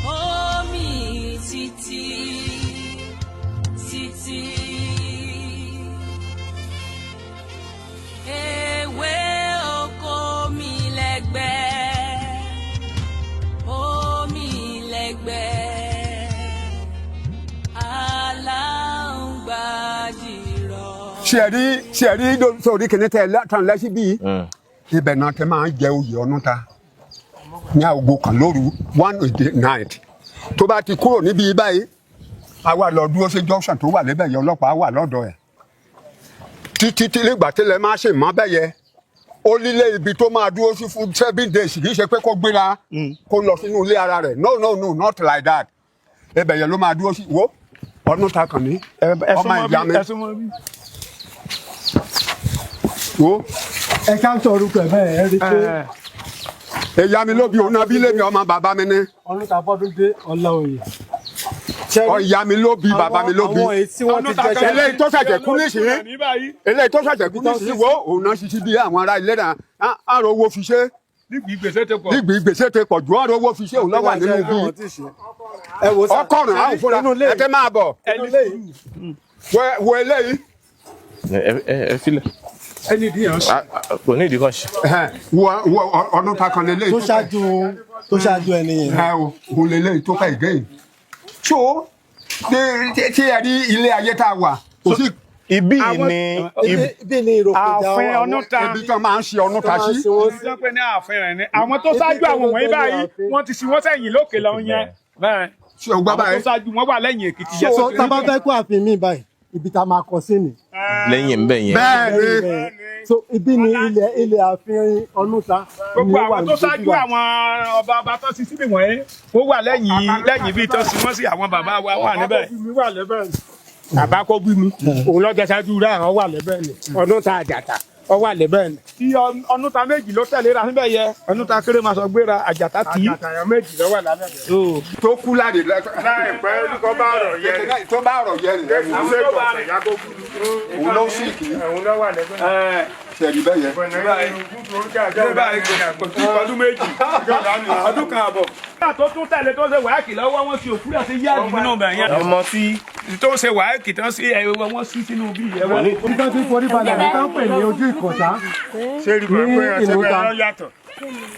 omi títí títí. Ewé oko mi lẹ́gbẹ́, omi lẹ́gbẹ́, aláǹgbàjìrọ̀. Ṣe rí sórí kìíní tẹ tán lẹ́sí bíi ibẹ̀ náà tẹ máa ń jẹ oyè ọdún ta ní aago kan lóru, one in the night. Tó bá ti kúrò níbí báyìí, a wá lọ dúró sí junction tó wà lẹ́bẹ̀ yẹn, ọlọ́pàá wà lọ́dọ̀ ẹ̀ títí tí nígbà tí lẹ máa ṣe mọ́ bẹ́ẹ̀ yẹ. Ó lílé ibi tó máa dúró sí fún 7 days. Kì í ṣe pé kó gbéra kó lọ sínú ilé ara rẹ̀. No, no, no, not like that. Ibẹ̀ yẹn ló máa dúró sí. Wo ọdún ta kàn ní ọmọ ìyá mi, wo. Ẹ ká sọ orúkọ ẹ bẹ́ẹ̀, ẹ rí i pé Ìyá mi ló bí òun náà bí lémi, ọmọ bàbá mi ní. Ọdún ta bọ́dún dé Ọláoyè. Ọ̀yá mi ló bí, bàbá mi ló bí. Àwọn èyí tí wọ́n ti jẹ́ Eléyìí tó ṣẹ̀ṣẹ̀ kú nísìnyí, eléyìí tó ṣẹ̀ṣẹ̀ kú nísìnyí, wo òun náà ṣiṣẹ́ bí àwọn ará ilé náà á rọ owó fi ṣe. Nígbì gbèsè ti pọ̀. Nígbì gbèsè ti pọ̀ jù, á rọ owó fi ṣe. Òun lọ́wọ́ nínú bí ọkọ̀rùn àwọn fúnra ẹ tẹ́ máa bọ̀ wo eléyìí. Ẹ filẹ̀. Ẹni ìdí yẹn. Kò ní ìdí kan ṣe. Wo ọdún ta kan lélẹ́yìí. Tó ṣáájú ẹni yẹn. Ẹ o, òun lélẹ́yìí tó ká ìgé yìí. So tí ẹ rí ilé ayé tá a wà, kò sí. Ibi ni ibi ni ìròpèjà. Ààfin Ọ̀nùta. Ibi tí wọ́n máa ń ṣe Ọ̀nùta sí. Ibi tí wọ́n pè ní ààfin rẹ̀ ni àwọn tó ṣáájú àwọn wọ̀nyí báyìí, wọ́n ti sin wọ́n sẹ́yìn lókè lọ yẹn. Ṣé o gbọ́ Àwọn tó báyìí? ṣáájú wọn wà lẹ́yìn Èkìtì yẹn. So tá a bá fẹ́ kó ààfin mi báyìí, ibi tá a máa kọ sí ni. Lẹ́yìn ń bẹ̀ yẹn. Bẹ́ẹ̀ ni. So ibi ni ilẹ̀ ààfin Ọ̀nùta. Gbogbo àwọn tó ṣáájú àwọn ọba tó sin síbí wọ̀nyí, ó wà lẹ́yìn bíi tó sin wọ́n sí, àwọn bàbá wa wà níbẹ̀. Bàbá kó bí mi, òun lọ́jọ́ ṣáájú rẹ̀, àwọn wà lẹ́bẹ̀ ni ọdún tá àjàtà ọ wà lẹ́bẹ̀ ni. Tí Ọ̀nùta méjì ló tẹ̀lé ra níbẹ̀ yẹ, Ọ̀nùta kéré máa sọ gbéra àjàtà tì í. Àjàtà yẹn méjì ló wà lábẹ́ bẹ̀. Tó kú láre. Láìpẹ́ tó bá ọ̀rọ̀ yẹ rẹ̀. Tó bá ọ̀rọ̀ yẹ rẹ̀. Àwọn tó bá rẹ̀ òun ló sì kì í. Òun ló wà lẹ́bẹ̀. Ṣẹ̀rí bẹ́ẹ̀ yẹn. Ọdún 2, ọdún 1.5. Nígbà tó tún tẹ̀lé tó ṣe WAEC lọ́wọ́, wọn fi òkú rẹ̀ sí yáàdì nínú ibẹ̀ yẹn. Ọmọ tí tó ṣe WAEC tán sí ẹ̀ wọ́n sí sínú bí ẹ̀ wọ́n. Ibi tó ti forí balẹ̀ ní tó ń pè ní ojú ìkọ̀tà ní Ìnúta,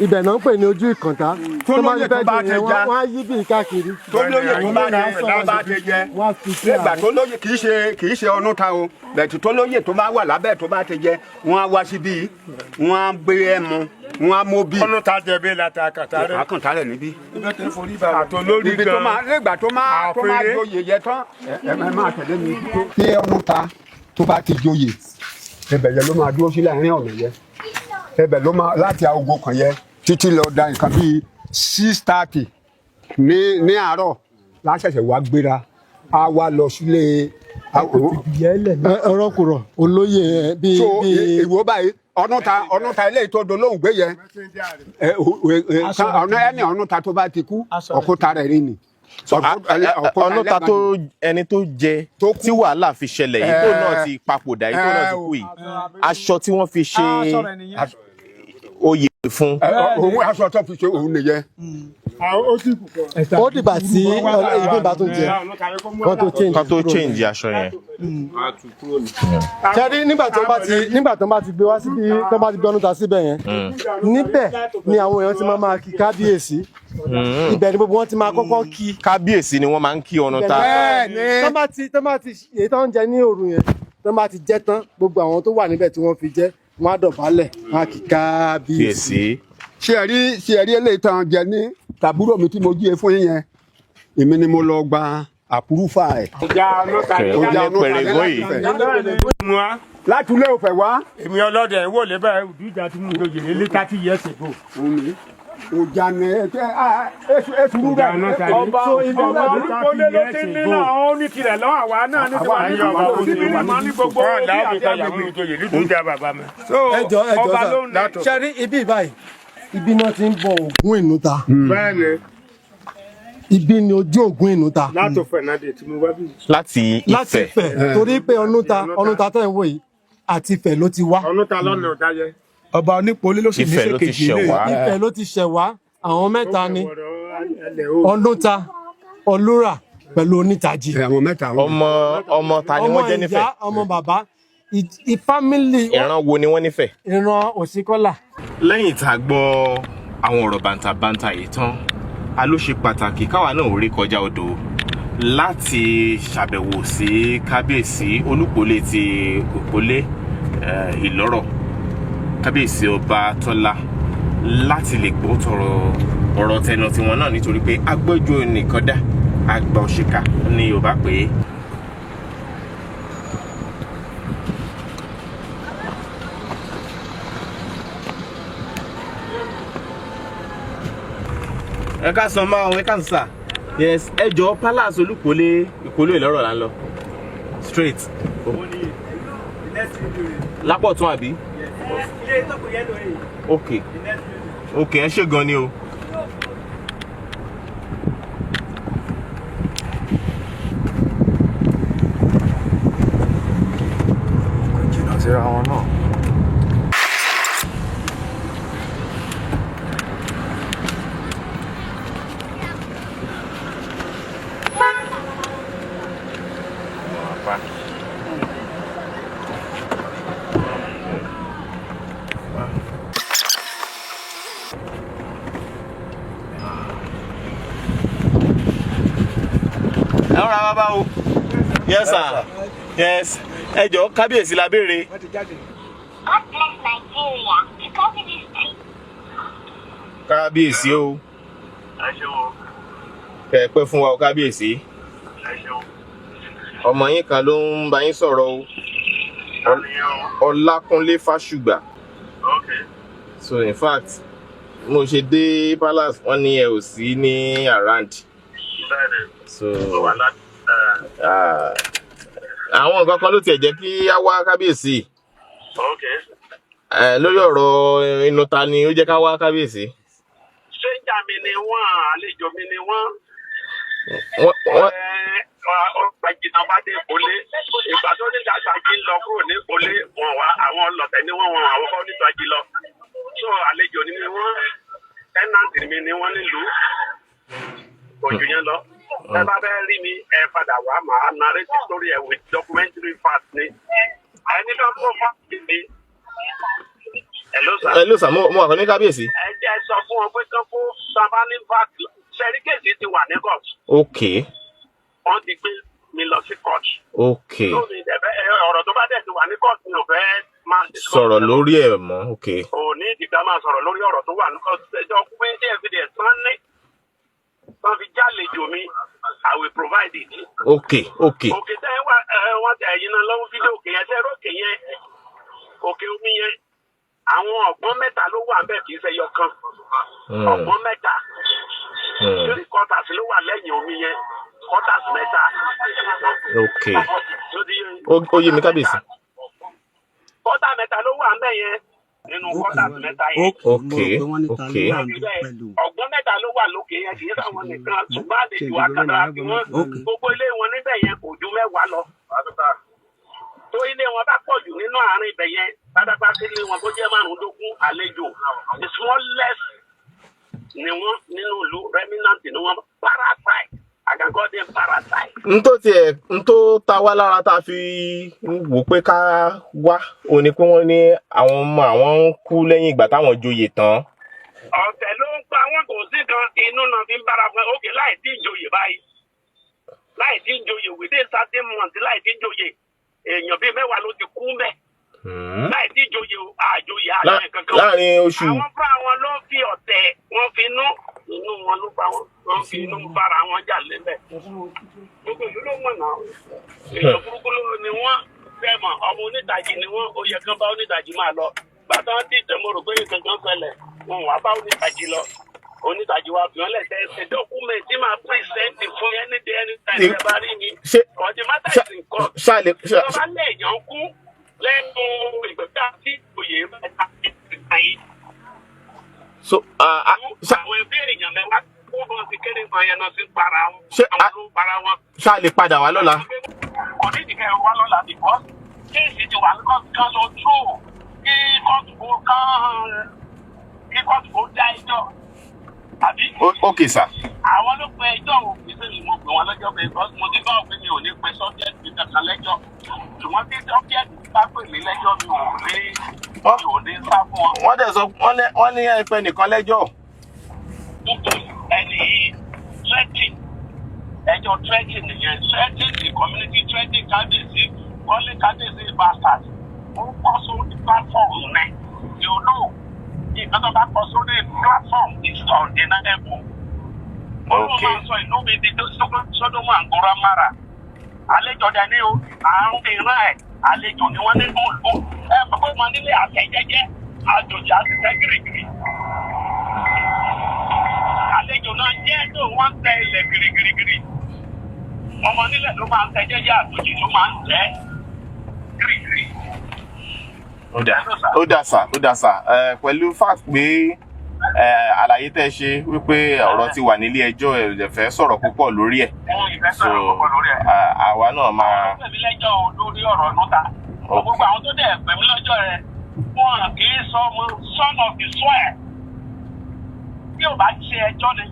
ibẹ̀ náà ń pè ní ojú ìkọ̀tà. Tó lóye tó bá ti já. Wọ́n á yí bí káàkiri. Tó lóye tó bá ti jẹ Wọ́n á fi sí nígbà àárín. tó lóye, kì í ṣe Ọ̀nùta o, bẹ̀tù tó lóye tó bá wà lábẹ́ tó bá ti jẹ, wọ́n á wá síbí, wọ́n á gbé ẹmu, wọ́n á mú bí. Ọ̀nùta jẹ̀bi láti àkàtà rẹ̀. Àkàntà rẹ̀ níbí. Àtolórí Ibi tó máa gan. nígbà tó máa Àpèrè. joyè yẹ tán, ẹ máa tẹ̀lé mi. Tí Ọ̀nùta tó bá ti joyè, ibẹ̀ yẹn ló máa dúró sí láàrin ọ̀nà yẹn. Ibẹ̀ ló máa láti aago kan yẹ títí lọ da nǹkan bíi 6:30 ní àárọ̀. Láṣẹ̀ṣẹ̀ wá gbéra, a wá lọ sílé. Ọ̀rọ̀ kùrọ̀ olóyè ẹ, bíi So bíi ìwọ báyìí, ọ̀nà ta eléyìí tó dolóhùn gbé yẹn, ọ̀nà ẹni ọ̀nà ta tó bá ti kú, ọ̀kúta rẹ̀ rí ni. Ọ̀nà ta tó ẹni tó jẹ tí wàhálà fi ṣẹlẹ̀ yìí, tó náà ti papòdà yìí, tó náà ti kú yìí, aṣọ tí wọ́n fi ṣe oyè fún. Òun aṣọ tó fi ṣe òun nìyẹn. Ó dìgbà tí ìbí bá tún jẹ kán tó change. Kan tó change aṣọ yẹn. Ṣẹ́rí nígbà tó bá ti gbé wá síbi, tó bá ti gbé Ọ̀nùta síbẹ̀ yẹn, níbẹ̀ ni àwọn èèyàn ti máa máa kí kábíyèsí. Ibẹ̀ ni gbogbo wọn ti máa kọ́kọ́ kí. Kábíyèsí ni wọ́n máa ń kí Ọ̀nùta. Tó bá ti èyí tó ń jẹ ní òru yẹn, tó bá ti jẹ tán, gbogbo àwọn tó wà níbẹ̀ tí wọ́n fi jẹ, wọ́n á dọ̀bálẹ̀, wọ́n á kí kábíyèsí. Ṣé ẹ rí eléyìí tán jẹ ní tàbúrò mi tí mo jí e fún yín yẹn, èmi ni mo lọ gba àpúrúfà ẹ̀. Ọjà Ọ̀nùta ní Ọjà Ọ̀nùta ní láti Ifẹ̀. Láti ilé Ifẹ̀ wá. Èmi ọlọ́dẹ wò lé bẹ́ẹ̀ ìdújà tí mo lò yèrè lé 30 years ago. Ọjà ni ẹ ẹ Ọjà Ọ̀nùta ní. Ọba ọba olùkọ́lé ló ti ní náà, ó ní tirẹ̀ lọ́wọ́, àwa náà ní tiwa ní gbogbo síbi ní màá ní gbogbo Kọ́ bí àti àti agbègbè. Ìdújà bàbá mi. So Ẹjọ ẹjọ ọba ló ń sà, ṣẹ́rí ibi báyìí, ibi náà ti ń bọ Ògún Ìnúta. Bẹ́ẹ̀ni. Ibi ni ojú Ògún Ìnúta. Látò Fẹ̀nàdé tí mo wá bí. Láti Láti Ifẹ̀. Ifẹ̀, torí pé Ọ̀nùta tẹ̀ ń wò yìí, àti Ifẹ̀ ló ti wá. Ọ̀nùta lọ́nà ọ̀dá yẹ. Ọba onípolé ló sì ní Ifẹ̀ ló ti sèkejì ṣẹ̀ ilé. wá. Ifẹ̀ ló ti ṣẹ̀ wá. Àwọn mẹ́ta ni Ọ̀nùta, Ọlúrà pẹ̀lú Onítàjì. Àwọn mẹ́ta. Ọmọ ọmọ ta ni wọ́n jẹ́ Ọmọ nífẹ̀ẹ́? ìyá, ọmọ bàbá, family. Ìran wo ni wọ́n nífẹ̀ẹ́? Ìran Òsínkọ́là. Lẹ́yìn tá a gbọ́ àwọn ọ̀rọ̀ bàǹtàbàǹtà yìí tán, a ló ṣe pàtàkì káwa náà ò rí kọjá odò láti ṣàbẹ̀wò sí kábíyèsí olúpọ̀lé ti Òpólé Ìlọ́rọ̀, kábíyèsí ọba Tọ́lá, láti lè gbọ́ tọrọ ọ̀rọ̀ tẹnu tiwọn náà, nítorí pé agbẹ́jọ́ nìkan dá àgbà òṣìkà ní Yorùbá pé. Ẹ ká san máa ẹ ká san sà. Yes, ẹ jọ, palace olúpọ̀lé Ìpolú Ìlọ́rọ̀ là ń lọ straight lápọ̀ tún àbí? Ok, ẹ ṣé gan ni o. Jìnnà síra wọn náà. Ẹ rọra bàbá o. Yes sir, yes. Ẹ jọ, kábíyèsí la béèrè. God bless Nigeria. To copy this tweet. Kábíyèsí o. Ẹ ṣeun o. Kẹ́ ẹ pẹ́ fún wa o, kábíyèsí. Ẹ ṣeun. Ọmọ yín kan ló ń bá yín sọ̀rọ̀ o, Ọlákúnlé Fásùgbà. So in fact, mo ṣe dé palace, wọ́n ní ẹ ò sí ní around. So àwọn nǹkan kan ló tiẹ̀ jẹ́ kí á wá, kábíyèsí. Lórí ọ̀rọ̀ inú ta ni ó jẹ́ ká wá, kábíyèsí. Stranger mi ni wọ́n, àlejò mi ni wọ́n. Wọ́n Ọgbà jìnnà bá dé ìpolé. Ìgbà tó ní dàgbàjì ń lọ kúrò ní ìpolé, wọn wá àwọn ọlọ́tẹ̀ ni wọ́n, wọn àwọn kọ́ nígbàjì lọ. So àlejò ni wọ́n, tenant mi ni wọ́n nílùú. Kò jù yẹn lọ. Ẹ bá fẹ́ rí mi, ẹ padà wá, màá narrate story ẹ with documentary fact ni. Ẹni tó kó fact mi. Hello sir. Ẹ ló sà, mo wà kàn ní kábíyèsí. Ẹ jẹ́ sọ fún wọn pé kán kó sábà ní fact. Ṣẹ́rí case ti wà ní court. Wọ́n ti gbé mi lọ sí court. Lórí ìdẹ̀bẹ́ ọ̀rọ̀ tó bá dẹ̀ ti wà ní court mi ò fẹ́ máa discuss. Sọ̀rọ̀ lórí ẹ̀ mọ́, ok. Ò ní ìdìgbà máa sọ̀rọ̀ lórí ọ̀rọ̀ tó wà ní court. Documentary evidence tán ní tán fi jálejò mi, I will provide it. Ok. Òkè tẹ́ ẹ wá ẹ wọ́n tẹ ẹ̀yin náà lọ́wọ́ fídíò òkè yẹn, tẹ́ ẹ rókè yẹn, òkè omi yẹn, àwọn ọ̀gbọ́n mẹ́ta ló wà ńbẹ̀, kì í ṣe ẹyọ kan. Ọ̀gbọ́n mẹ́ta, three quarters ló wà lẹ́yìn omi yẹn. Quarters mẹ́ta. Ok. Ló ti yé yín? Ó yé mi, kábíyèsí. Quarter mẹ́ta ló wà ńbẹ̀ yẹn, nínú quarters mẹ́ta yẹn. Ok. Ọ̀gbọ́n mẹ́ta ló wà lókè yẹn, kì í sáwọn nìkan, ṣùgbọ́n àlejò akàtà tí wọ́n gbogbo ilé wọn níbẹ̀ yẹn kò ju 10 lọ. Tó ilé wọn bá pọ̀ jù nínú àárín ibẹ̀ yẹn pátápátá, ilé wọn kó jẹ́ 15, àlejò the smallest ni wọ́n nínú ìlú, remnant ni wọ́n, parasite, I can call them parasite. N tó tiẹ̀ n tó ta wá lára tá a fi wò pé ká wá ò ní pé wọ́n ní àwọn ọmọ àwọn ń kú lẹ́yìn ìgbà táwọn joyè tán. Ọ̀tẹ̀ ló ń pa wọn, kò sí kan inú náà fi ń bára fún ẹ. Òkè láì tí ì joyè báyìí, láì tí ì joyè within certain months, láì tí ì joyè, èèyàn bíi 10 ló ti kú mẹ́. Láì tí ì joyè o, àjoyè àjọyè kankan. Láàrin oṣù. Àwọn fúnra wọn ló fi ọ̀tẹ̀ wọn fi inú inú wọn ló pa wọn, wọn fi inú bára wọn jà lébẹ̀. Gbogbo ìlú ló mọ̀ náà, èèyàn burúkú ló ni wọ́n fẹ́ mọ̀. Ọmọ onídàájì ni wọ́n, ó yẹ kán bá onídàájì máa lọ. Bàtà wọn ti tẹ̀, mo rò pé nǹkan kan ṣẹlẹ̀, wọn wà bá onídàájì lọ, onídàájì wa fi wọn lẹ̀ tẹ́ ṣe document máa present fún any day, anytime ẹ bá rí mi. Ọ̀dì matter is in court. Ṣáàlè Tó bá lè yàn kú lẹ́nu ìgbésẹ̀ àti òye mẹ́ta yìí. So Àwọn ẹgbẹ́ èèyàn 10 kó bọ́n ti kéré kan yẹn náà sí para wọn. Ṣé Àwọn ló ń para wọn. ṣáà lè padà wá lọ́la? Kò ní ìdíkẹ́ wá lọ́la because case ti wà ní kóòtù, kan lọ tó kí kóòtù kó kán, kí kóòtù kó dá ẹjọ́ àbí. Ok sir. Àwọn ló pe ẹjọ́ o, kì í ṣe mi mo pè wọ́n lẹ́jọ́ because mo ti bá òfin, mi ò ní pe subject mi kankan lẹ́jọ́, ṣùgbọ́n tí subject bá pè mí lẹ́jọ́, mi ò ní sá fún wọn. Wọ́n dẹ̀ sọ wọ́n ní ẹ̀pẹ́ nìkan lẹ́jọ́. Ẹni yìí threatening, ẹjọ́ threatening nìyẹn, threatening the community, threatening kábíyèsí, calling kábíyèsí bastard. Ó kọ́ sórí platform ní, you know, nǹkan tó bá kọ́ sórí platform is undeniable. Ó ló máa sọ ìlú mi di Sódómù and Gòmórà. Àlejò dání o, àrùn ìran ẹ̀, àlejò ni wọ́n nínú ìlú. Ẹ mọ̀ pé wọ́n nílé àtẹ̀jẹ́jẹ́, àjòjì àti tẹ́ gírígírí. Àlejò náà jẹ́ tó wọ́n tẹ ilẹ̀ gírígírígírí. Ọmọ nílẹ̀ ló máa ń tẹ jẹ́jẹ́, àjòjì ló máa ń tẹ́ gírígírí. Ó dà, ó dà sir, ó dà sir. Ẹ pẹ̀lú fact pé ẹ àlàyé tẹ́ ṣe wípé ọ̀rọ̀ ti wà nílé ẹjọ́, ẹ lè fẹ́ sọ̀rọ̀ púpọ̀ lórí ẹ̀, so àwa náà máa. Pè mí lẹ́jọ́ o lórí ọ̀rọ̀ núta. Gbogbo àwọn tó dẹ̀ pè mí lọ́jọ́ rẹ̀, wọn kì í sọ ọmọ son of the soil. Bí ò bá ṣe ẹjọ́ ni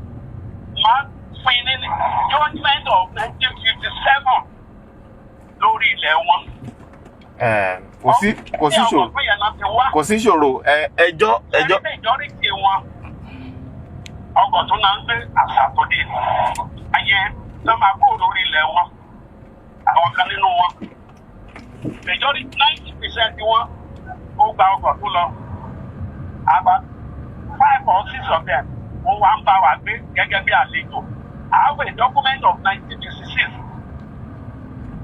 máa pín ní judgement of 1957 lórí ilẹ̀ wọn. Ẹ kò sí ṣòro, kò sí ṣòro. Ẹ ẹjọ́. Majority wọn, ọkọ̀ tó náà ń gbé àṣà tó dé ayé tó máa kó lórí ilẹ̀ wọn, àwọn kan nínú wọn, majority, 90% wọn ó gba ọkọ̀ tó lọ. About five or six of them, wọ́n wá ń bá wa gbé gẹ́gẹ́ bí àlejò. I have a document of 1956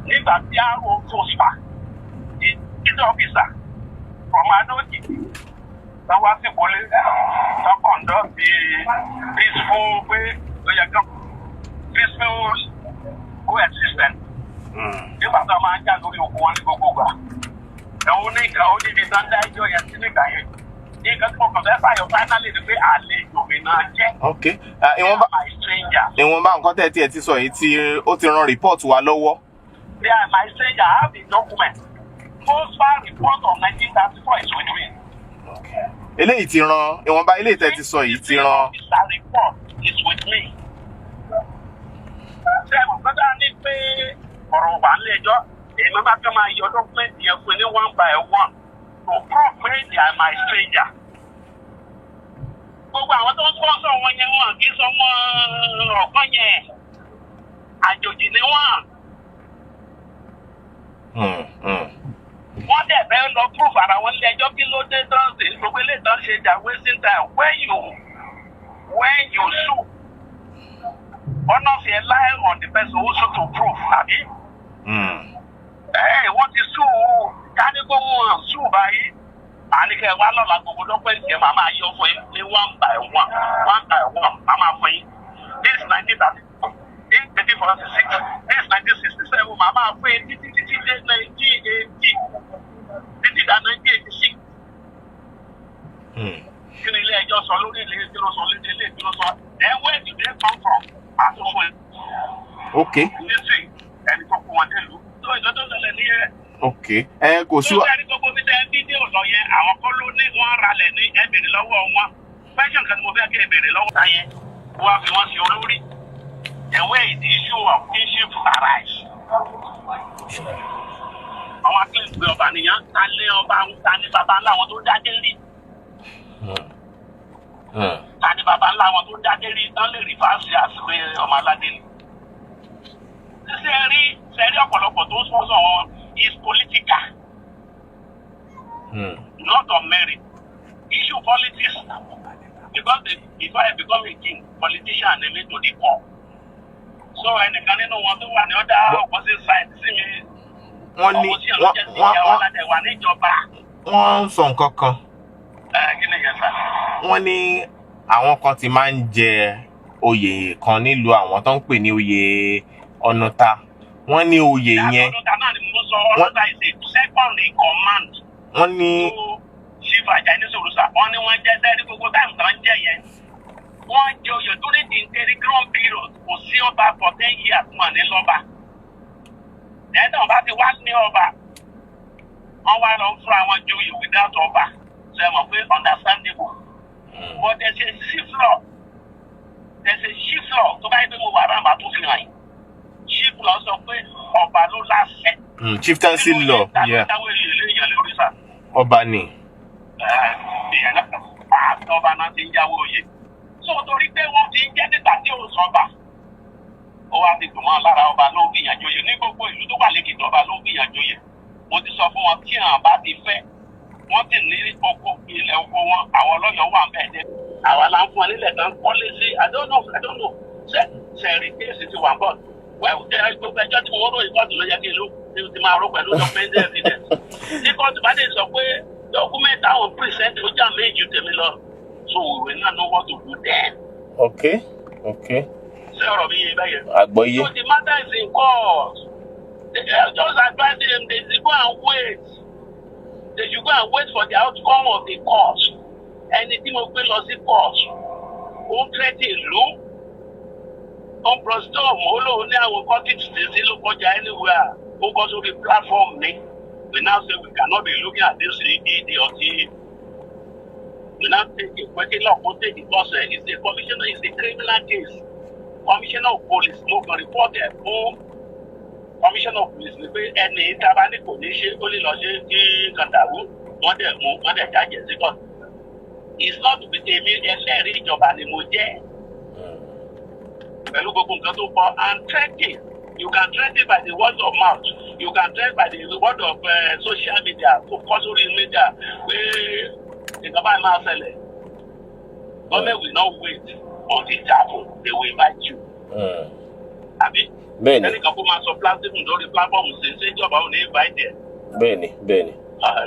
nígbà tí R.O. Fospa, the chief officer from Adó-Èkìtì, tó wá sí ìpolé, tó conduct the peaceful, pé ó yẹ kán peaceful coexistence nígbà tó máa ń jà lórí oko wọn ní gbogbo ìgbà. Ẹ̀hún ní ìgbà ó níbi tó ń dá ẹjọ́ yẹn sí nígbà yẹn. Nǹkan tí mo kàn fẹ́ fàyọ finally ni pé àlejò mi náà jẹ́. Ok, ìwọ̀nba My stranger. ìwọ̀nba nǹkan tẹ́ tiẹ̀ ti sọ yìí tí ó ti ran report wa lọ́wọ́. They are my stranger. I have the document. Fospa report of 1934 is with me. Eléyìí ti ran, ìwọ̀nba eléyìí tẹ́ ti sọ yìí ti ran. Officer report is with me. Ṣé ẹ mọ̀ pé dáa ní pé ọ̀rọ̀ wà nílé ẹjọ́, èmi bá fẹ́ máa yọ document yẹn fún ní one by one to prove pé they are my stranger. Gbogbo àwọn tó ń sponsor wọn yẹn, wọn kì í sọ wọn ọ̀gbọ́n yẹn. Àjòjì ni wọ́n. Wọ́n dẹ̀ fẹ́ lọ proof ara wọn nílé ẹjọ́. Kí ló dé tán ṣe gbogbo eléyìí tán ṣe jà? Wasting time. When you sue, onus yẹn lie on the person who sue to prove, àbí? Ẹ wọ́n ti sue o, káníkó wọn sue báyìí. Àníkẹ́ wa lọ́la, gbogbo document yẹn màá máa yọ fún yín ní one by one, one by one, màá máa fún yín. This 1930, this 1946, this 1967, màá máa fún ẹ títí títí dé 1980, títí dá 1986. Kí ni ilé ẹjọ́ sọ lórí ilé kí ló sọ lórí ilé kí ló sọ? Then where did they come from? Àtúnfún ẹ. Nísìn ẹni tó kó wọn délùú. Tó ìjọ tó ṣẹlẹ̀ ní ẹ. Ok, ẹ kò sí Tó sẹ́ni gbogbo bí tẹ́ fídíò lọ yẹn, àwọn kọ́ ló ní wọ́n ralẹ̀ ní, ẹ béèrè lọ́wọ́ wọn. Question kan ni mo fẹ́ kí ẹ béèrè lọ́wọ́ ta yẹn. Wọ́n á fi wọ́n ṣe olórí. The way the issue of kinship arise. Àwọn akéwì ọba nìyẹn, ta lé ọba, ta ní baba ńlá wọn tó dájé rí? Ta ní baba ńlá wọn tó dájé rí tán lè rí fáṣí àsìkò ọmọ aládé ni? Ṣíṣe rí ṣe rí ọ̀pọ̀lọpọ̀ tó ń sponsor wọn is political, not on merit. Issue politics, because before I become a king, politician ni mi to the core. So ẹnìkan nínú wọn tó wà ní other opposite side sí mi, Wọ́n ní opposition ló wọ́n jẹ́ sí wọ́n ìyàwó wọ́n aládé wà níjọba. Wọ́n ń sọ nǹkan kan. Ẹ kí ni yẹn sà? Wọ́n ní àwọn kan ti máa ń jẹ oyè kan nílùú àwọn tó ń pè ní oyè ọ̀nùta. Wọ́n ní oyè yẹn Ọ̀nùtà náà ni mo sọ. Ọ̀nùtà is a second in command. Wọ́n ní Chief Ajayi ní sòrò sà, wọ́n ní wọ́n jẹ́ sẹ́ẹ̀rí gbogbo time tó ń jẹ́ yẹn. Wọ́n jẹ oyè during the interim period, kò sí ọba for 10 years, wọn ní lọ́ba. Ẹ̀ẹ́dọ̀ bá ti wá ní ọba, wọ́n wá lọ fún àwọn joyè without ọba. Ṣe mọ̀ pé understandable? But there's a chief law, there's a chief law tó bá yẹ pé mo wà rámbà tó fi hàn yín. Chief law sọ pé ọba ló láṣẹ. Chieftaincy law, yeah. Táwọn èèyàn léèyàn lórí sà. Ọba ni. Ìyẹn náà, àti ọba náà ti ń jáwé oyè. So torí pé wọ́n ti ń jẹ́ nígbà tí ò sọba, ó wá ti dùn mọ́ lára. Ọba ló ń gbìyànjú oyè ní gbogbo ìlú tó wà lẹ́kìtì, ọba ló ń gbìyànjú oyè. Mo ti sọ fún wọn, tí àwọn bá ti fẹ́, wọ́n sì ní oko, ilẹ̀ oko wọn, àwọn ọlọ́yọ̀ wà ń bẹ̀ dẹ́. Àwa là ń fún wọn nílẹ̀ tán kọ́lé sí. I don't know, I don't know. Ṣe ṣe rí case ti wà bọ̀ wẹ́ gbogbo ẹjọ́ tí mo rò ìkọ́tù ló yẹ kí n ló ti máa rò pẹ̀lú document evidence. Tí kóòtù bá dé sọ pé document àwọn present ó jà méjì tèmi lọ, so we will not know what to do then. Ok. Ṣé ọ̀rọ̀ mi yé bẹ́yẹn? Àgbọ́yé. So the matter is in court. They just advise them, they should go and wait. They should go and wait for the outcome of the court. Ẹni tí mo gbé lọ sí court, ó ń tẹ́tí ìlú, ó ń brainstorm, ó lóun ní àwọn cultists sí ló kọjá anywhere, ó kọ́ sórí platform ni. We now say we cannot be looking at this idiot. We now take a question law, kó take the course. It's a commissioner, it's a criminal case. Commissioner of police, mo kàn report ẹ̀ fún commissioner of police ni pé ẹni tábà ní kò ní ṣe, ó lè lọ ṣe kí kàtàwú. Wọ́n dẹ̀ mú, wọ́n dẹ̀ jáde sí court. It's not with èmi, ẹlẹ́rìí ìjọba ni mo jẹ́ pẹ̀lú gbogbo nǹkan tó kọ. And threatening, you can threaten by the word of mouth, you can threaten by the word of social media, kó kọ́ sórí media pé nǹkan báyìí máa ṣẹlẹ̀. Government will not wait until it happen, they will invite you. Àbí? Bẹ́ẹ̀ni. Ẹnìkan kó máa sọ plastic lórí platform ṣe ṣé ìjọba ò ní invite ẹ? Bẹ́ẹ̀ni.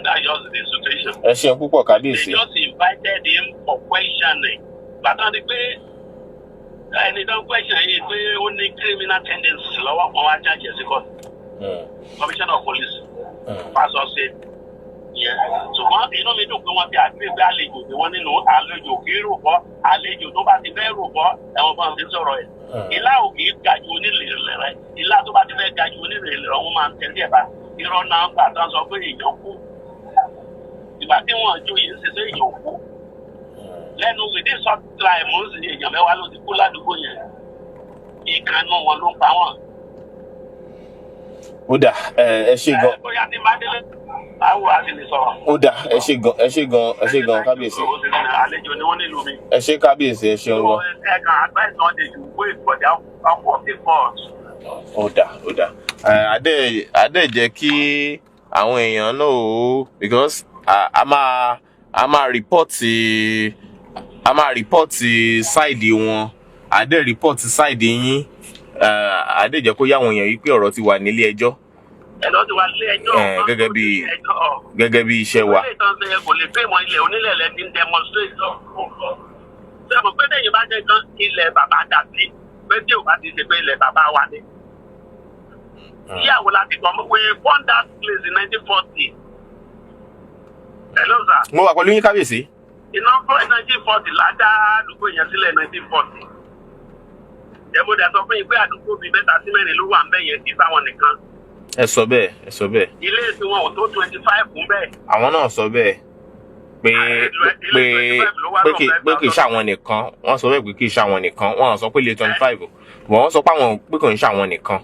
That's just the situation. Ẹ ṣeun púpọ̀, kábíyèsí. They just invited him for questioning. Bàtà ni pé ẹni tó ń question yìí pé ó ní criminal tendencies lọ́wọ́, wọn wá charge ẹ̀ sí court. Commissioner of police pásọ ṣe yẹn. Ṣùgbọ́n inú mi dùn pé wọ́n ti àgbé pé àlejò tí wọ́n nínú àlejò kì í rò bọ́, àlejò tó bá ti fẹ́ rò bọ́ ẹ̀wọ̀n bọ́n ti sọ̀rọ̀ ẹ̀. Ilá ò kì í ga ju onílé rẹ̀. Ilá tó bá ti fẹ́ ga ju onílé rẹ̀, wọ́n máa ń tẹ̀lé ẹ̀ bá. Irọ́ náà gbà tán sọ pé èèyàn kú. Ìgbà tí wọ́n joyè ń ṣiṣẹ́, èèyàn kú. Lẹ́nu within short time ó sì èèyàn 10 ló ti kú ládùúgbò yẹn. Ìkànnù wọn ló ń pa wọ́n. Ó dà, ẹ ṣe gan. Bóyá tí bá délé, báwo a sì lè sọ̀rọ̀. Ó dà, ẹ ṣe gan, ẹ ṣe gan, ẹ ṣe gan, kábíyèsí. Ó ti rìn àlejò ni wọ́n nílùú mi. Ẹ ṣe kábíyèsí, ẹ ṣeun gan. Ẹ kàn advice wọn, they should wait for the outcome of the court. Ó dà, ó dà. Ẹ adé adé jẹ́ kí àwọn èèyàn náà ó, because a máa report side wọn, adé report side yín. Adé jẹ́ kó yá àwọn èèyàn yìí pé ọ̀rọ̀ ti wà nílé ẹjọ́. Ẹ lọ ti wà nílé ẹjọ́. Gẹ́gẹ́ bí iṣẹ́ wa. Ilé ìtàn ṣe kò lè pè mọ́ ilẹ̀ onílẹ̀ lẹ́ ti ń demonstrate lọ. Ṣé mo pé lẹ́yìn bá jẹ́ gan ilẹ̀ bàbá dàbí pé Pé tí ò bá ti ṣe pé ilẹ̀ bàbá wa ni. Ìyàwó láti kọ́, we found that place in 1940. Hello, sir. Mo wà pẹ̀lú yín, kábíyèsí. Iná fún 1940 la dá àdúgbò yẹn sílẹ̀, 1940. Ẹ mo dẹ̀ sọ fún yín pé àdúgbò bíi mẹ́ta sí mẹ́rin ló wà ń bẹ̀ yẹn, kì í sáwọn nìkan. Ẹ sọ bẹ́ẹ̀, ẹ sọ bẹ́ẹ̀. Ilé tí wọn ò tó 25 ń bẹ̀. Àwọn náà sọ bẹ́ẹ̀ pé kì í ṣàwọn nìkan. Wọ́n sọ bẹ́ẹ̀ pé kì í ṣàwọn nìkan. Wọ́n sọ pé ilé 25, wọ́n sọ pé àwọn pé kò ń ṣàwọn nìkan.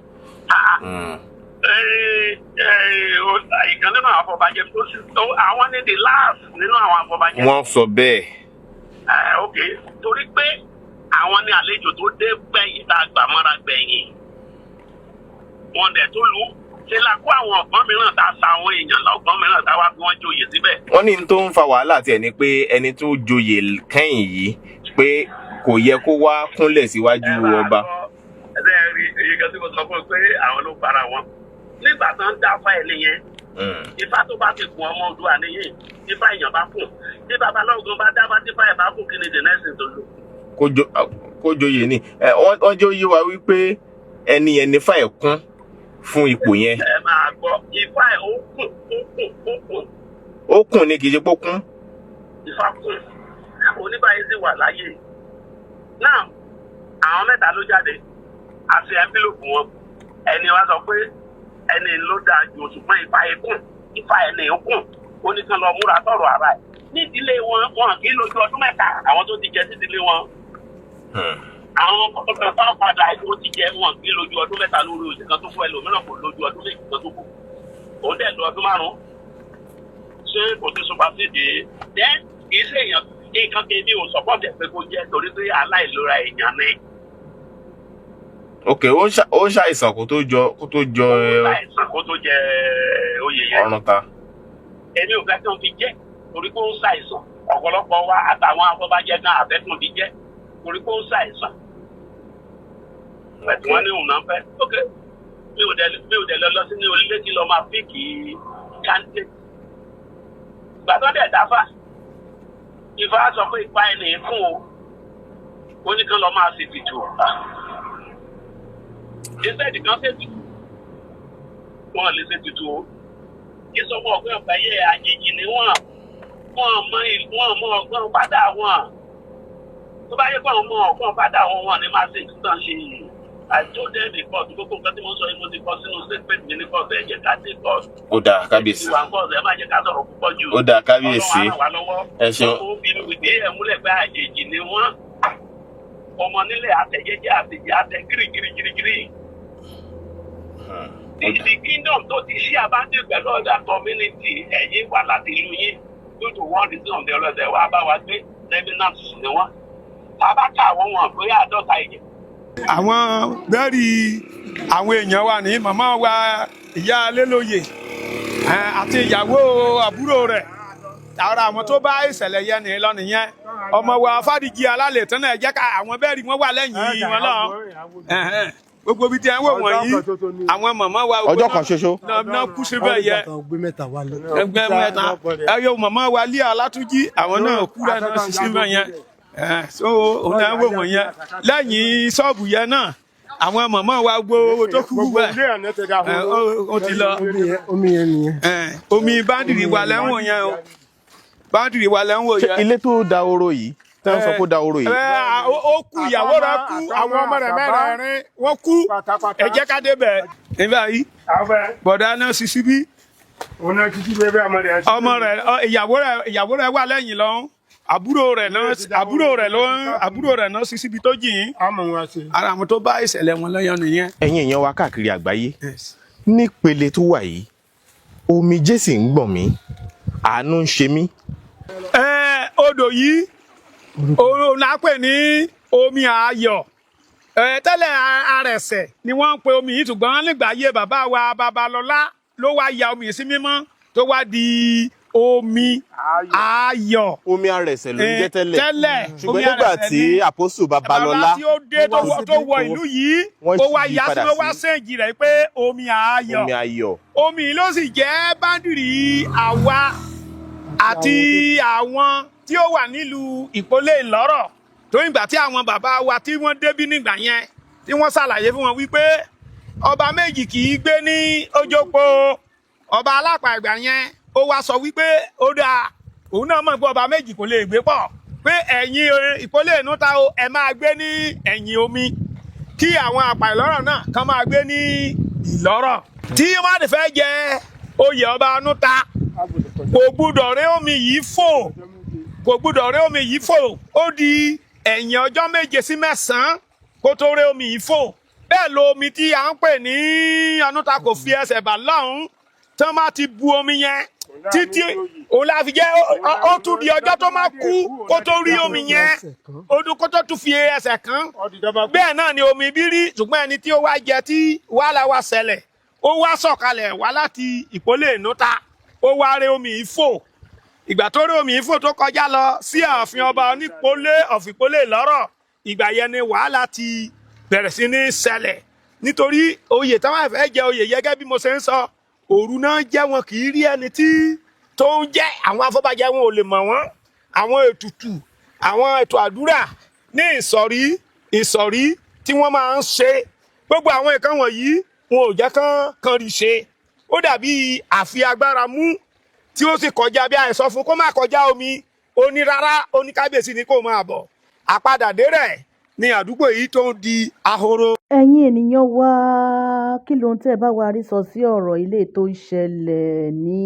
Ìkan nínú àwọn afọbajẹ tó sì tó, àwọn ní the last nínú àwọn afọbajẹ. Wọ́n sọ bẹ́ẹ̀. Ok, torí pé àwọn ní àlejò tó dé gbẹ̀yìn tá a gbà mọ́ra gbẹ̀yìn. Wọn dẹ̀ tó lù ú ṣe la kó àwọn ọ̀gbọ́n mìíràn tá a sa àwọn èèyàn lọ́gbọ́n mìíràn tá a wá fi wọ́n joyè síbẹ̀. Wọ́n ní n tó ń fa wàhálà tiẹ̀ ni pé ẹni tó joyè kẹ́yìn yìí, pé kò yẹ kó wá kúnlẹ̀ síwájú ọba. Ẹ rí èyí kan tí mo sọ fún un pé àwọn ló para wọn nígbà tó ń dá fáìlì yẹn. Ifá tó bá ti kún, ọmọ Oòduà nìyí. Ifá èèyàn bá kùn, tí babaláwo gan bá dá bá tí fáìlì bá kùn, kí ni the next thing to do? Kó joyè ni. Ẹ, wọ́n jẹ́ ó yé wa wípé ẹni yẹn ní fà ẹ̀ kún fún ipò yẹn. Ẹ máa gbọ́, ifá ẹ̀ ó kùn, ó kùn, ó kùn. Ó kùn ní, kì í ṣe pé ó kún. Ifá kùn, oníbàyí sì wà láyé náà. Àwọn mẹ́ta ló jáde àti envelope wọn. Ẹni wa sọ pé ẹni ló dáa jù, ṣùgbọ́n ifá ẹ̀ kùn, ifá ẹni ó kùn. Ó ní kán lọ múra sọ̀rọ̀ ara ẹ̀. Nídìílé wọn, wọn kì í lójú ọdún 3. Àwọn tó ti jẹ sídìílé wọn, àwọn kọ̀ọ̀kan tó padà tó ti jẹ, wọn kì í lójú ọdún 3 lórí òsì kan tó kú. Ẹlòmíràn kò lójú ọdún 2 kan tó kú, òun dẹ̀ lo ọdún 5. Ṣé kò ti supersede? Then kì í ṣe èèyàn nǹkan kejì ò support ẹ̀ pé kó jẹ́, torí pé aláìlera èèyàn ni. Ok, ó ń ṣàìsàn kó tó jọ. Láìsàn kó tó jẹ oyè yẹn. Ọ̀run ta. Èmi ò fẹ́ kí wọ́n fi jẹ́ torí pé ó ń ṣàìsàn. Ọ̀pọ̀lọpọ̀ wa àtàwọn afọbajẹ gan àfẹ́ kí wọ́n fi jẹ́ torí pé ó ń ṣàìsàn. Bẹ̀tù wọn ní òun náà fẹ́. Ok, mi ò dẹ̀ lọ sí ní orílẹ̀ tí lọ máa pick candidate. Ìgbà tó dẹ̀ dáfà, Ifá sọ pé ipa ẹni fún o, ó ní kán lọ máa ṣe tìtù. Instead kan ṣe tìtù, wọn lè ṣe tìtù o. Kí sọmọ ọgbọ́n ọ̀fẹ́yẹ àjèjì ni wọ́n. Wọ́n mọ ọgbọ́n fádà wọn. Tó bá yẹ kó àwọn mọ ọgbọ́n fádà wọn, wọn ni máa ṣe ìtúntàn ṣe yìí. I told them the court, gbogbo nǹkan tí mo sọ yìí, mo ti kọ sínú statement mi ní court. Ẹ jẹ́ ká dé court. Ó dáa, kábíyèsí. Ìwà court, ẹ má jẹ́ ká sọ̀rọ̀ púpọ̀ jù. Ó dáa, kábíyèsí. Ọlọ́run á ràn wá lọ́wọ́. Ẹ ṣeun. Ó fi ìdí ẹ̀ múlẹ̀ pé àjèjì ni wọ́n. Ọmọ nílẹ̀ àtẹ̀jẹ́jẹ́ àtẹ̀jẹ́ àtẹ̀ gírígírígírí. The kingdom tó ti ṣí abáńdé pẹ̀lú other community, ẹ̀yin wá láti ìlú yín, due to one reason or the other, wá bá wa gbé. Revenants ni wọ́n. Bàbá ká àwọn wọn bóyá 50 èèyàn. Àwọn bẹ́ẹ̀rì àwọn èèyàn wa ní màmá wa, ìyá Lélóye àti ìyàwó àbúrò rẹ̀, ara àwọn tó bá ìṣẹ̀lẹ̀ yẹn ní lọ nìyẹn. Ọmọ wa Fádìjì alálẹ̀ tán náà, jẹ́ ká àwọn bẹ́ẹ̀rì wọn wà lẹ́yìn wọn lọ. Gbogbo ibi tí ẹ ń wò wọ̀nyí, àwọn màmá wa Ọjọ́ kan ṣoṣo. náà kú síbẹ̀ yẹ. Gbé mẹ́ta wálé. Ẹgbẹ́ mẹ́ta ẹyọ, màmá wa lé Alátúnjí, àwọn náà kú náà sí síbẹ̀ yẹn. So òun náà wò wọ̀nyẹn lẹ́yìn ṣọ́ọ̀bù yẹn náà, àwọn màmá wa gbogbo tó kú bẹ́ẹ̀ ó ti lọ. Omi yẹn nìyẹn. Omi boundary wa lẹ́wọ̀n yẹn o, boundary wa lẹ́wọ̀n Ṣé yẹn. ilé tó da oró yìí tí wọ́n sọ pé ó da oró yìí? Ó kú, ìyàwó rẹ̀ kú, àwọn ọmọ rẹ̀ mẹ́rẹ̀ẹ̀rin wọ́n kú. Ẹ jẹ́ ká débẹ̀ nígbà yìí. Bọ̀dá náà ṣiṣí bí ọmọ rẹ̀, ìyàwó rẹ̀ wà lẹ́yìn lọ́hún. Àbúrò rẹ̀ náà ṣiṣí bí tó jìn. Ara àwọn tó bá ìṣẹ̀lẹ̀ wọn lọ́yọ̀ nìyẹn. Ẹ̀yin èèyàn wa káàkiri àgbáyé, nípele tó wà yìí, omijé sì ń gbọ̀n mí, àánú ń ṣe mí. Ẹ, odò yìí òun là ń pè ní omi ayọ̀. Ẹ, tẹ́lẹ̀ arẹ̀sẹ̀ ni wọ́n ń pe omi yìí, ṣùgbọ́n nígbà ayé bàbá wa Babalọ́lá ló wá ya omi yìí sí mímọ́ tó wá di omi ayọ̀. Omi arẹ̀sẹ̀ ló ń jẹ́ tẹ́lẹ̀. Tẹ́lẹ̀ Ṣùgbọ́n omi nígbà arẹ̀sẹ̀ tí ni. àpọ́sù Babalọ́lá tí ó dé tó wọ ìlú yìí, wọ́n ó wá yí ya sí padà ló wá sí séǹjì rẹ̀ pé omi ayọ̀. Omi ayọ̀. Omi yìí ló sì jẹ́ boundary àwa àti àwọn tí ó wà nílùú Ìpólé Ìlọ́rọ̀, tó ìgbà tí àwọn bàbá wa tí wọ́n débí nígbà yẹn, Tí wọ́n ṣàlàyé fún wọn wípé ọba méjì kì í gbé ní Òjòpó. Ọba Alápà ìgbà yẹn ó wá sọ wípé ó dáa, òun náà mọ̀ pé ọba méjì kò lè gbé pọ̀, pé ẹ̀yin Ìpólé Ìnúta o, ẹ máa gbé ní ẹ̀yìn omi, kí àwọn Àpà Ìlọ́rọ̀ náà kàn máa gbé ní Ìlọ́rọ̀. Tí wọ́n á fẹ́ jẹ oyè ọba Núta, kò gbúdọ̀ rí omi yìí fò, kò gbúdọ̀ rí omi yìí fò. Ó di ẹ̀yìn ọjọ́ 7 sí 9 kó tó rí omi yìí fò. Bẹ́ẹ̀ lo omi tí à ń pè ní Ọ̀nùta kò fi ẹsẹ̀ bà lọ́hùn-ún, tí wọ́n bá ti bu omi yẹn títí òun la fi jẹ́. Ó tún di ọjọ́ tó máa kú kó tó rí omi yẹn, ó dún kó tó tún fi ẹsẹ̀ kàn. Bẹ́ẹ̀ náà ni omi bí rí. Ṣùgbọ́n ẹni tí ó wá jẹ tí wàhálà wá ṣẹlẹ̀, ó wá sọ̀kalẹ̀ wá láti Ìpólé Ìnúta, ó wá rí omi yìí fò. Ìgbà tó rí omi yìí fò tó kọjá lọ sí ààfin ọba Onípólé of Ìpólé Ìlọ́rọ̀, ìgbà yẹn ni wàhálà ti bẹ̀rẹ̀ sí ní ṣẹlẹ̀, nítorí oyè táwọn fẹ́ jẹ oyè, gẹ́gẹ́ bí mo ṣe ń sọ, òru náà jẹ́, wọn kì í rí ẹni tí tó ń jẹ́. Àwọn afọbajẹ wọn ò lè mọ̀ wọ́n. Àwọn ètùtù, àwọn ètò àdúrà ní ìsọ̀rí ìsọ̀rí tí wọ́n máa ń ṣe, gbogbo àwọn nǹkan wọ̀nyí, wọn ò jẹ́ kán kan rí ṣe. Ó dàbí àfi agbára mú tí ó sì kọjá bí àìsàn fún kó má kọjá omi. Ó ní rárá, ó ní kábíyèsí ni kó máa bọ̀. Àpadàdé rẹ̀ ní àdúgbò yìí tó ń di ahoro. Ẹ̀yin ènìyàn wa, kí lóhun tẹ́ ẹ bá wa rí sọ sí ọ̀rọ̀ ilé tó ń ṣẹlẹ̀ ní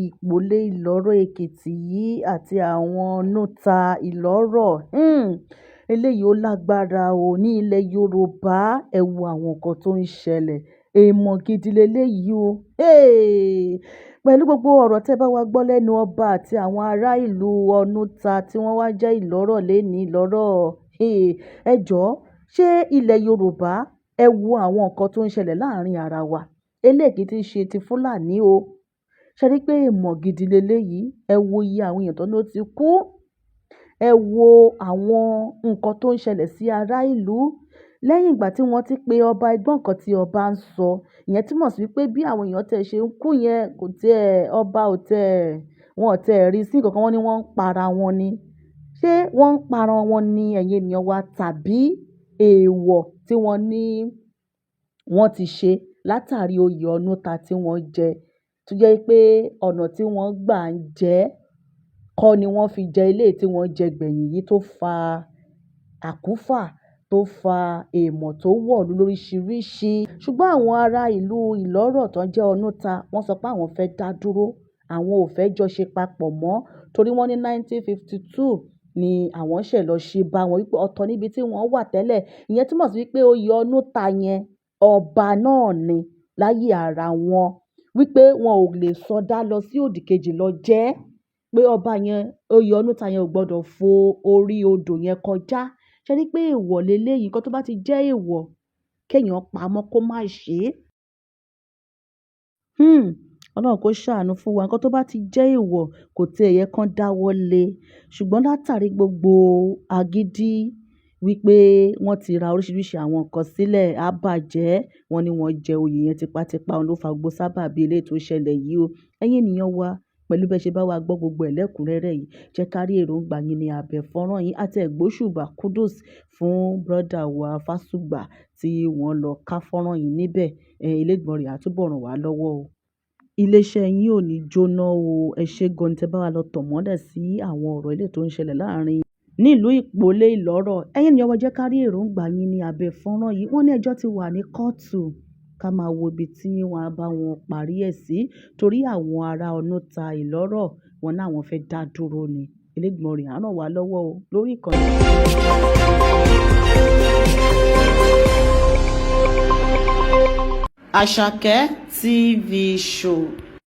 Ìpólé Ìlọ́rọ̀ Èkìtì yìí àti àwọn Núta Ìlọ́rọ̀? Eléyìí ó lágbára o. Ní ilẹ̀ Yorùbá, ẹ wo àwọn nǹkan tó ń ṣẹlẹ̀. Èèmọ̀ gidi leléyìí o. Hey! Pẹ̀lú gbogbo ọ̀rọ̀ tẹ́ bá wa gbọ́ lẹ́nu ọba àti àwọn ará ìlú Ọ̀nùta tí wọ́n wá jẹ́ Ìlọ́rọ̀ lẹ́ni Ìlọ́rọ̀. Ẹ jọ̀ọ́, ṣé ilẹ̀ Yorùbá, ẹ wo àwọn nǹkan tó ń ṣẹlẹ̀ láàrin ara wa. Eléyìí tí ń ṣe ti Fúlàní o. Ṣé rí pé èèmọ̀ gidi leléyìí? Ẹ wo iye àwọn èèyàn tó ló ti kú. Ẹ wo àwọn nǹkan tó ń ṣẹlẹ̀ sí ará ìlú. Lẹ́yìn ìgbà tí wọ́n ti pe ọba, ẹ gbọ́ nǹkan tí ọba ń sọ. Ìyẹn túmọ̀ sí wípé bí àwọn èèyàn tẹ̀ ṣe ń kú yẹn, kò tiẹ̀, ọba ò tẹ̀, wọn ò tẹ̀ rí sí nǹkan kan, wọ́n ní wọ́n ń para wọn ni. Ṣé wọ́n ń para wọn ni, ẹ̀yin ènìyàn wa, tàbí èèwọ̀ tí wọ́n ní wọ́n ti ṣe látàrí oyè Ọ̀nùta tí wọ́n jẹ, tó jẹ́ pé ọ̀nà tí wọ́n gbà ń jẹ kọ́ ni wọ́n fi jẹ ilé tí wọ́n jẹ gbẹ̀yìn yìí tó fa àkúfà, tó fa èèmọ̀ tó wọ̀lú lóríṣiríṣi? Ṣùgbọ́n àwọn ará ìlú Ìlọ́rọ̀ tó ń jẹ́ Ọ̀nùta, wọ́n sọ pé àwọn fẹ́ dá dúró, àwọn ò fẹ́ jọ ṣe papọ̀ mọ́, torí wọ́n ní 1952 ni àwọn ṣẹ̀ lọ ṣe bá wọn, wípé ọ̀tọ̀ níbi tí wọ́n wà tẹ́lẹ̀. Ìyẹn túmọ̀ sí wípé oyè Ọ̀nùta yẹn, ọba náà ni láyé ara wọn, wípé wọn ò lè sọdá lọ sí òdì kejì lọ jẹ́, pé ọba yẹn, oyè Ọ̀nùta yẹn ò gbọdọ̀ fo orí odò yẹn kọjá. Ṣé rí pé èèwọ̀ leléyìí? Nǹkan tó bá ti jẹ́ èèwọ̀, kéèyàn pamọ́ kó má ṣe é. Ọlọ́run kó ṣàánú fún wa. Nǹkan tó bá ti jẹ́ èèwọ̀, kò tiẹ̀ yẹ kán dáwọ́ lé. Ṣùgbọ́n látàrí gbogbo agídí wípé wọ́n ti ra oríṣiríṣi àwọn nǹkan sílẹ̀, á bàjẹ́, wọ́n ní wọ́n jẹ oyè yẹn tipátipá, òun ló fa gbogbo sábàbí eléyìí tó ṣẹlẹ̀ yìí o. Ẹ̀yin ènìyàn wa, pẹ̀lú bí ẹ ṣe bá wa gbọ́ gbogbo ẹ̀ lẹ́kùnrẹ́rẹ́ yìí, jẹ́ ká rí èròǹgbà yín ní abẹ́ fọ́nrán yìí, àti ẹ̀gbóṣùbà kudos fún brother wa Fásùgbà tí wọ́n lọ ká fọ́nrán yìí níbẹ̀. Elédùmarè á túbọ̀ ràn wá lọ́wọ́ o. Iléeṣẹ́ yín ò ní jóná o. Ẹ ṣé gan ni tẹ́ bá wa lọ tàn mọ́lẹ̀ sí àwọn ọ̀rọ̀ eléyìí tó ń ṣẹlẹ̀ láàrin nílùú Ìpólé Ìlọ́rọ̀. Ẹ̀yin ènìyàn wa, jẹ́ ká rí èròǹgbà yín ní abẹ́ fọ́nrán yìí. Wọ́n ní ẹjọ́ ti wà ní kóòtù, ká máa wo ibi tí wọ́n á bá wọn parí ẹ̀ sí, torí àwọn ará Ọ̀nùta Ìlọ́rọ̀ wọn náà wọ́n fẹ́ dá dúró ni. Elédùmarè á ràn wá lọ́wọ́ o lórí ìkànnì. Àṣàkẹ́ TV Show.